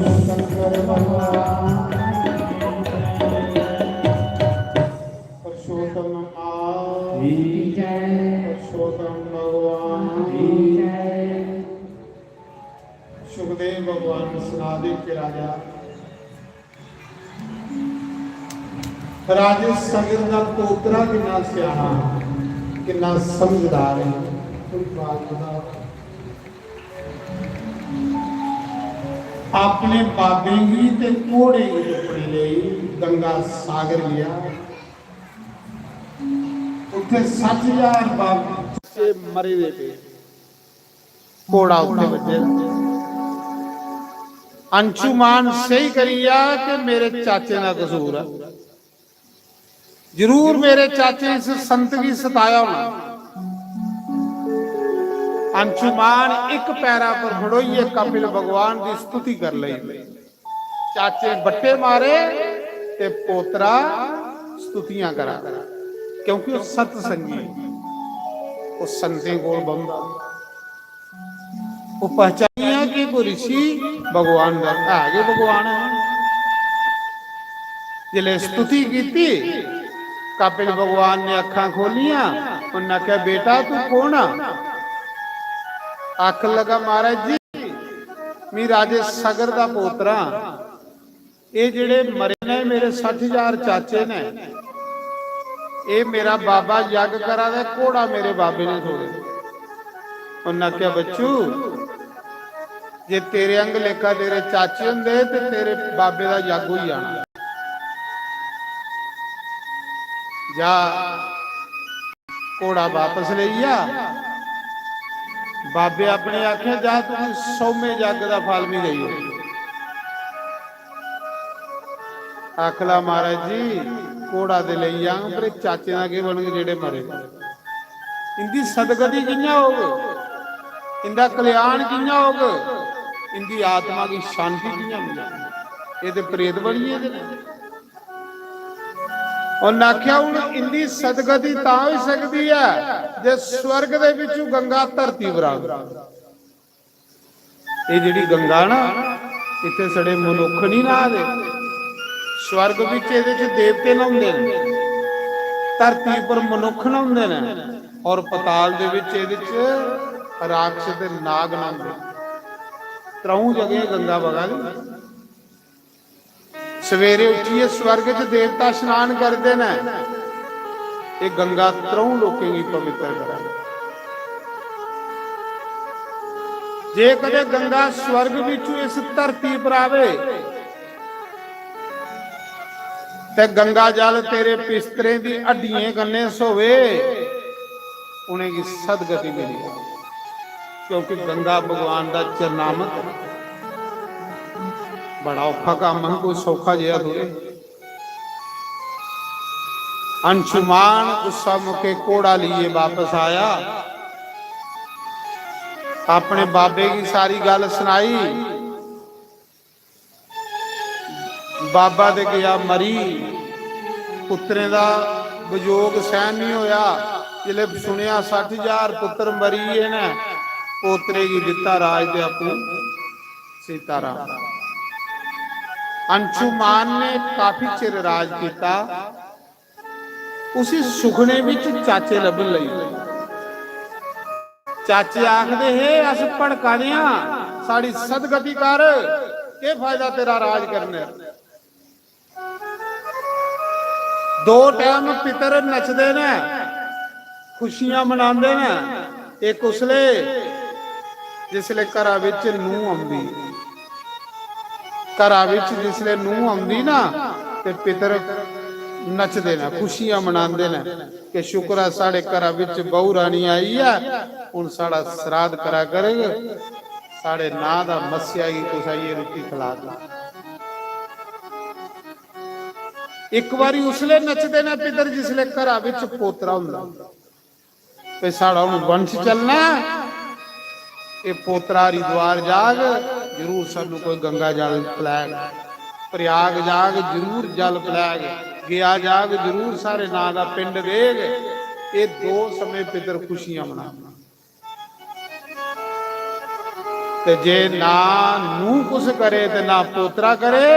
शंकर भगवान, पुरुषोत्तम आप, की जय। पुरुषोत्तम भगवान की जय। सुखदेव भगवान सुना दे कि राजा, राजे सगर दा पोतरा किन्ना स्याना, किन्ना समझदार है। कोई बात ना। अपने बाबे गी ते घोड़े गी तुप्पने लेई गंगा सागर गेआ। उत्थे सट्ठ हजार बाबे मरे दे पे। घोड़ा उत्थे बज्जे। अंशुमान स्हेई करी गेआ कि मेरे चाचे दा कसूर ऐ। जरूर मेरे चाचे इस संत गी सताया होना। अंशुमान इक पैरा पर खड़ोइयै कपिल भगवान दी स्तुति कर लई। चाचे बट्टे मारे ते पोतरा स्तुतियां करा, क्योंकि ओह् सत्संगी, ओह् संतें कोल बौंह्दा। ओह् पहचानिया कि कोई ऋषि भगवान दा है गै भगवान ऐ। जिसलै स्तुति कीती, कपिल भगवान ने अक्खां खोलियां, उन्नै आखेआ, "बेटा, तू कौन आ?" आखन लगा, "महाराज जी, मी राजे सगर दा पोतरा आं। एह् जेह्ड़े मरे ने, मेरे सट्ठ हजार चाचे ने। एह् मेरा बाबा यज्ञ करा दा, घोड़ा मेरे बाबे ने छोड़े।" उन्नै आखेआ, "बच्चू, जे तेरे आंग लेखा तेरे चाचे होंदे ते तेरे बाबे दा यज्ञ होई जाना। जा, घोड़ा वापस लेई आ।" बाबे अपने आखेआ, "जा, तू सौमें यज्ञ दा फल मी देई ओड़।" आखला, "महाराज जी, घोड़ा ते लेई जांग, पर एह् चाचें दा केह् बनग जेह्ड़े मरे? इंदी सदगति कि'यां होग? इंदा कल्याण कि'यां होग? इंदी आत्मा गी शांति कि'यां मिलग? एह् ते प्रेत बनी गेदे न।" उन्नै आखेआ, "हून इंदी सदगति तां होई सकदी ऐ जे स्वर्ग दे बिच्चू गंगा धरती पर आवे।" एह् जेह्ड़ी गंगा ना, इत्थै छड़े मनुक्ख निं न्हाऽ दे। स्वर्ग बिच एह्दे च देवते न्हौंदे न, धरती पर मनुक्ख न्हौंदे न, और पताल दे बिच एह्दे च राक्षस ते नाग न्हौंदे न। त्र'ऊं जगहें गंगा बगा दी। सवेरे उट्ठियै स्वर्ग च देवता स्नान करदे न। एह् गंगा त्र'ऊं लोकें गी पवित्र करा दी। जे कदे गंगा स्वर्ग बिचू इस धरती पर आवे, ते गंगा जल तेरे पिस्तरें दी हड्डियें कन्नै सोवे, उ'नेंगी सदगति मिली, क्योंकि गंगा भगवान दा चरणामृत ऐ। बड़ा औखा कम्म ऐ, कोई सौखा जेहा थोड़े। अंशुमान उस मौके घोड़ा लिए वापस आया, अपने बाबे गी सारी गल्ल सनाई। बाबा ते गेआ मरी, पुत्तरें दा वियोग सैह्न निं होआ। जिसलै सुनेआ सट्ठ हजार पुत्तर मरी गे न, पोतरे गी दित्ता राज ते आपूं सीताराम। अंशुमान ने काफी चिर राज कीता। उसी सुखने बिच चाचे लब्भन लगी पे। चाचे आखदे हे, "अस भड़का दे आं, साढ़ी सदगति कर, केह् फायदा तेरा राज करने?" दो टैम पितर नचदे न, खुशियां मनांदे न। एह् कुसलै? जिसलै घरा बिच नूंह् औंदी, घरा बिच जिसलै नूंह् औंदी ना, ते पितर नचदे न, खुशियां मनांदे न कि शुक्र ऐ, साढ़े घरा बिच बहू रानी आई ऐ, हून साढ़ा सराध करा करग, साढ़े नांऽ दा मस्सेआ गी कुसै गी रुट्टी खला दे। इक बारी उसलै नचदे न पितर, जिसलै घरा बिच पोतरा होंदा। ते साढ़ा हून वंश चलना ऐ। एह् पोतरा हरिद्वार जाग, जरूर सानू कोई गंगा जल पलैग, प्रयाग जाग, जरूर जल पलैग, गया जाग, जरूर साढ़े नां दा पिंड देग। एह् दो समें पितर खुशियां मनांदे। ते जे ना नूंह कुस करे ते ना पोतरा करे,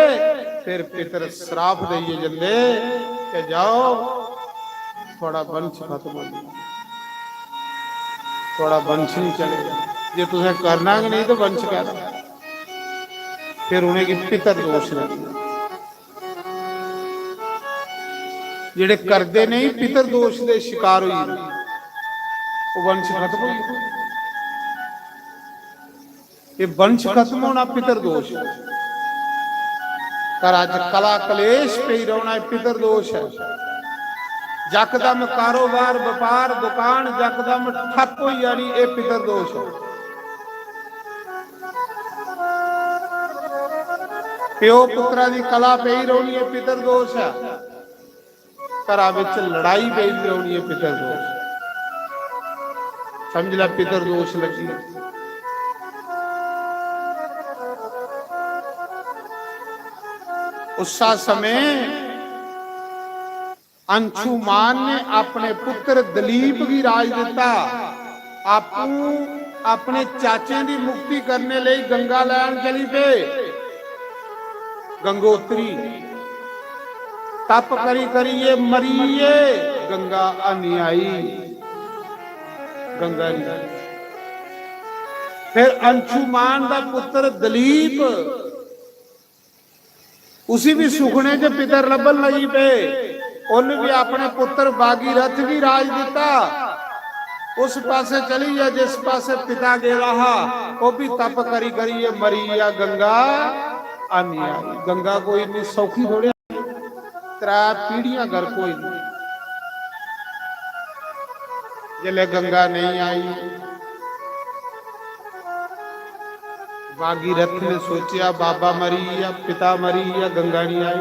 फिर पितर श्राप देइयै जंदे कि जाओ, थुआड़ा वंश खत्म हो जाए, थुआड़ा वंश नहीं चलेगा। जे तुसें करना गै नहीं तो वंश कैदा? फिर उनेंगी पितर दोष लगदा। जेड़े करदे नहीं, पितर दोष दे शिकार होई जंदे, वो वंश खत्म होई जंदा। ये वंश खत्म होना पितर दोष है। घरा च कला कलेश पेई रौहना, ये पितर दोष है। जकदम कारोबार, व्यापार, दुकान जकदम ठप होई जानी, ये पितर दोष है। प्यो पुत्रा दी कला पेई रौहनी, ये पितर दोष है। घरा विच लड़ाई पेई रौहनी, ये पितर दोष। समझ लै, पितर दोष लग्गी। उस समय अंशुमान ने अपने पुत्र दलीप गी राज दिता। आपू अपने चाचें दी मुक्ति करने लेई गंगा लैन चली पे। गंगोत्री तप करी करी ये मरी गे, गंगा हन्नी आई, गंगा नहीं आई। फिर अंशुमान दा पुत्र दलीप, उसी भी सुखने च पितर लब्भन लगी पे। उन्न भी अपने पुत्र भागीरथ गी राज दिता। उस पासे चली गया जिस पासे पिता गेदा हा, वो भी तप करी करी ये मरी गया, गंगा हन्नी आई। गंगा कोई इतनी सौखी थोड़े, त्रै पीढ़ियां गर्क होई। जिसलै गंगा नहीं आई, भागीरथ ने सोचेआ, बाबा मरी गेआ, पिता मरी गेआ, गंगा नहीं आई,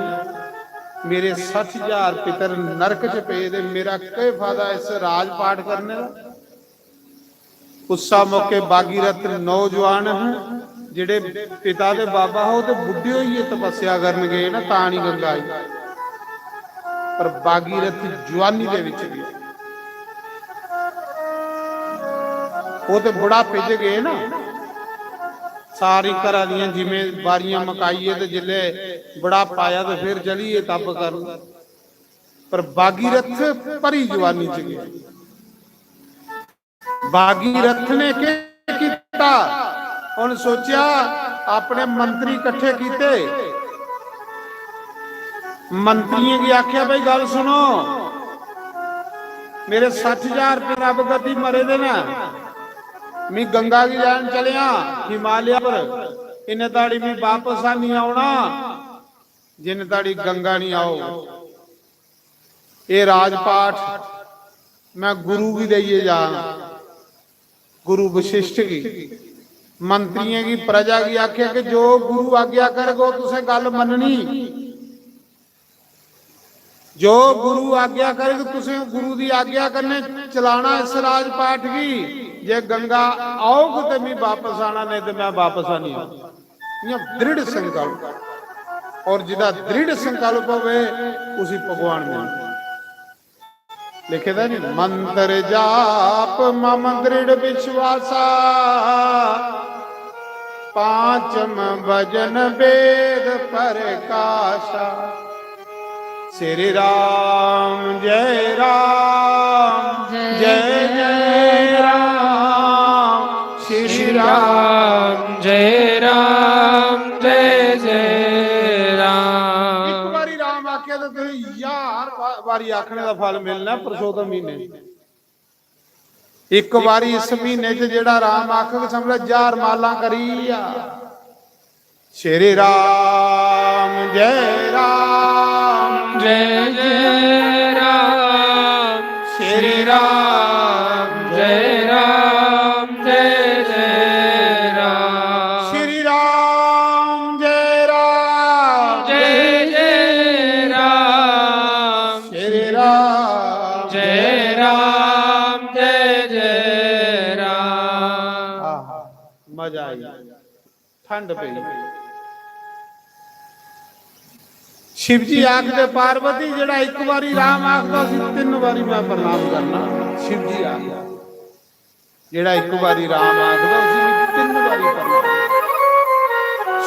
मेरे सट्ठ हजार पितर नरक च पे दे, मेरा केह् फायदा इस राजपाठ करने दा? उस्सा मौके भागीरथ नौजवान हे, जेड़े पिता दे बाबा हो ते बुड्ढे होइयै तपस्या करन गए ना, तां नहीं गंगा आई। पर भागीरथ जवानी दे विच गए, वो ते बुढ़ापे च गए ना, सारी घरा दियां जिम्मेवारियां मकाइयै ते जिसलै बुढ़ापा आया ते फिर चली गे तप करन। पर भागीरथ भरी जवानी च गए। भागीरथ ने केह् कीता? उन सोचेआ, अपने मंत्री कट्ठे कीते, मंत्रियें गी आखेआ, "भाई, गल्ल सुनो, मेरे सट्ठ हजार रपे रब गति मरे दे न, मी गंगा गी लैन चलेआ हिमालय पर, इन्ने ताड़ी मी बापस आनी औना, जिन्ने ताड़ी गंगा नहीं आओ।" एह् राजपाठ मैं गुरु गी देइयै जा, गुरु वशिष्ठ गी। मंत्रियें गी, प्रजा गी आखेआ कि जो गुरु आज्ञा करग, ओह् तुसें गल्ल मन्ननी। जो गुरु आज्ञा करग, तुसें गुरु दी आज्ञा कन्नै चलाना इस राजपाठ गी। जे गंगा औग ते मी बापस आना, नेईं ते मैं बापस आनी। इ'यां दृढ़ संकल्प, और जिदा दृढ़ संकल्प होवे, उसी भगवान मिलदे। लिखे दा नहीं, मंत्र जाप मम दृढ़ विश्वासा, पांचम भजन वेद प्रकाशा। श्री राम जय राम, जय जय राम। श्री राम जय राम, जय जय राम। एक बारी राम आख्या तो तुसें हजार वा-, बारी आखने का फल मिलना पुरुषोत्तम महीने। एक बारी इस महीने च जेड़ा राम आखग, समझ लो हजार माला करी लिया। श्री राम जय राम, जय जय राम। श्री राम जय राम, जय जय राम। श्री राम जय राम, जय जय राम। श्री राम जय राम, जय जय राम। आहा, मजा आई। ठंड पई। शिव जी आखदे, "पार्वती, जेड़ा इक बारी राम आखदा, उसी तिन्न बारी मैं प्रणाम करना।" शिव जी आखदा, "जेड़ा इक बारी राम आखदा, उसी मैं तिन्न बारी प्रणाम।"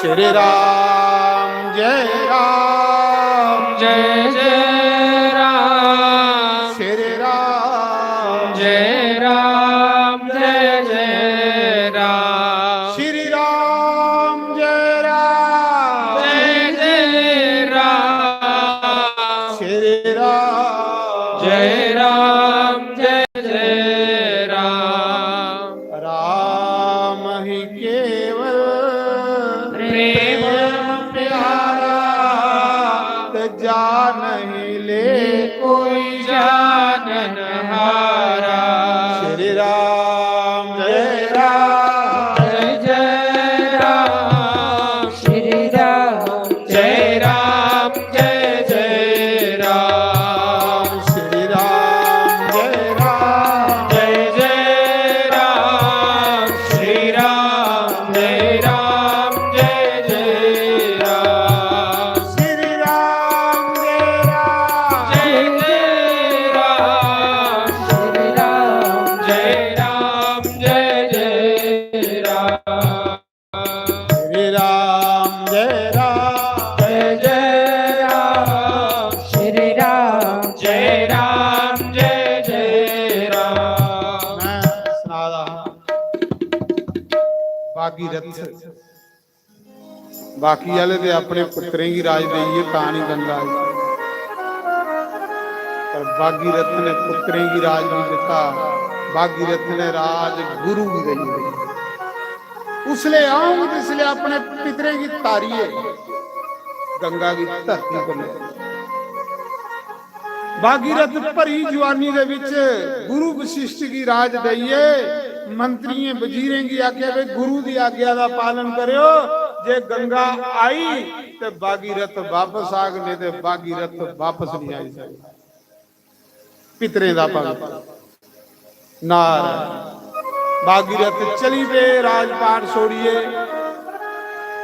श्री राम जय राम जय जय राम श्री राम जय राम जय जय राम श्री राम जय राम जय जय राम श्री राम जय राम जय जय राम। राम ही केवल प्रेम प्यारा, तो जा नहीं ले कोई जानन हारा। श्री राम जय राम जय जय राम श्री राम जय राम जय जय राम श्री राम जय राम जय जय राम श्री राम जय राम जय जय राम श्री राम जय राम जय जय राम श्री राम जय राम जय जय राम श्री राम जय राम जय जय राम श्री राम जय राम जय जय राम। मैं सना रहा भागीरथ बाकी आह्ले ते अपने पुत्तरें गी राज देइयै तां निं गंगा आई, पर भागीरथ ने पुत्तरें गी राज निं दित्ता। भागीरथ ने राज गुरु गी देई दित्ता। उसले आऊं जिसले अपने पितरें गी तारियै गंगा गी धरती पर ले भागीरथ भरी जुआनी दे विच गुरु वशिष्ठ गी राज देइयै मंत्रियें वजीरें गी आखेआ, "वे गुरु दी आज्ञा दा पालन करेओ, जे गंगा आई ते भागीरथ वापस आग, नेईं ते भागीरथ वापस नहीं आई सकदा।" पितरें दा भगत नार भागीरथ चली पे राजपाट छोड़िए,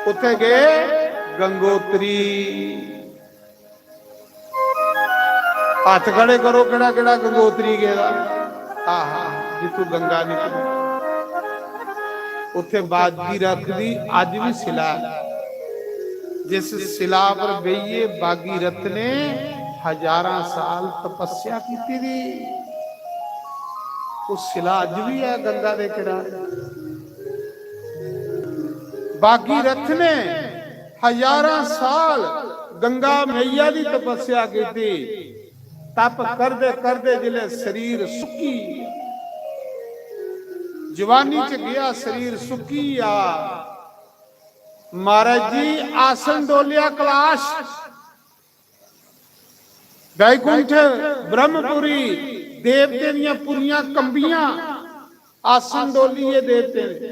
उत्थे गए गंगोत्री। हत्थ खड़े करो, केड़ा केड़ा गंगोत्री गेदा? आहा, जित्थू गंगा निकली। उत्थे भागीरथ दी अज भी शिला ऐ, जिस शिला पर बेहियै भागीरथ ने हजारां साल तपस्या कीती दी, वो शिला अज भी है गंगा दे किनारे। भागीरथ ने हजारां साल गंगा मैया दी तपस्या कीती। तप करदे करदे जिले शरीर सुक्की, जवानी च गया शरीर सुक्की आ। महाराज जी आसन डोलिया कलाश, बैकुंठ, ब्रह्मपुरी, देवतें दियां पुरियां कंबियां, आसन डोलिए देवतें दे।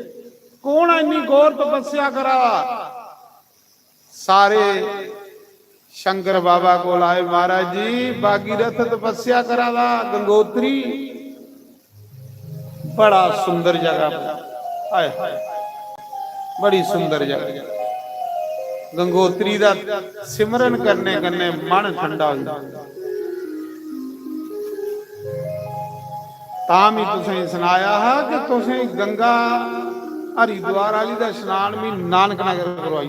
कौन इन्नी घोर तपस्या करा दा? सारे शंकर बाबा कोल आए, "महाराज जी, भागीरथ तपस्या करा दा, गंगोत्री।" बड़ा सुंदर जगह, हाय हाय, बड़ी सुंदर जगह। गंगोत्री दा सिमरन करने कन्ने मन ठंडा हो जाता। तां भी तुसें सनाया हा कि तुसें गंगा हरिद्वार आली दा स्नान भी नानक नगर करवाई।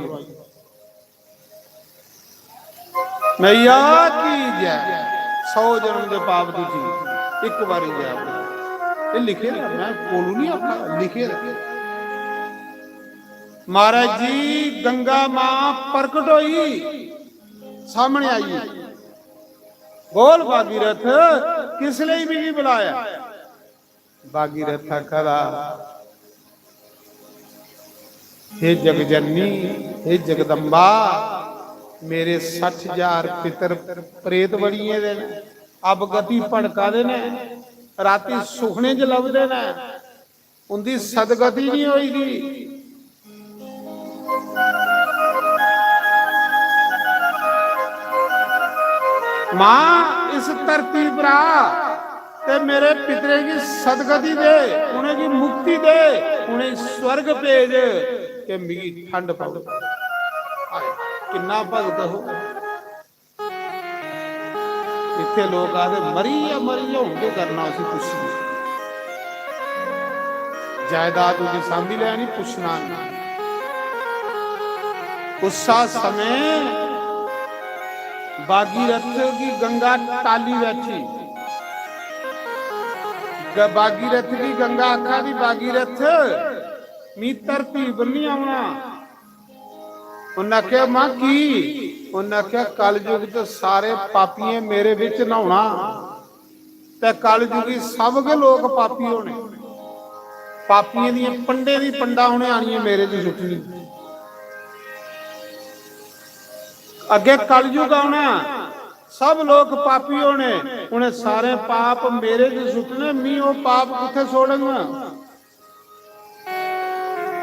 मैया की जय। सौ जन्म दे पाप दूजी, एक बारी जय। ये लिखे दा, मैं बोलू नहीं अपना, लिखे दा। महाराज जी, गंगा मां प्रकट होई, सामने आई, "बोल भागीरथ, किस लेई मिगी बुलाया?" भागीरथ आखा दा, "हे जगजननी, हे जगदम्बा, मेरे सट्ठ हजार पितर प्रेत बनी गेदे न, अवगति भड़का दे न, राती सुखने च लभदे न, उंदी सदगति नहीं होई दी।" मां, इस धरती परा ते मेरे पितरें गी सदगति दे, उ'नेंगी मुक्ति दे, उ'नेंगी स्वर्ग भेज, कि मिगी ठंड पवे। हाय, किन्ना भगत हो। इत्थे लोक आखदे, "मरी गेआ, मरी गेआ, हुन केह् करना उसी पुच्छियै? जायदाद उंदी सांभी लैनी, पुच्छना नेईं।" उस्सा समें भागीरथ गी गंगा टाली बैठी। ग-, भागीरथ गी गंगा आखा दी, "भागीरथ, मी धरती पर नहीं औना।" उन्नै आखेआ, "मां, की?" उन्नै आखेआ, "कलयुग च सारे पापियें मेरे बिच न्हौना, ते कलयुगी सब गै लोक पापी होने, पापियें दियें पंडें दी पंडा उ'नें आनियै मेरे च सुट्टनी। अग्गें कलयुग औना, सब लोक पापी होने, उ'नें सारे पाप मेरे च सुट्टने, मी ओह् पाप कुत्थै छोड़ङन?"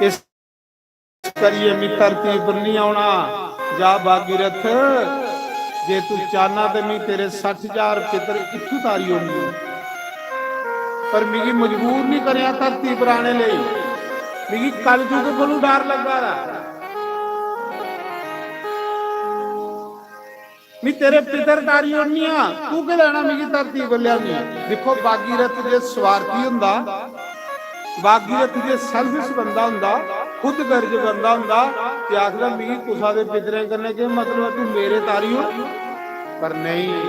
इस करियै मी धरती पर नहीं औना। जा भागीरथ, जे तू चाहना ते मी तेरे सट्ठ हजार पितर इत्थू तारी ओड़नी, पर मिगी मजबूर नहीं करेआ धरती पर आने लेई। मिगी कलयुग कोलू डर लग्गा दा। मी तेरे पितर तारी ओड़नी आ, तू के लेना मिगी धरती पर लेआनी? दिक्खो, भागीरथ जे स्वार्थी हुंदा, भागीरथ जे selfish बंदा हुंदा, खुद गर्ज बंदा हुंदा, ते आखदा, "मिगी कुसा दे पितरें कन्नै केह् मतलब ऐ, तू मेरे तारी ओड़।" पर नेईं,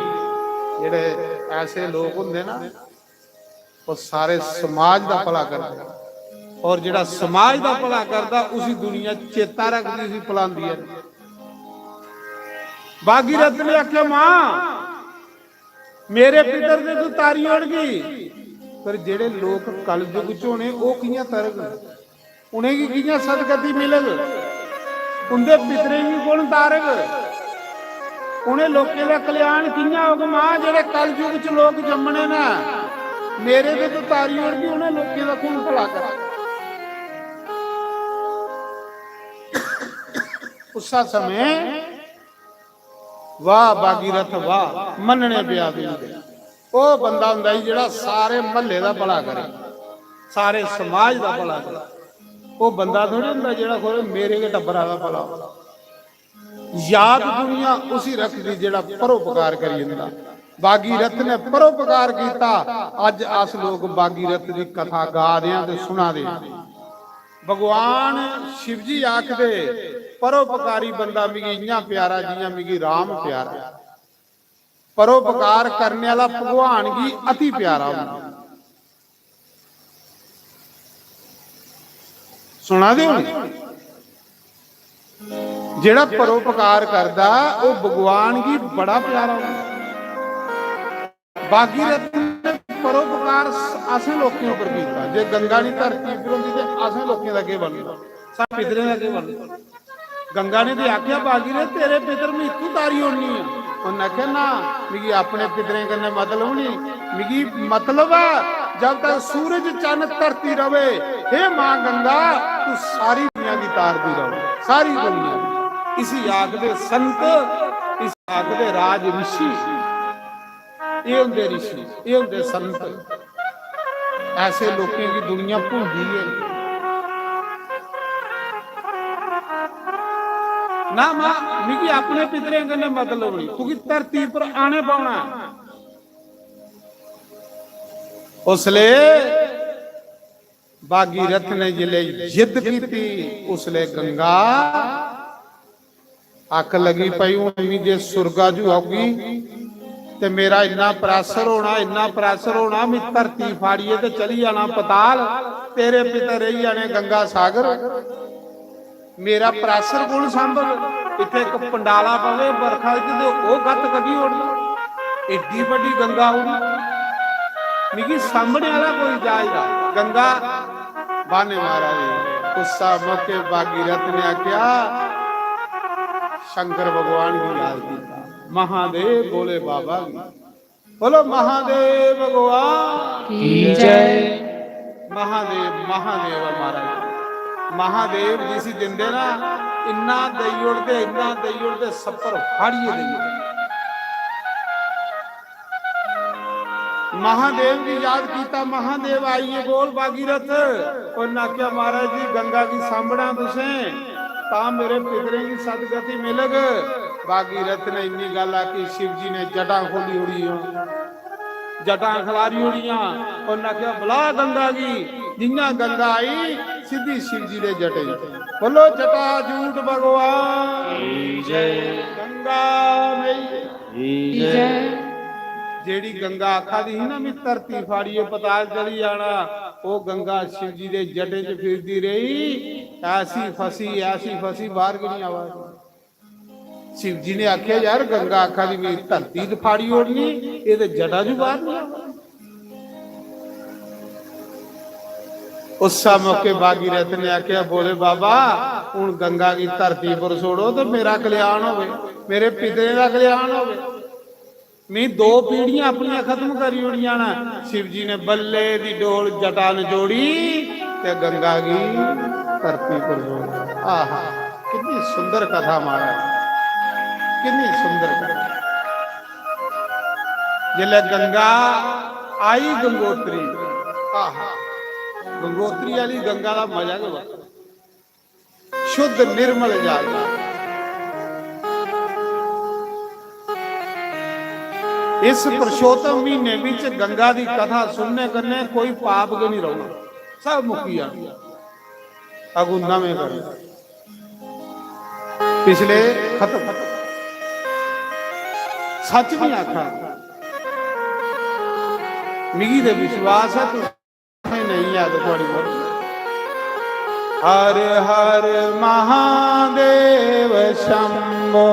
जेह्ड़े ऐसे लोक हुंदे ना, ओह् सारे समाज दा भला करदे। और जेह्ड़ा समाज दा भला करदा, उसी दुनिया चेता रखदी, उसी भुलांदी ऐ। भागीरथ ने आखेआ, "मां, मेरे पितर ते तू तारी ओड़गी, पर जेह्ड़े लोक कलयुग च होने, ओह् कि'यां तरग? उ'नेंगी कि'यां सदगति मिलग? उं'दे पितरें गी कु'न तारग? उ'नें लोकें दा कल्याण कि'यां होग? मां, जेह्ड़े कलयुग च लोक जम्मने न, मेरे ते तू तारी ओड़गी, उ'नें लोकें दा कु'न भला करग?" उस्सा समें वाह भागीरथ वाह, मन्नने पेआ तुं'दे। ओह् बंदा होंदा जी जेह्ड़ा सारे म्हल्ले दा भला करे, सारे समाज दा भला करे। ओह् बंदा थोड़ी होंदा जेह्ड़ा खोरे मेरे गै टब्बरा दा भला हो। याद दुनिया उसी रखदी जेह्ड़ा परोपकार करी जंदा। भागीरथ ने परोपकार कीता। अज्ज अस लोक भागीरथ दी कथा गा दे आं ते सुना दे आं। भगवान शिव जी आखदे, "परोपकारी बंदा मिगी इ'यां प्यारा जि'यां मिगी राम प्यारा।" परोपकार करने आह्ला भगवान गी अति प्यारा होंदा। सुना दे हो? जेह्ड़ा परोपकार करदा, ओह् भगवान गी बड़ा प्यारा होंदा। भागीरथ ने परोपकार असें लोकें उप्पर कीता। जे गंगा दी धरती उप्पर होंदी ते असें लोकें दा केह् बनदा? साढ़े पितरें दा केह् बनदा? गंगा ने ते आखेआ, "भागीरथ, तेरे पितर में इत्थूं तारी ओड़नी ऐ।" उन्नै आखेआ, "ना, मिगी अपने पितरें कन्नै मतलब नहीं, मिगी मतलब ऐ जब तक सूरज चन्न धरती रवे, हे मां गंगा, तू सारी दुनिया की तारदी रहो, सारी दुनिया की।" इसी आखदे संत, इसी आखदे राज ऋषि। एह् होंदे ऋषि, एह् होंदे संत। ऐसे लोकें गी दुनिया भुलदी ऐ। ना मां, मिगी अपने पितरें कन्नै मतलब नहीं, तुगी धरती पर आने पौना। उसले भागीरथ ने जिसले जिद्द कीती, उसले गंगा अक्ख लगी पई, "हून मी जे सुरगा जू औगी ते मेरा इन्ना pressure होना, इन्ना pressure होना, मी धरती फाड़ियै ते चली जाना पताल, तेरे पिता रेही जाने गंगा सागर, मेरा pressure कु'न सांभग? इत्थै इक पंडाला पवे बरखा च ते ओह् गत्त कड्ढी ओड़दा, एड्डी बड्डी गंगा उड़ी, मिगी सांभने आह्ला कोई चाहिदा।" गंगा बाने मारा दी। उस्सा मौके भागीरथ ने आखेआ, शंकर भगवान गी याद कीता, महादेव भोले बाबा गी। बोलो महादेव भगवान की जय। महादेव, महादेव ऐ महाराज। महादेव जिसी दिंदे ना, इन्ना देई ओड़दे, इन्ना देई ओड़दे, सप्पर फाड़ियै देई ओड़दे। महादेव गी याद कीता, महादेव आइए बोल भागीरथ। उन्नै आखेआ, "महाराज जी, गंगा गी सांभना तुसें, तां मेरे पितरें गी सदगति मिलग।" भागीरथ ने इन्नी गल्ल आखी, शिव जी ने जटां खोली ओड़ियां, जटां खलारी ओड़ियां। उन्नै आखेआ, "बुला गंगा गी।" जि'यां गंगा आई, सिद्धी शिव जी दे जटे च। बोलो जटा जूट भगवान की जय। गंगा मैया की जय। जेड़ी गंगा आखा दी ही ना, मैं धरती फाड़िए पताल चली जाना, वो गंगा शिव जी दे जटे च फिरदी रही, ऐसी फसी, ऐसी फसी, बाहर की नहीं आवा दी। शिव जी ने आख्या, "यार, गंगा आखा दी मैं धरती ते फाड़ी ओड़नी, ये ते जटा जू बाहर नहीं आवा।" उस मौके भागीरथ ने आख्या, "बोले बाबा, हुन गंगा की धरती पर छोड़ो तो मेरा कल्याण होवे, मेरे पितरें दा कल्याण होवे। मैं दो पीढ़ियां अपनियां खत्म करी ओड़ियां ना।" शिव जी ने बल्ले दी डोल जटा नचोड़ी ते गंगा की धरती पर छोड़ी। आहा, कितनी सुंदर कथा महाराज, कितनी सुंदर कथा। जिसलै गंगा आई गंगोत्री, आहा, गंगोत्री वाली गंगा का मजा गै बक्खरा। शुद्ध निर्मल जल। इस पुरुषोत्तम महीने विच गंगा दी कथा सुनने कन्नै कोई पाप गै नहीं रौहना, सब मुक्की जाना। अगू नमें करना, पिछले खत्म। सच नहीं आखा, मिगी ते विश्वास है, तुसें नहीं याद थुआड़ी मर्जी। हर हर महादेव शंभो,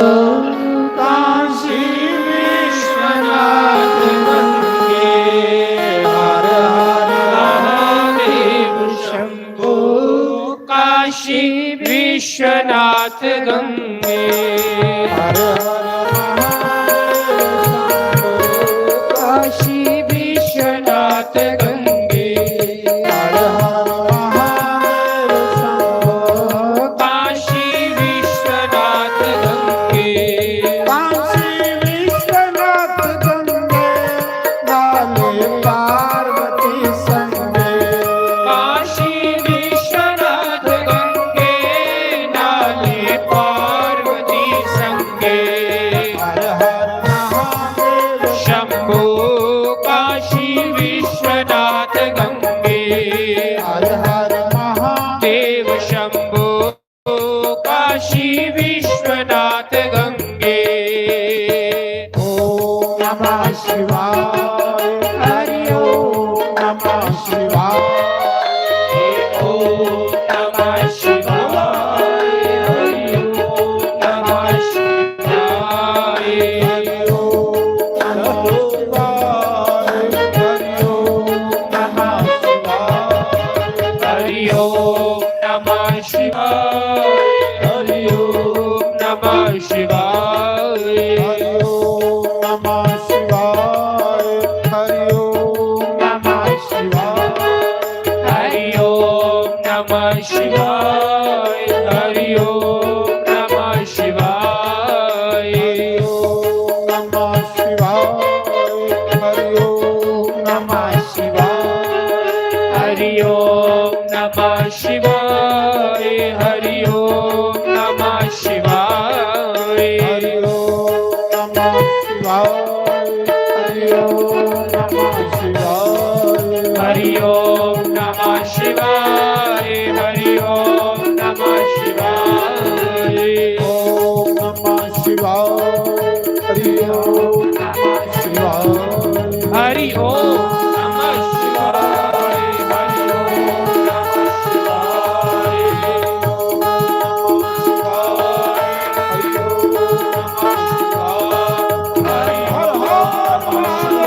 काशी विश्वनाथ गंगे। हर हर महादेव शंभो, काशी विश्वनाथ गंगे। हर हर महादेव शंभो, काशी विश्वनाथ गंगे। हर हर महादेव शंभो, काशी विश्वनाथ गंगे। काशी विश्वनाथ गंगे, नाले पार्वती संगे। काशी विश्वनाथ गंगे, नाले पार्वती संगे। हर हर महादेव शंभो, काशी विश्वनाथ गंगे। हर हर महादेव शंभो, काशी विश्वनाथ गंगे। ओम नमः शिवाय। हरि ओम नमः शिवाय। ओम नमः शिवाय। हरि ओम नमः शिवाय। हरि ओम नमः शिवाय। हरि ओम नमः शिवाय। हरि ओम नमः शिवाय। हरि ओम नमः शिवाय। हरि ओम नमः शिवाय। हरि ओम नमः शिवाय। हरि ओम नमः शिवाय। हरि ओम नमः शिवाय। हरि ओम नमः शिवाय। हरि ओम नमः शिवाय। हरि ओम नमः शिवाय। हरि ओम नमः शिवाय। हरि ओम नमः शिवाय। हरि ओम नमः शिवाय। हरि ओम नमः शिवाय। हरि ओम नमः शिवाय। ओम नमः शिवाय। हरि ओम नमः शिवाय। हरि ओम नमः शिवाय। हरि ओम नमः शिवाय। ओम नमः शिवाय। हरि ओम नमः शिवाय। हरि हर हर महादेव। हरि ओम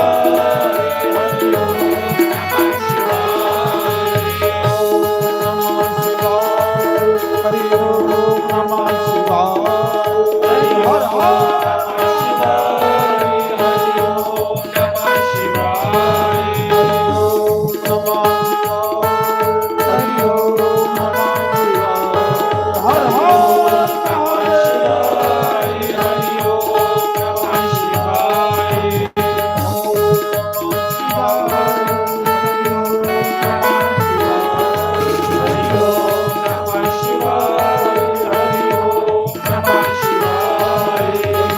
नमः शिवाय। हरि ओम नमः शिवाय। हरि हर हर नमः शिवाय। हरि ओम नमः शिवाय। हरि ओम नमः शिवाय। हरि ओम नमः शिवाय। हर हर महादेव। हरि ओम नमः शिवाय।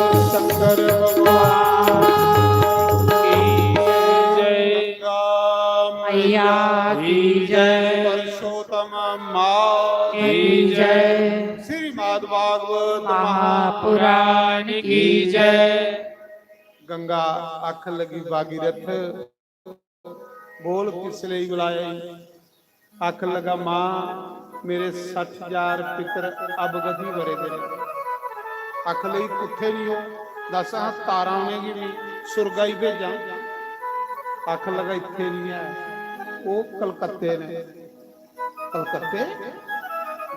पुराण की जय। गंगा आखन लगी, भागीरथ, बोल किस लेई बुलाया ई? आखन लगा, मां, मेरे सट्ठ हजार पितर अवगति वरे दे न। आखन लगी, कुत्थे नहीं हो? दस हां, तारा उ'नेंगी भी सुरगा ही भेजां। आखन लगा, इत्थे नहीं है, वो कलकत्ते ने। कलकत्ते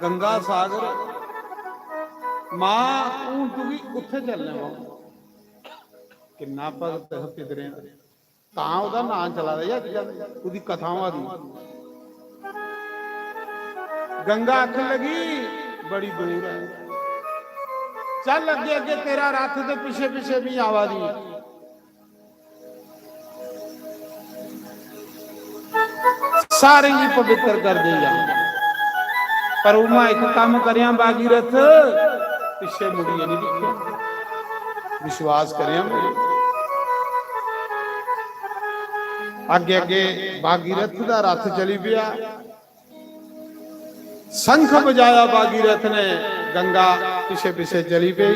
गंगा सागर। मां, हून तुगी उत्थे चलने पौना। किन्ना भगत हा पितरें दा, तां ओह्दा नांऽ चला दा जी अज्जकल, ओह्दी कथा होआ दी। गंगा आखन लगी, बड़ी दूर है, चल अग्गे अग्गे, तेरा रथ ते पिछे पिछे भी आवा दी। सारें गी पवित्र कर देई जा। पर उमा, इक कम्म करेआं भागीरथ, पिच्छे मुड़ियै नहीं दिक्खेआ। विश्वास करेआं मेरे। अग्गे अग्गे भागीरथ दा रथ चली पेआ। शंख बजाया भागीरथ ने, गंगा पिछे पिछे चली पई।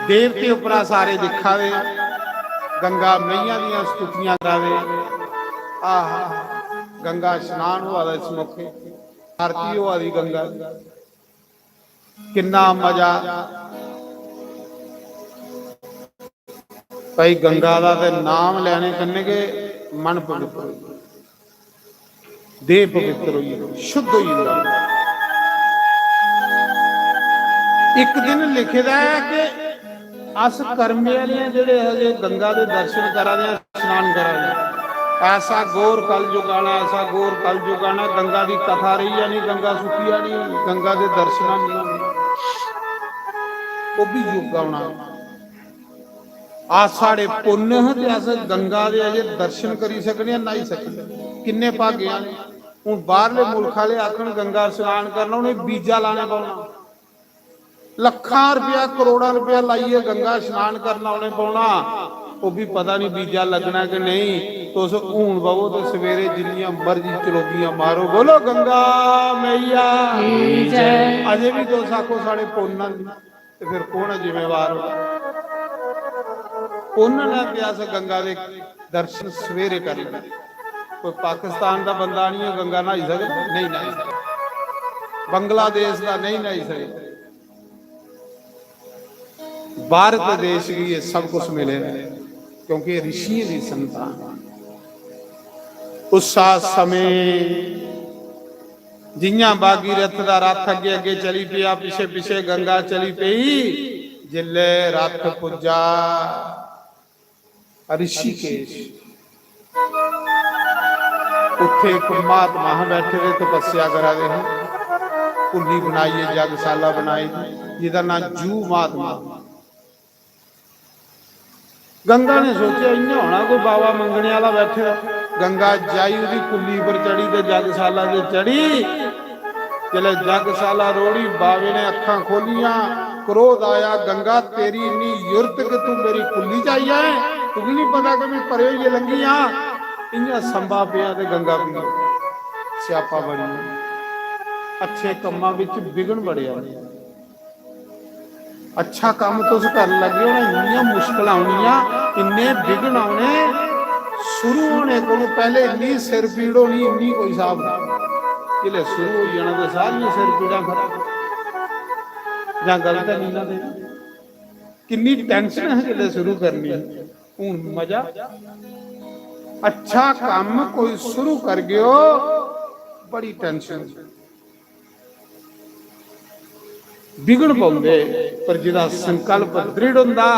देवते उपरा सारे दिखा दे, गंगा मैया दियां स्तुतियां करा दे। आहा, गंगा स्नान होआ दा इस मौके, आरती होआ दी गंगा दी। किन्ना मजा। भाई, गंगा दा ते नाम लैने कन्नै गै मन पवित्र होई जंदा, देह पवित्र होई जंदा, शुद्ध होई जंदा। इक दिन लिखे दा ऐ कि अस कर्मे आह्ले आं जेह्ड़े हजे गंगा दे दर्शन करा दे आं, स्नान करा दे आं। ऐसा घोर कलयुग आना, ऐसा घोर कलयुग आना, गंगा दी कथा रेही जानी, गंगा सुक्की जानी, गंगा दे दर्शन नहीं होने। ओह् भी युग औना। अस, साढ़े पुन्न ह ते अस गंगा दे अजे दर्शन करी सकने आं, न्हाई सकने। किन्ने भागे आह्ले। हून बाहरले मुल्ख आह्ले आखन गंगा स्नान करना, उ'नें वीजा लाने पौना। लक्खां रपेआ, करोड़ां रपेआ लाइयै गंगा स्नान करना उ'नें पौना। ओह् भी पता नहीं वीजा लग्गना कि नेईं। तुस हून बवो ते सवेरे जिन्नियां मर्जी चलोगियां मारो, बोलो गंगा मैया की जय। अजे भी तुस आखो साढ़े पुन्न न, ते फिर कौन है जिम्मेवार? पुन्न न कि अस गंगा दे दर्शन सवेरे कर लेंदे। कोई पाकिस्तान दा बंदा नहीं है, गंगा न्हाई सकदा? नहीं न्हाई सकदा। बांग्लादेश दा नहीं न्हाई सकदा। भारत देश गी एह् सब कुछ मिले, क्योंकि ऋषियें दी संतान। उस समय जियां भागीरथ दा रथ अग्गे अग्गे चली पेआ, पिछे पिछे गंगा चली पेई। जिल्लै रथ पुज्जा ऋषिकेश, उत्थे इक महात्मा हा बैठे दे, तपस्या करा दे हे। कुल्ली बनाइयै जगसाला बनाई दी, जेह्दा नां जू महात्मा। गंगा ने सोचेआ, इ'यां होना कोई बाबा मंगने आह्ला बैठे दा। गंगा जाई ओह्दी कुल्ली पर चढ़ी ते जगसाला ते चढ़ी। जिसलै जगसाला रोढ़ी, बावे ने अक्खां खोह्लियां, क्रोध आया, गंगा तेरी इन्नी युरत कि तू मेरी कुल्ली च आई जाए, तुगी नहीं पता कि मैं परे होइयै लंघी आं। इ'यां संबा पेआ ते गंगा पी स्यापा बनी। अच्छे कम्मां बिच विघ्न बड़े आंदे। अच्छा कम्म तुस करन लगे ओ ना, इन्नियां मुश्कलां औनियां, इन्ने विघ्न औने। शुरू होने कोलों पैह्ले इन्नी सिर पीड़ होनी, इन्नी कोई स्हाब नहीं। जिसलै शुरू होई जाना ते सारियां सिर पीड़ां खत्म, जां गलत है नहीं ना देना। किन्नी tension है जिसलै शुरू करनी। हून मजा। अच्छा कम्म कोई शुरू करगे ओ, बड़ी tension। विघ्न पौंदे, पर जिदा संकल्प दृढ़ होंदा,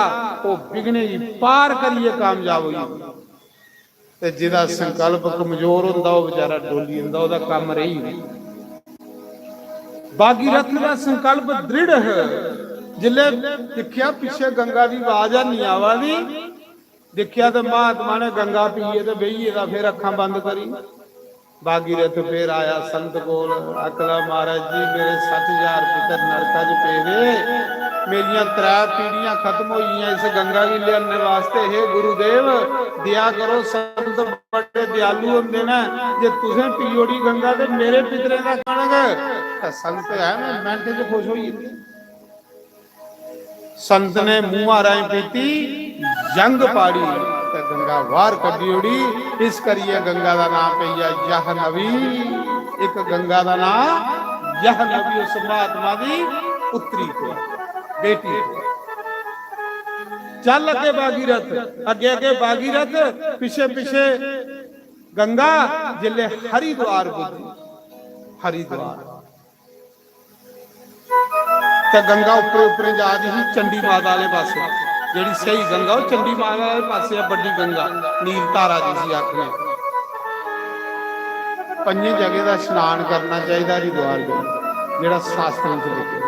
ओह् विघ्नें गी पार करियै कामयाब होई जंदा। ते जिदा संकल्प कमजोर होंदा, ओह् बेचारा डोली जंदा, ओह्दा कम्म रेही जंदा। भागीरथ दा संकल्प दृढ़ है। जिसलै दिक्खेआ पिच्छे गंगा दी आवाज है नहीं आवा दी, दिक्खेआ ते महात्मा ने गंगा पीए ते बेही गेदा, फिर अक्खां बंद करी। भागीरथ फिर आया संत कोल, आखदा, "महाराज जी, मेरे सट्ठ हजार पितर नरका च पेदे, मेरियां त्रै पीढ़ियां खत्म होई गेइयां इस गंगा गी लेआनने वास्ते। हे गुरुदेव, दया करो, संत बड़े दयालु होंदे न, जे तुसें पी ओड़ी गंगा ते मेरे पितरें दा कनक।" ते संत है ना, मिंट च खुश होई जंदे। संत ने मुंहा राहें पीती जंग पाड़ी, ते गंगा बाहर कड्ढी ओड़ी। इस करियै गंगा दा नां पेई गेआ जाहनवी। इक गंगा दा नां जाहनवी, उस महात्मा दी पुत्री को, बेटी को। चल अग्गे भागीरथ, अग्गे अग्गे भागीरथ, पिछे पिछे गंगा। जिसले हरिद्वार पुज्जी, हरिद्वार, ते गंगा उप्परे उप्परे जा दी ही चंडी माता आह्ले पासै। जेह्ड़ी स्हेई गंगा, ओह् चंडी माता आह्ले पासै ऐ, बड्डी गंगा, नील धारा जिसी आखने। पंजें जगह दा स्नान करना चाहिदा हरिद्वार च, जेह्ड़ा शास्त्रें च लिखे।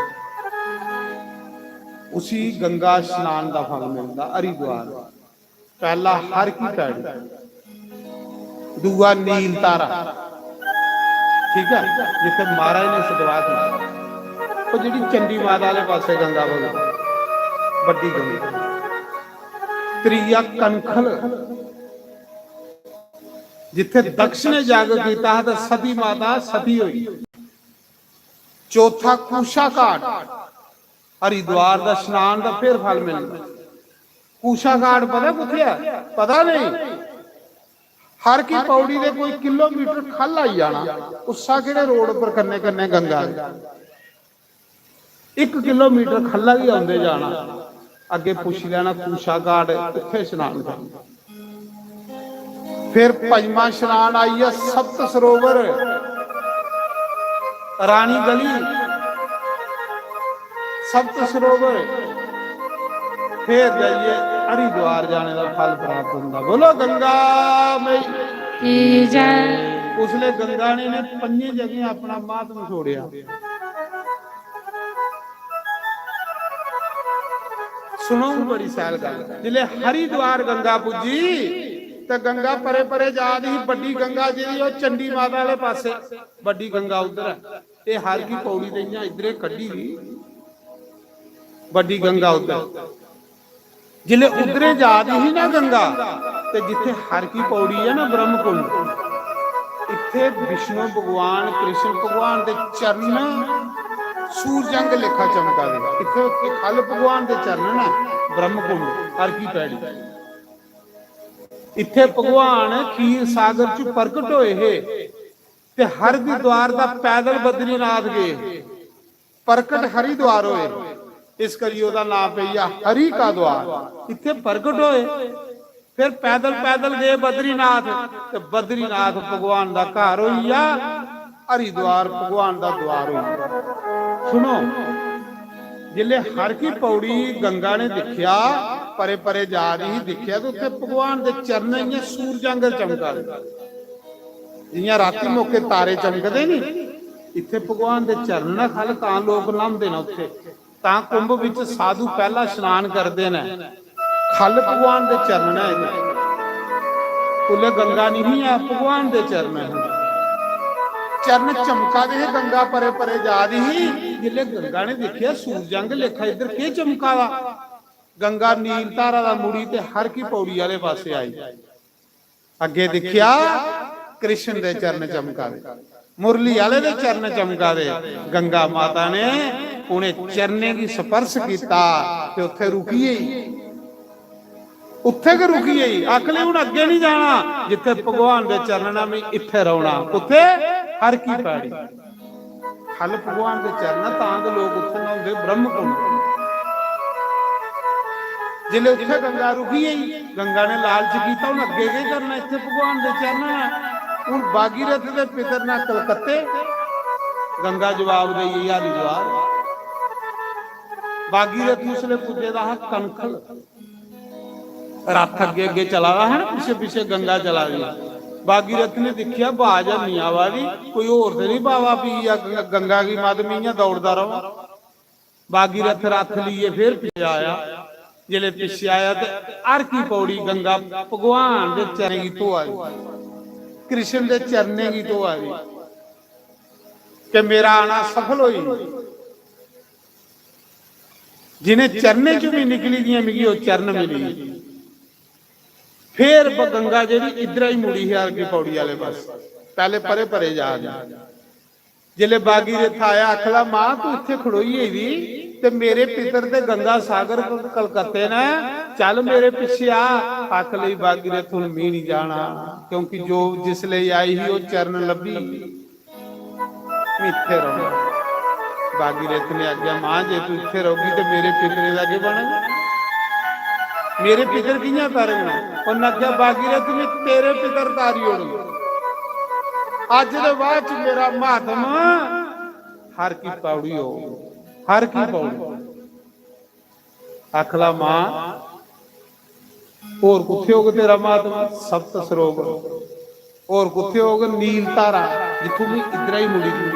उसी गंगा स्नान दा फल मिलदा हरिद्वार। पैह्ला हर की पैड़ी, दूआ नील धारा, ठीक ऐ, जित्थै महाराज ने सतवाह कीता। ओह् जेह्ड़ी चंडी माता आह्ले पासै गंगा बगदी, बड्डी गंगा। त्रीया कनखल, जित्थै दक्ष ने जग कीता हा ते सती माता सती होई। चौथा कूशा घाट, हरिद्वार दा स्नान दा फिर फल मिलदा। कूशा घाट पता कुत्थै ऐ? पता नहीं। हर की पौड़ी दे कोई किलोमीटर ख'ल्ल आई जाना, उस्सा केह्ड़े रोड पर कन्नै कन्नै गंगा दे। इक किलोमीटर ख'ल्ला बी औंदे जाना, अग्गें पुच्छी लैना कूशा घाट कुत्थै स्नान करना। फिर पंजमा स्नान आई गेआ सप्त सरोवर, रानी गली, सप्त सरोवर, फिर जाइयै हरिद्वार जाने दा फल प्राप्त होंदा। बोलो गंगा मैया की जय। उसले गंगा ने इ'नें पंजें जगहें अपना महात्म छोड़ेआ। सुनो, बड़ी शैल गल्ल। जिसले हरिद्वार गंगा पुज्जी, ते गंगा परे परे जा दी ही, बड्डी गंगा जेह्ड़ी, ओह् चंडी माता आह्ले पासै, बड्डी गंगा उद्धर ऐ। एह् हर की पौड़ी ते इ'यां इद्धरे कड्ढी दी, बड्डी गंगा उद्धर। जिसले उद्धरे जा दी ही ना गंगा, ते जित्थै हर की पौड़ी ऐ ना ब्रह्मकुंड, इत्थै विष्णु भगवान, कृष्ण भगवान दे चरण सूरज आंगर लेखा चमका दे। इत्थै, इत्थै खल भगवान दे चरण न, ब्रह्मकुंड, हर की पैड़ी। इत्थै भगवान खीर सागर च प्रकट होए हे, ते हरिद्वार दा पैदल बद्रीनाथ गए। प्रकट हरिद्वार होए, इस करियै ओह्दा नां पेई गेआ हरि का द्वार। इत्थै प्रकट होए, फिर पैदल पैदल गए बद्रीनाथ, ते बद्रीनाथ भगवान दा घर होई गेआ, हरिद्वार भगवान दा द्वार होई गेआ। सुनो, जिसले हर की पौड़ी गंगा ने दिक्खेआ, परे परे जा दी ही, दिक्खेआ ते उत्थै भगवान दे चरण इ'यां सूरज आंगर चमका दे। जि'यां रातीं मौके तारे चमकदे नी, इत्थै भगवान दे चरण न खल, तां लोक न्हांदे न उत्थै, तां कुंभ बिच साधु पैह्ला स्नान करदे न। खल भगवान दे चरण न इत्थै, उसलै गंगा निं ही ऐ, भगवान दे चरण हे। चरण चमका दे हे, गंगा परे परे जा दी ही। जिसलै गंगा ने दिक्खेआ सूरज आंगर लेखा इद्धर केह् चमका दा, गंगा नील धारा दा मुड़ी ते हर की पौड़ी आह्ले पासै आई। अग्गें दिक्खेआ, कृष्ण दे चरण चमका दे, मुरली आह्ले दे चरण चमका दे। गंगा माता ने उ'नें चरणें गी स्पर्श कीता ते उत्थै रुकी गेई, उत्थै गै रुकी गेई। आखले, "हून अग्गें निं जाना, जित्थै भगवान दे चरण न, में इत्थै रौह्ना।" कुत्थै? हर की पैड़ी। खल भगवान दे चरण, तां ते लोक उत्थै न्हौंदे ब्रह्मकुंड। जिसलै उत्थै गंगा रुकी गेई, गंगा ने लालच कीता, "हून अग्गें केह् करना, इत्थै भगवान दे चरण न।" हून भागीरथ दे पितर न कलकत्ते, गंगा जवाब देई गेई हरिद्वार। भागीरथ उसलै पुज्जे दा हा कनखल। रथ अग्गे अग्गे चला दा हा ना, पिच्छे पिच्छे गंगा चला दी। भागीरथ ने दिक्खेआ, बाज हैनी आवा दी, कोई होर ते नहीं बावा पी गेआ गंगा गी, मत में इ'यां दौड़दा रवां। भागीरथ रथ लेइयै फिर पिच्छे आया। जिसलै पिच्छे आया ते हर की पौड़ी गंगा भगवान दे चरणें गी धोआ दी, कृष्ण दे चरणें गी धोआ दी कि मेरा आना सफल होई। जिनें चरणें चों बी निकली दियां, मिगी ओह् चरण मिली। फिर ब-, गंगा जेह्ड़ी इद्धरा ही मुड़ी ही, हर की पौड़ी आह्ले पासै, पैह्ले परे परे जा दी। जिसलै भागीरथ आया, आखला, "मां, तू इत्थै खड़ोई गेदी, ते मेरे पितर ते गंगा सागर क-, कलकत्ते न, चल मेरे पिच्छे आ। आख लई भागीरथ, हुन मी निं जाना, क्योंकि जो जिसलै आई ही ओह् चरण लब्भी, मी इत्थै रौह्ना। भागीरथ ने आखेआ, मां, जे तू इत्थै रौह्गी ते मेरे पितरें दा केह् बनग? मेरे पितर कि'यां तरङन? उन्न आखेआ, भागीरथ, मी तेरे पितर तारी ओड़ग। अज्ज दे बाद च मेरा म्हात्म हर की पौड़ी होग, हर की पौड़ी। आखला, मां, होर कुत्थै होग तेरा म्हात्म? सप्त सरोवर। होर कुत्थै होग? नील धारा, जित्थूं मी इद्धरा ही मुड़ी दी।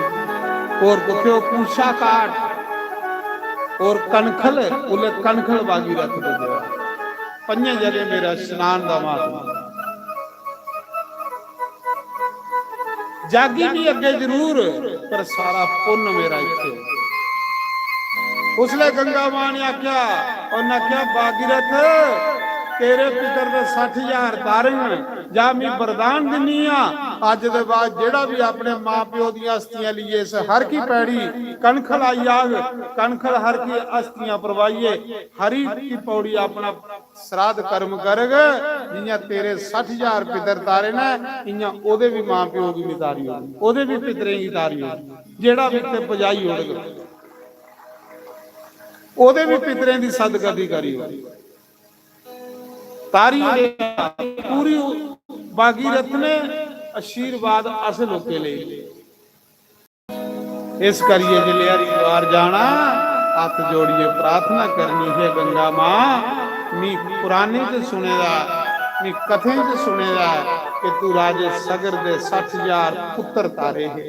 होर कुत्थै होग? पूषा घाट। होर कनखल, उल्लै कनखल भागीरथ दे देआ। पंजें जगह मेरा स्नान दा म्हात्म। जागी भी अग्गे जरूर, पर सारा पुन्न मेरा इत्थे। उसलै गंगा मां ने आख्या, उन्नै आख्या, भागीरथ, तेरे पितर दे सट्ठ हजार तारे न, जा मी वरदान दिन्नी आं, अज्ज दे बाद जेड़ा भी अपने मां प्यो दियां अस्थियां लेइयै इस हर की पैड़ी कनखल आई जाग, कनखल हर की अस्थियां परवाइयै हरि की पौड़ी अपना श्राद्ध कर्म करग, जियां तेरे सट्ठ हजार पितर तारे न, इयां ओदे भी मां प्यो गी भी तारी ओड़ग, ओदे भी पितरें गी तारी ओड़ग, जेड़ा भी इत्थे पजाई ओड़ग, ओदे भी पितरें दी सदगति करी ओड़ग। तारी ओड़ेआ। पूरी भागीरथ ने आशीर्वाद अस लोकें लेई। इस करियै जिसलै हरिद्वार जाना, हत्थ जोड़ियै प्रार्थना करनी, हे गंगा मां, मी पुराने च सुने दा, मी कथें च सुने दा ऐ कि तू राजे सगर दे सट्ठ हजार पुत्तर तारे हे।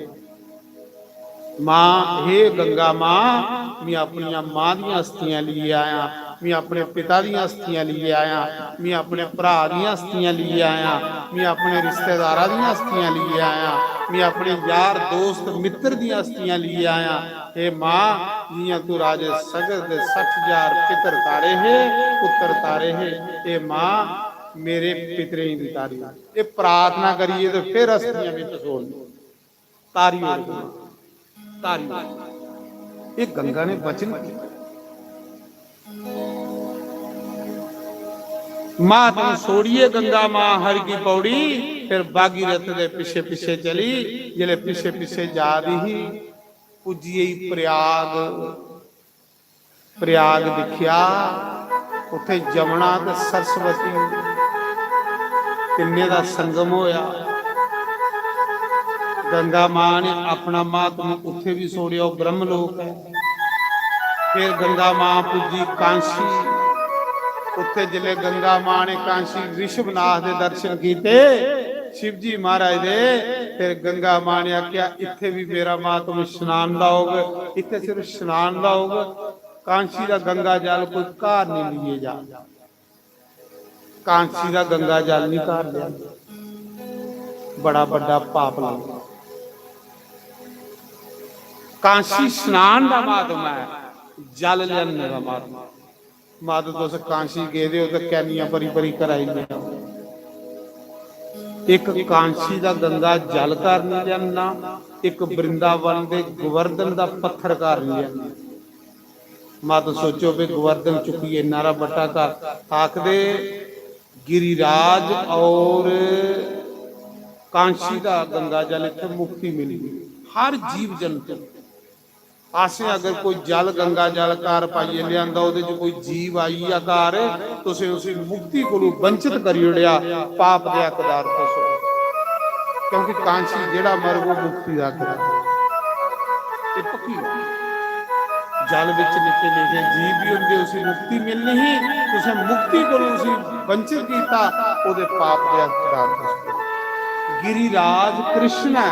मां, हे गंगा मां, मी अपनियां मां दियां अस्थियां लेइयै आया, मी अपने पिता दियां अस्थियां लेइयै आया, मी अपने भ्रा दियां अस्थियां लेइयै आया, मी अपने रिश्तेदारा दियां अस्थियां लेइयै आया, मी अपने यार दोस्त मित्र दियां अस्थियां लेइयै आया। हे मां, जियां तू राजे सगर दे सट्ठ हजार पितर तारे हे, पुत्तर तारे हे, हे मां, मेरे पितरें दी तारी। एह् प्रार्थना करियै ते फिर अस्थियां बिच सोड़नी। तारी ओड़ो, तारी ओड़ो। ये गंगा ने वचन किया। मात ने सोड़िए गंगा मां हर की पौड़ी, फिर भागीरथ दे पिछे पिछे चली। जिसले पिछे पिछे जा दी ही, पुज्जी गई प्रयाग। प्रयाग दिक्खेआ, उत्थे जमुना ते सरस्वती तिन्ने दा संगम होया। गंगा मां ने अपना महात्म उत्थे भी छोड़ेआ, ओह ब्रह्मलोक है। फिर गंगा मां पुज्जी कांशी। उत्थे जिसले गंगा मां ने कांशी ऋषभनाथ दे दर्शन कीते, शिव जी महाराज दे, फिर गंगा मां ने आख्या, इत्थे भी मेरा महात्म स्नान दा होग, इत्थे सिर्फ स्नान दा होग। कांशी दा गंगा जल कोई घर नहीं लिए जा। कांशी दा गंगा जल नहीं घर लिया, बड़ा बड़ा पाप लगदा। कांशी स्नान दा महात्म है, जल लेने दा महात्म। माता, तुस कांशी गेदे हो ते कैनियां भरी भरी कराई लेओ। एक कांशी दा गंगा जल घर नहीं लेना, एक वृंदावन दे गोवर्धन दा पत्थर घर नहीं लेना। मत सोचो भी गोवर्धन चुक्कियै इन्ना हारा बट्टा घर। आखदे गिरिराज और कांशी दा गंगा जल इत्थे मुक्ति मिली, हर जीव जंतु। असें अगर कोई जल, गंगा जल घर पाइयै लिआंदा, ओह्दे च कोई जीव आई गेआ घर, तुसें उसी मुक्ति कोलू वंचित करी ओड़ेआ, पाप दे हकदार तुस हो। क्योंकि कांशी जेह्ड़ा मरग, ओह् मुक्ति दा हकदार। एह् पक्की गल्ल। जल बिच निक्के निक्के जीव भी होंदे, उसी मुक्ति मिलनी ही, तुसें मुक्ति कोलू उसी वंचित कीता, ओह्दे पाप दे हकदार तुस हो। गिरिराज कृष्ण ऐ,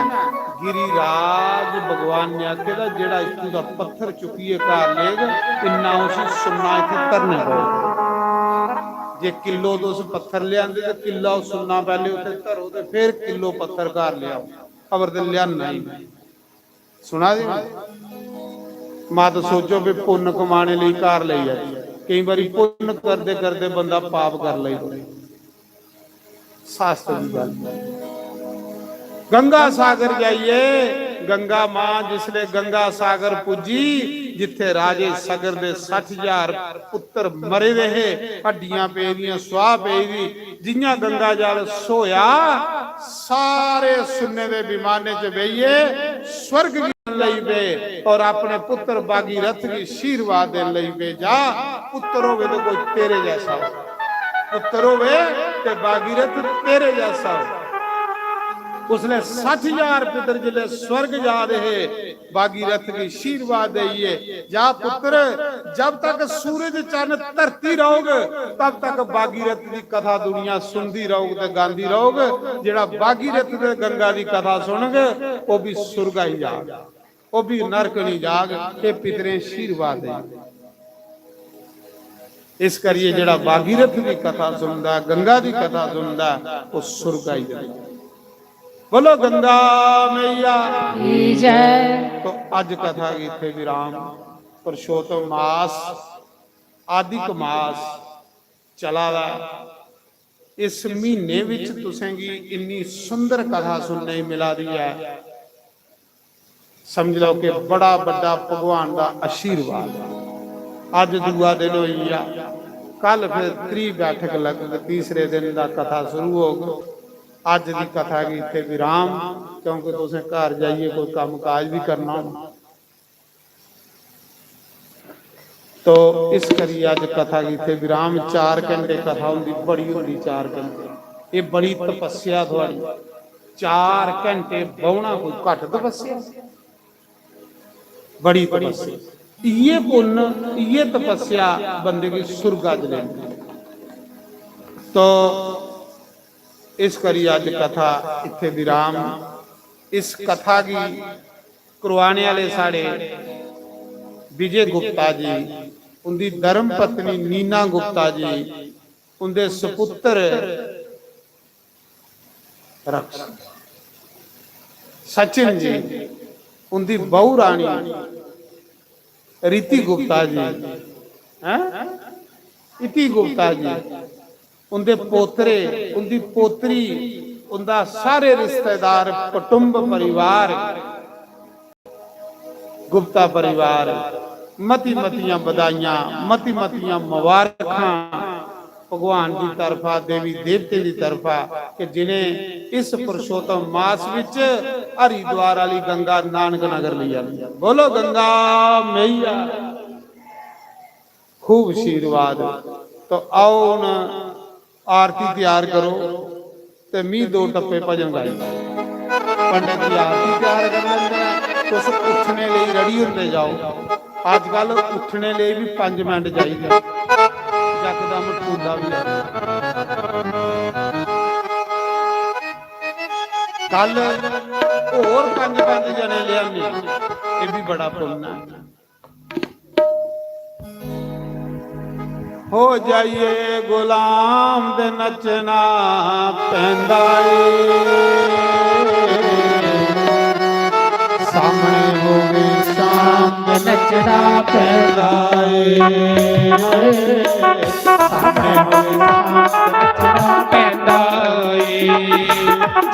गिरिराज भगवान ने आखे दा, जेह्ड़ा इत्थूं दा पत्थर चुक्कियै घर लेग, इन्ना उसी सुन्ना इत्थै धरना पौग। जे किलो तुस पत्थर लेआंदे ते किलो सुन्ना पैह्ले उत्थै धरो ते फिर किलो पत्थर घर लेआओ, अबर ते लेआना ही नहीं। सुना दे हो? मत सोचो भी पुन्न कमाने लेई घर लेई जाओ। केई बारी पुन्न करदे करदे बंदा पाप कर लेई बड़े। शास्त्र दी गल्ल। गंगा सागर जाइए गंगा मां जिसले गंगा सागर पुज्जी, जित्थे राजे सगर दे सट्ठ हजार पुत्तर मरे दे हे, हड्डियां पेदियां, सुआह पेई दी, जियां गंगा जल सोया, सारे सुन्ने दे विमाने च बेहियै स्वर्ग गी लई पे और अपने पुत्र भागीरथ गी आशीर्वाद देन लई पे, जा पुत्र होवे तो कोई तेरे जैसा हो, पुत्र होवे ते भागीरथ तेरे जैसा हो। उसले सट्ठ हजार पुत्र जिसले स्वर्ग जा दे हे, भागीरथ गी आशीर्वाद देइए, जा पुत्र, जब तक सूरज चन्न धरती रहोग, तब तक भागीरथ दी कथा दुनिया सुनदी रहोग ते गांदी रहोग। जेड़ा भागीरथ ते गंगा दी कथा सुनग, ओह भी सुरग आई जाग, ओह भी नरक नहीं जाग। ये पितरें आशीर्वाद देइए। इस करिए जेड़ा भागीरथ दी कथा सुनदा, गंगा दी कथा सुनदा, ओह सुरग आई जांदा। बोलो गंगा मैया की जय। तो अज कथा गी इत्थे विराम। पुरुषोत्तम मास, आदिक मास चला दा। इस महीने विच तुसेंगी इन्नी सुंदर कथा सुनने गी मिला दी है, समझ लो कि बड़ा बड़ा भगवान का आशीर्वाद। अज दूआ दिन होई गया, कल फिर त्री बैठक लगग, तीसरे दिन का कथा शुरू होग। अज की कथा की इत्थे विराम, क्योंकि तुसें घर जाइए कोई काम काज भी करना होना। तो इस करिए अज कथा की इत्थे विराम। चार घंटे कथा होंदी, बड़ी होंदी चार घंटे। ये बड़ी तपस्या थुआड़ी। चार घंटे बौहना कोई घट तपस्या? बड़ी तपस्या। इये पुन्न, इये तपस्या बंदे की सुरगा च लेंदी। तो इस करी अज कथा इत्थे विराम। इस कथा की करवाने आले साढ़े विजय गुप्ता जी, उंदी धर्म पत्नी नीना गुप्ता जी, उंदे सपुत्र रक्ष-, सचिन जी, उंदी बहू रानी रीति गुप्ता जी, हैं? इति गुप्ता जी, उंदे पोतरे, उंदी पोतरी, उंदा सारे रिश्तेदार, कुटुंब, परिवार, गुप्ता परिवार, मती मतियां बधाइयां, मती मतियां मुबारखां भगवान दी तरफा, देवी देवतें दी तरफा, कि जिन्हें इस पुरुषोत्तम मास विच हरिद्वार आली गंगा नानक नगर लेई आंदी। बोलो गंगा मैया। खूब आशीर्वाद। तो आओ हुन आरती तैयार करो ते मी दो टप्पे भजन गाई। पंडित जी आरती तैयार कर लेंदे ने, तुस उठने लेई ready होंदे जाओ। अजकल उठने लेई भी पंज मिंट चाहिदे, यकदम टूंडा भी आ। कल होर पंज पंज जने लेआने, ये भी बड़ा पुन्न ऐ। हो जाइए गुलाम ते नचना पैंदा ਏ, सामने होवे शाम ते नचना पैंदा ਏ, सामने होवे शाम ते नचना पैंदा ਏ।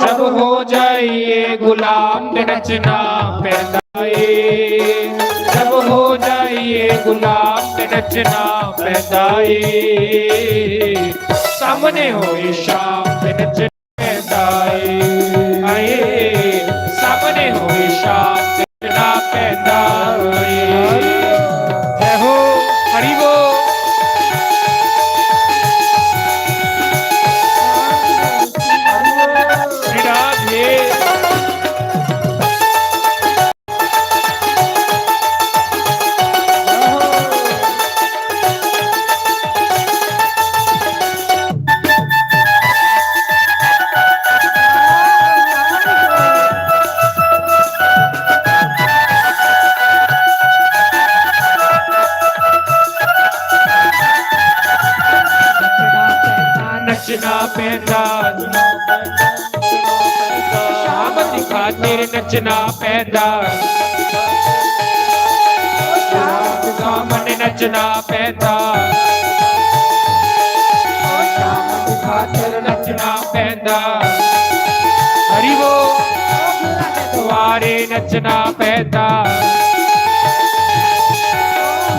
जब हो जाइए गुलाम ते नचना पैंदा ਏ, जब हो जाइए गुलाम ते नचना पैंदा ਏ, सामने होए शाम ते नचना पैंदा ਏ, आए, सामने होए शाम ते नचना पैंदा ਏ। जय हो, हरि बोल। श्री राधे। नचना पैंदा, शाम दी खातिर नचना पैंदा, शाम सामने नचना पैंदा, शाम दी खातिर नचना पैंदा। हरि बोल। रे नचना पैंदा।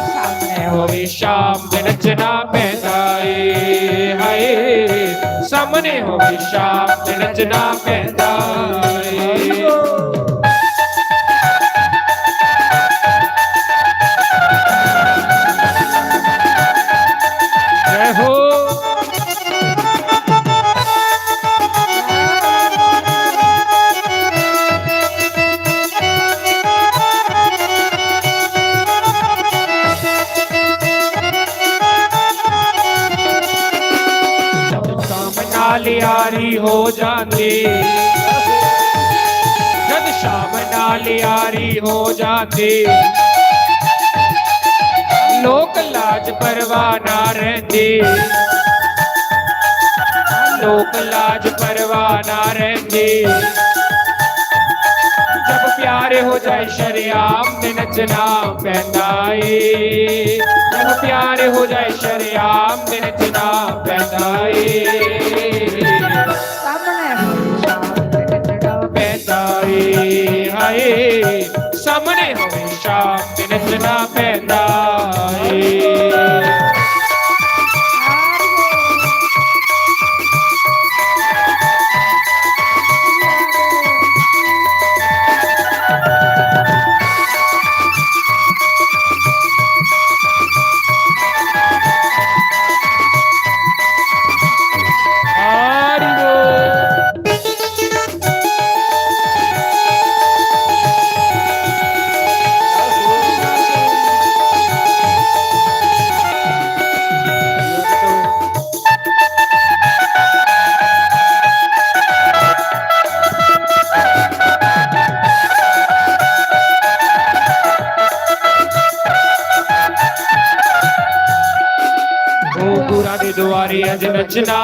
सामने होवे शाम ते नचना पैंदा ਏ। हाय, सामने होवे शाम ते नचना पैंदा ਏ। जय हो। नाल यारी हो जाती, जद शाम नाल यारी हो जाती, लोक लाज परवाह ना रहंदी, लोक लाज परवाह ना रहंदी। जब प्यार हो जाए शरेआम ते नचना पैंदा ਏ, जब प्यार हो जाए शरेआम ते नचना पैंदा ਏ। सामने होवे शाम ते नचना पैंदा ਏ, हाय, सामने होवे शाम ते नचना पैंदा ਏ। घुघुरा दे दुआरे अज नचना,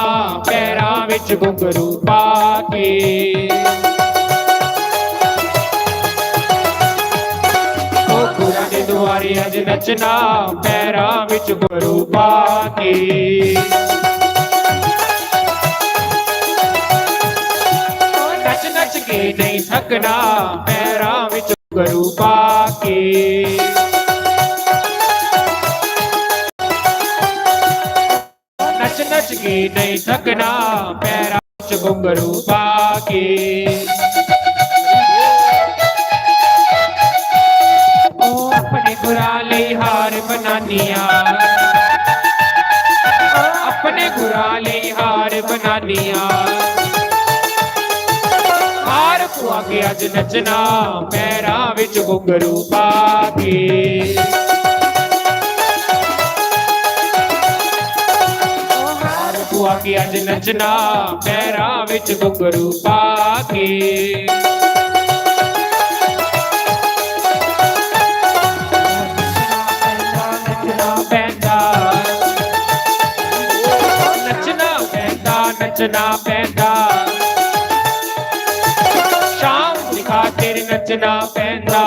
पैरां विच घुंघरू पा के। घुघुरा दे दुआरे अज नचना, पैरां विच घुंघरू पा के। नच नच के नहीं थकना, पैरां विच घुंघरू पा के। नच नच के नहीं थकना, पैरां च घुंघरू पा के। ओ अपने गुरां लेई हार बनानियां, ओ अपने गुरां लेई हार बनानियां। हार पुआ के अज नचना, पैरां विच घुंघरू पा के। ओ हार पुआ के अज नचना, पैरां विच घुंघरू पा के। नचना पैंदा, नचना पैंदा, नचना पैंदा। शाम दी खातिर नचना पैंदा,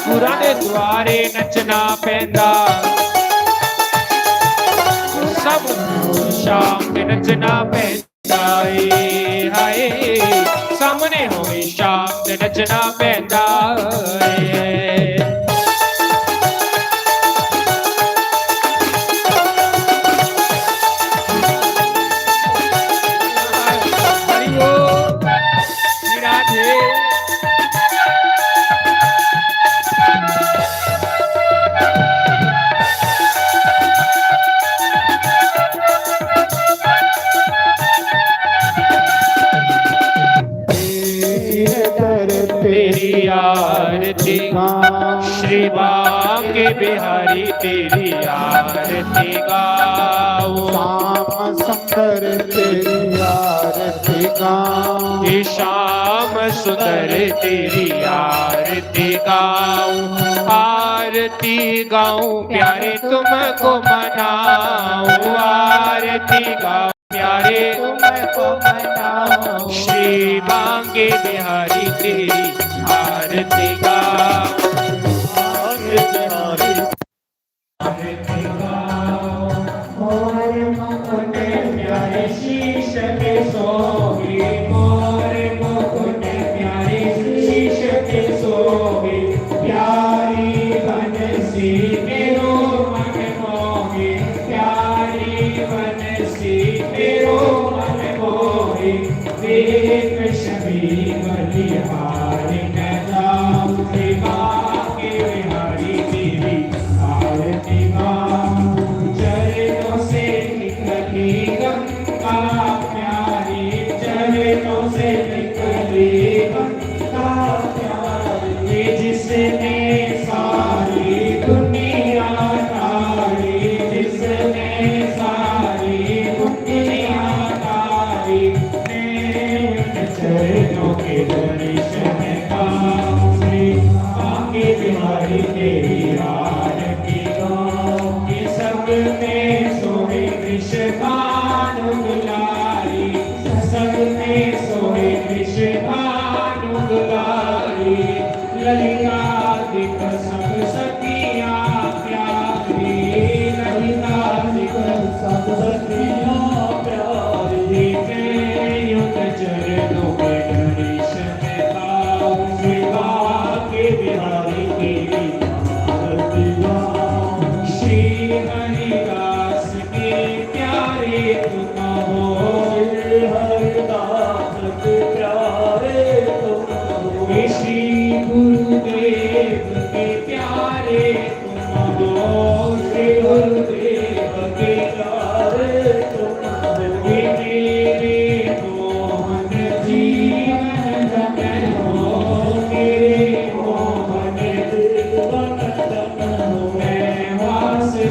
गुरां दे दुआरे नचना पैंदा। सब शाम ते नचना पैंदा ਏ, हाय, सामने होवे शाम ते नचना पैंदा ਏ। हरि ओम। राधे। तेरी आरती गाऊं, श्री बांके बिहारी तेरी आरती गाऊं। श्याम सुंदर तेरी आरती गाऊं। हे श्याम सुंदर तेरी आरती गाऊं, आरती गाऊं प्यारे तुमको मनाऊं, आरती गाऊं प्यारे तुमको मनाऊं। श्री बांके बिहारी तेरी आरती गाऊं। मोर मुकुट प्यारे शीश पे सोहे, मोर मुकुट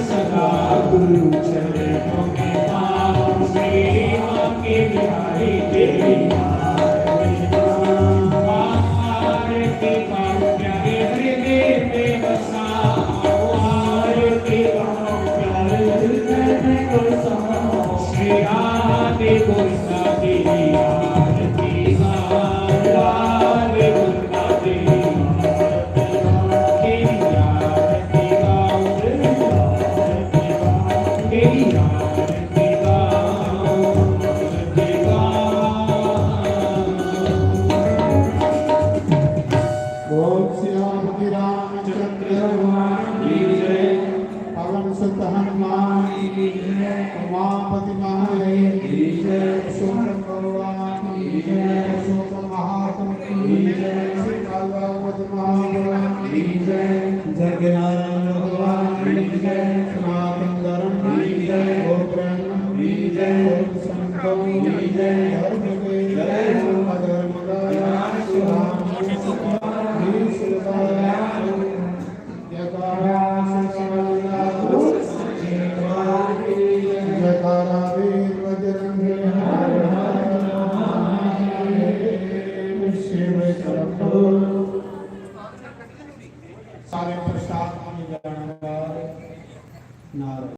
सदा गुरु चरणों में पाऊं, श्री आके बिहारी तेरी आरती पाऊं। आरती पाऊं प्यारे हृदय में बसाओ, आरती पाऊं प्यारे हृदय में बसाओ। श्री आदि गुरु तेरी आरती पाऊं, आदि गुरु तेरी आरती पाऊं, तेरी आरती पाऊं, तेरी आरती पाऊं, तेरी आरती पाऊं, आरती पाऊं। बोल सियापति रामचंद्र भगवान की जय। पवन सुत हनुमान की जय। उमापति महादेव की जय। अशोक भगवान की जय। अशोक महात्मा की जय। श्री कालराज महाभगवान की जय। जगन्नाथ भगवान की जय। सनातन धर्म की जय। गौ प्रेम की जय। संतों की जय। धर्म के जय। अधर्म का विनाश हो। जयकारा वीर बजरंग हर हर महादेव। शिव शंभो। सारे प्रसाद में जाने वाले नारे।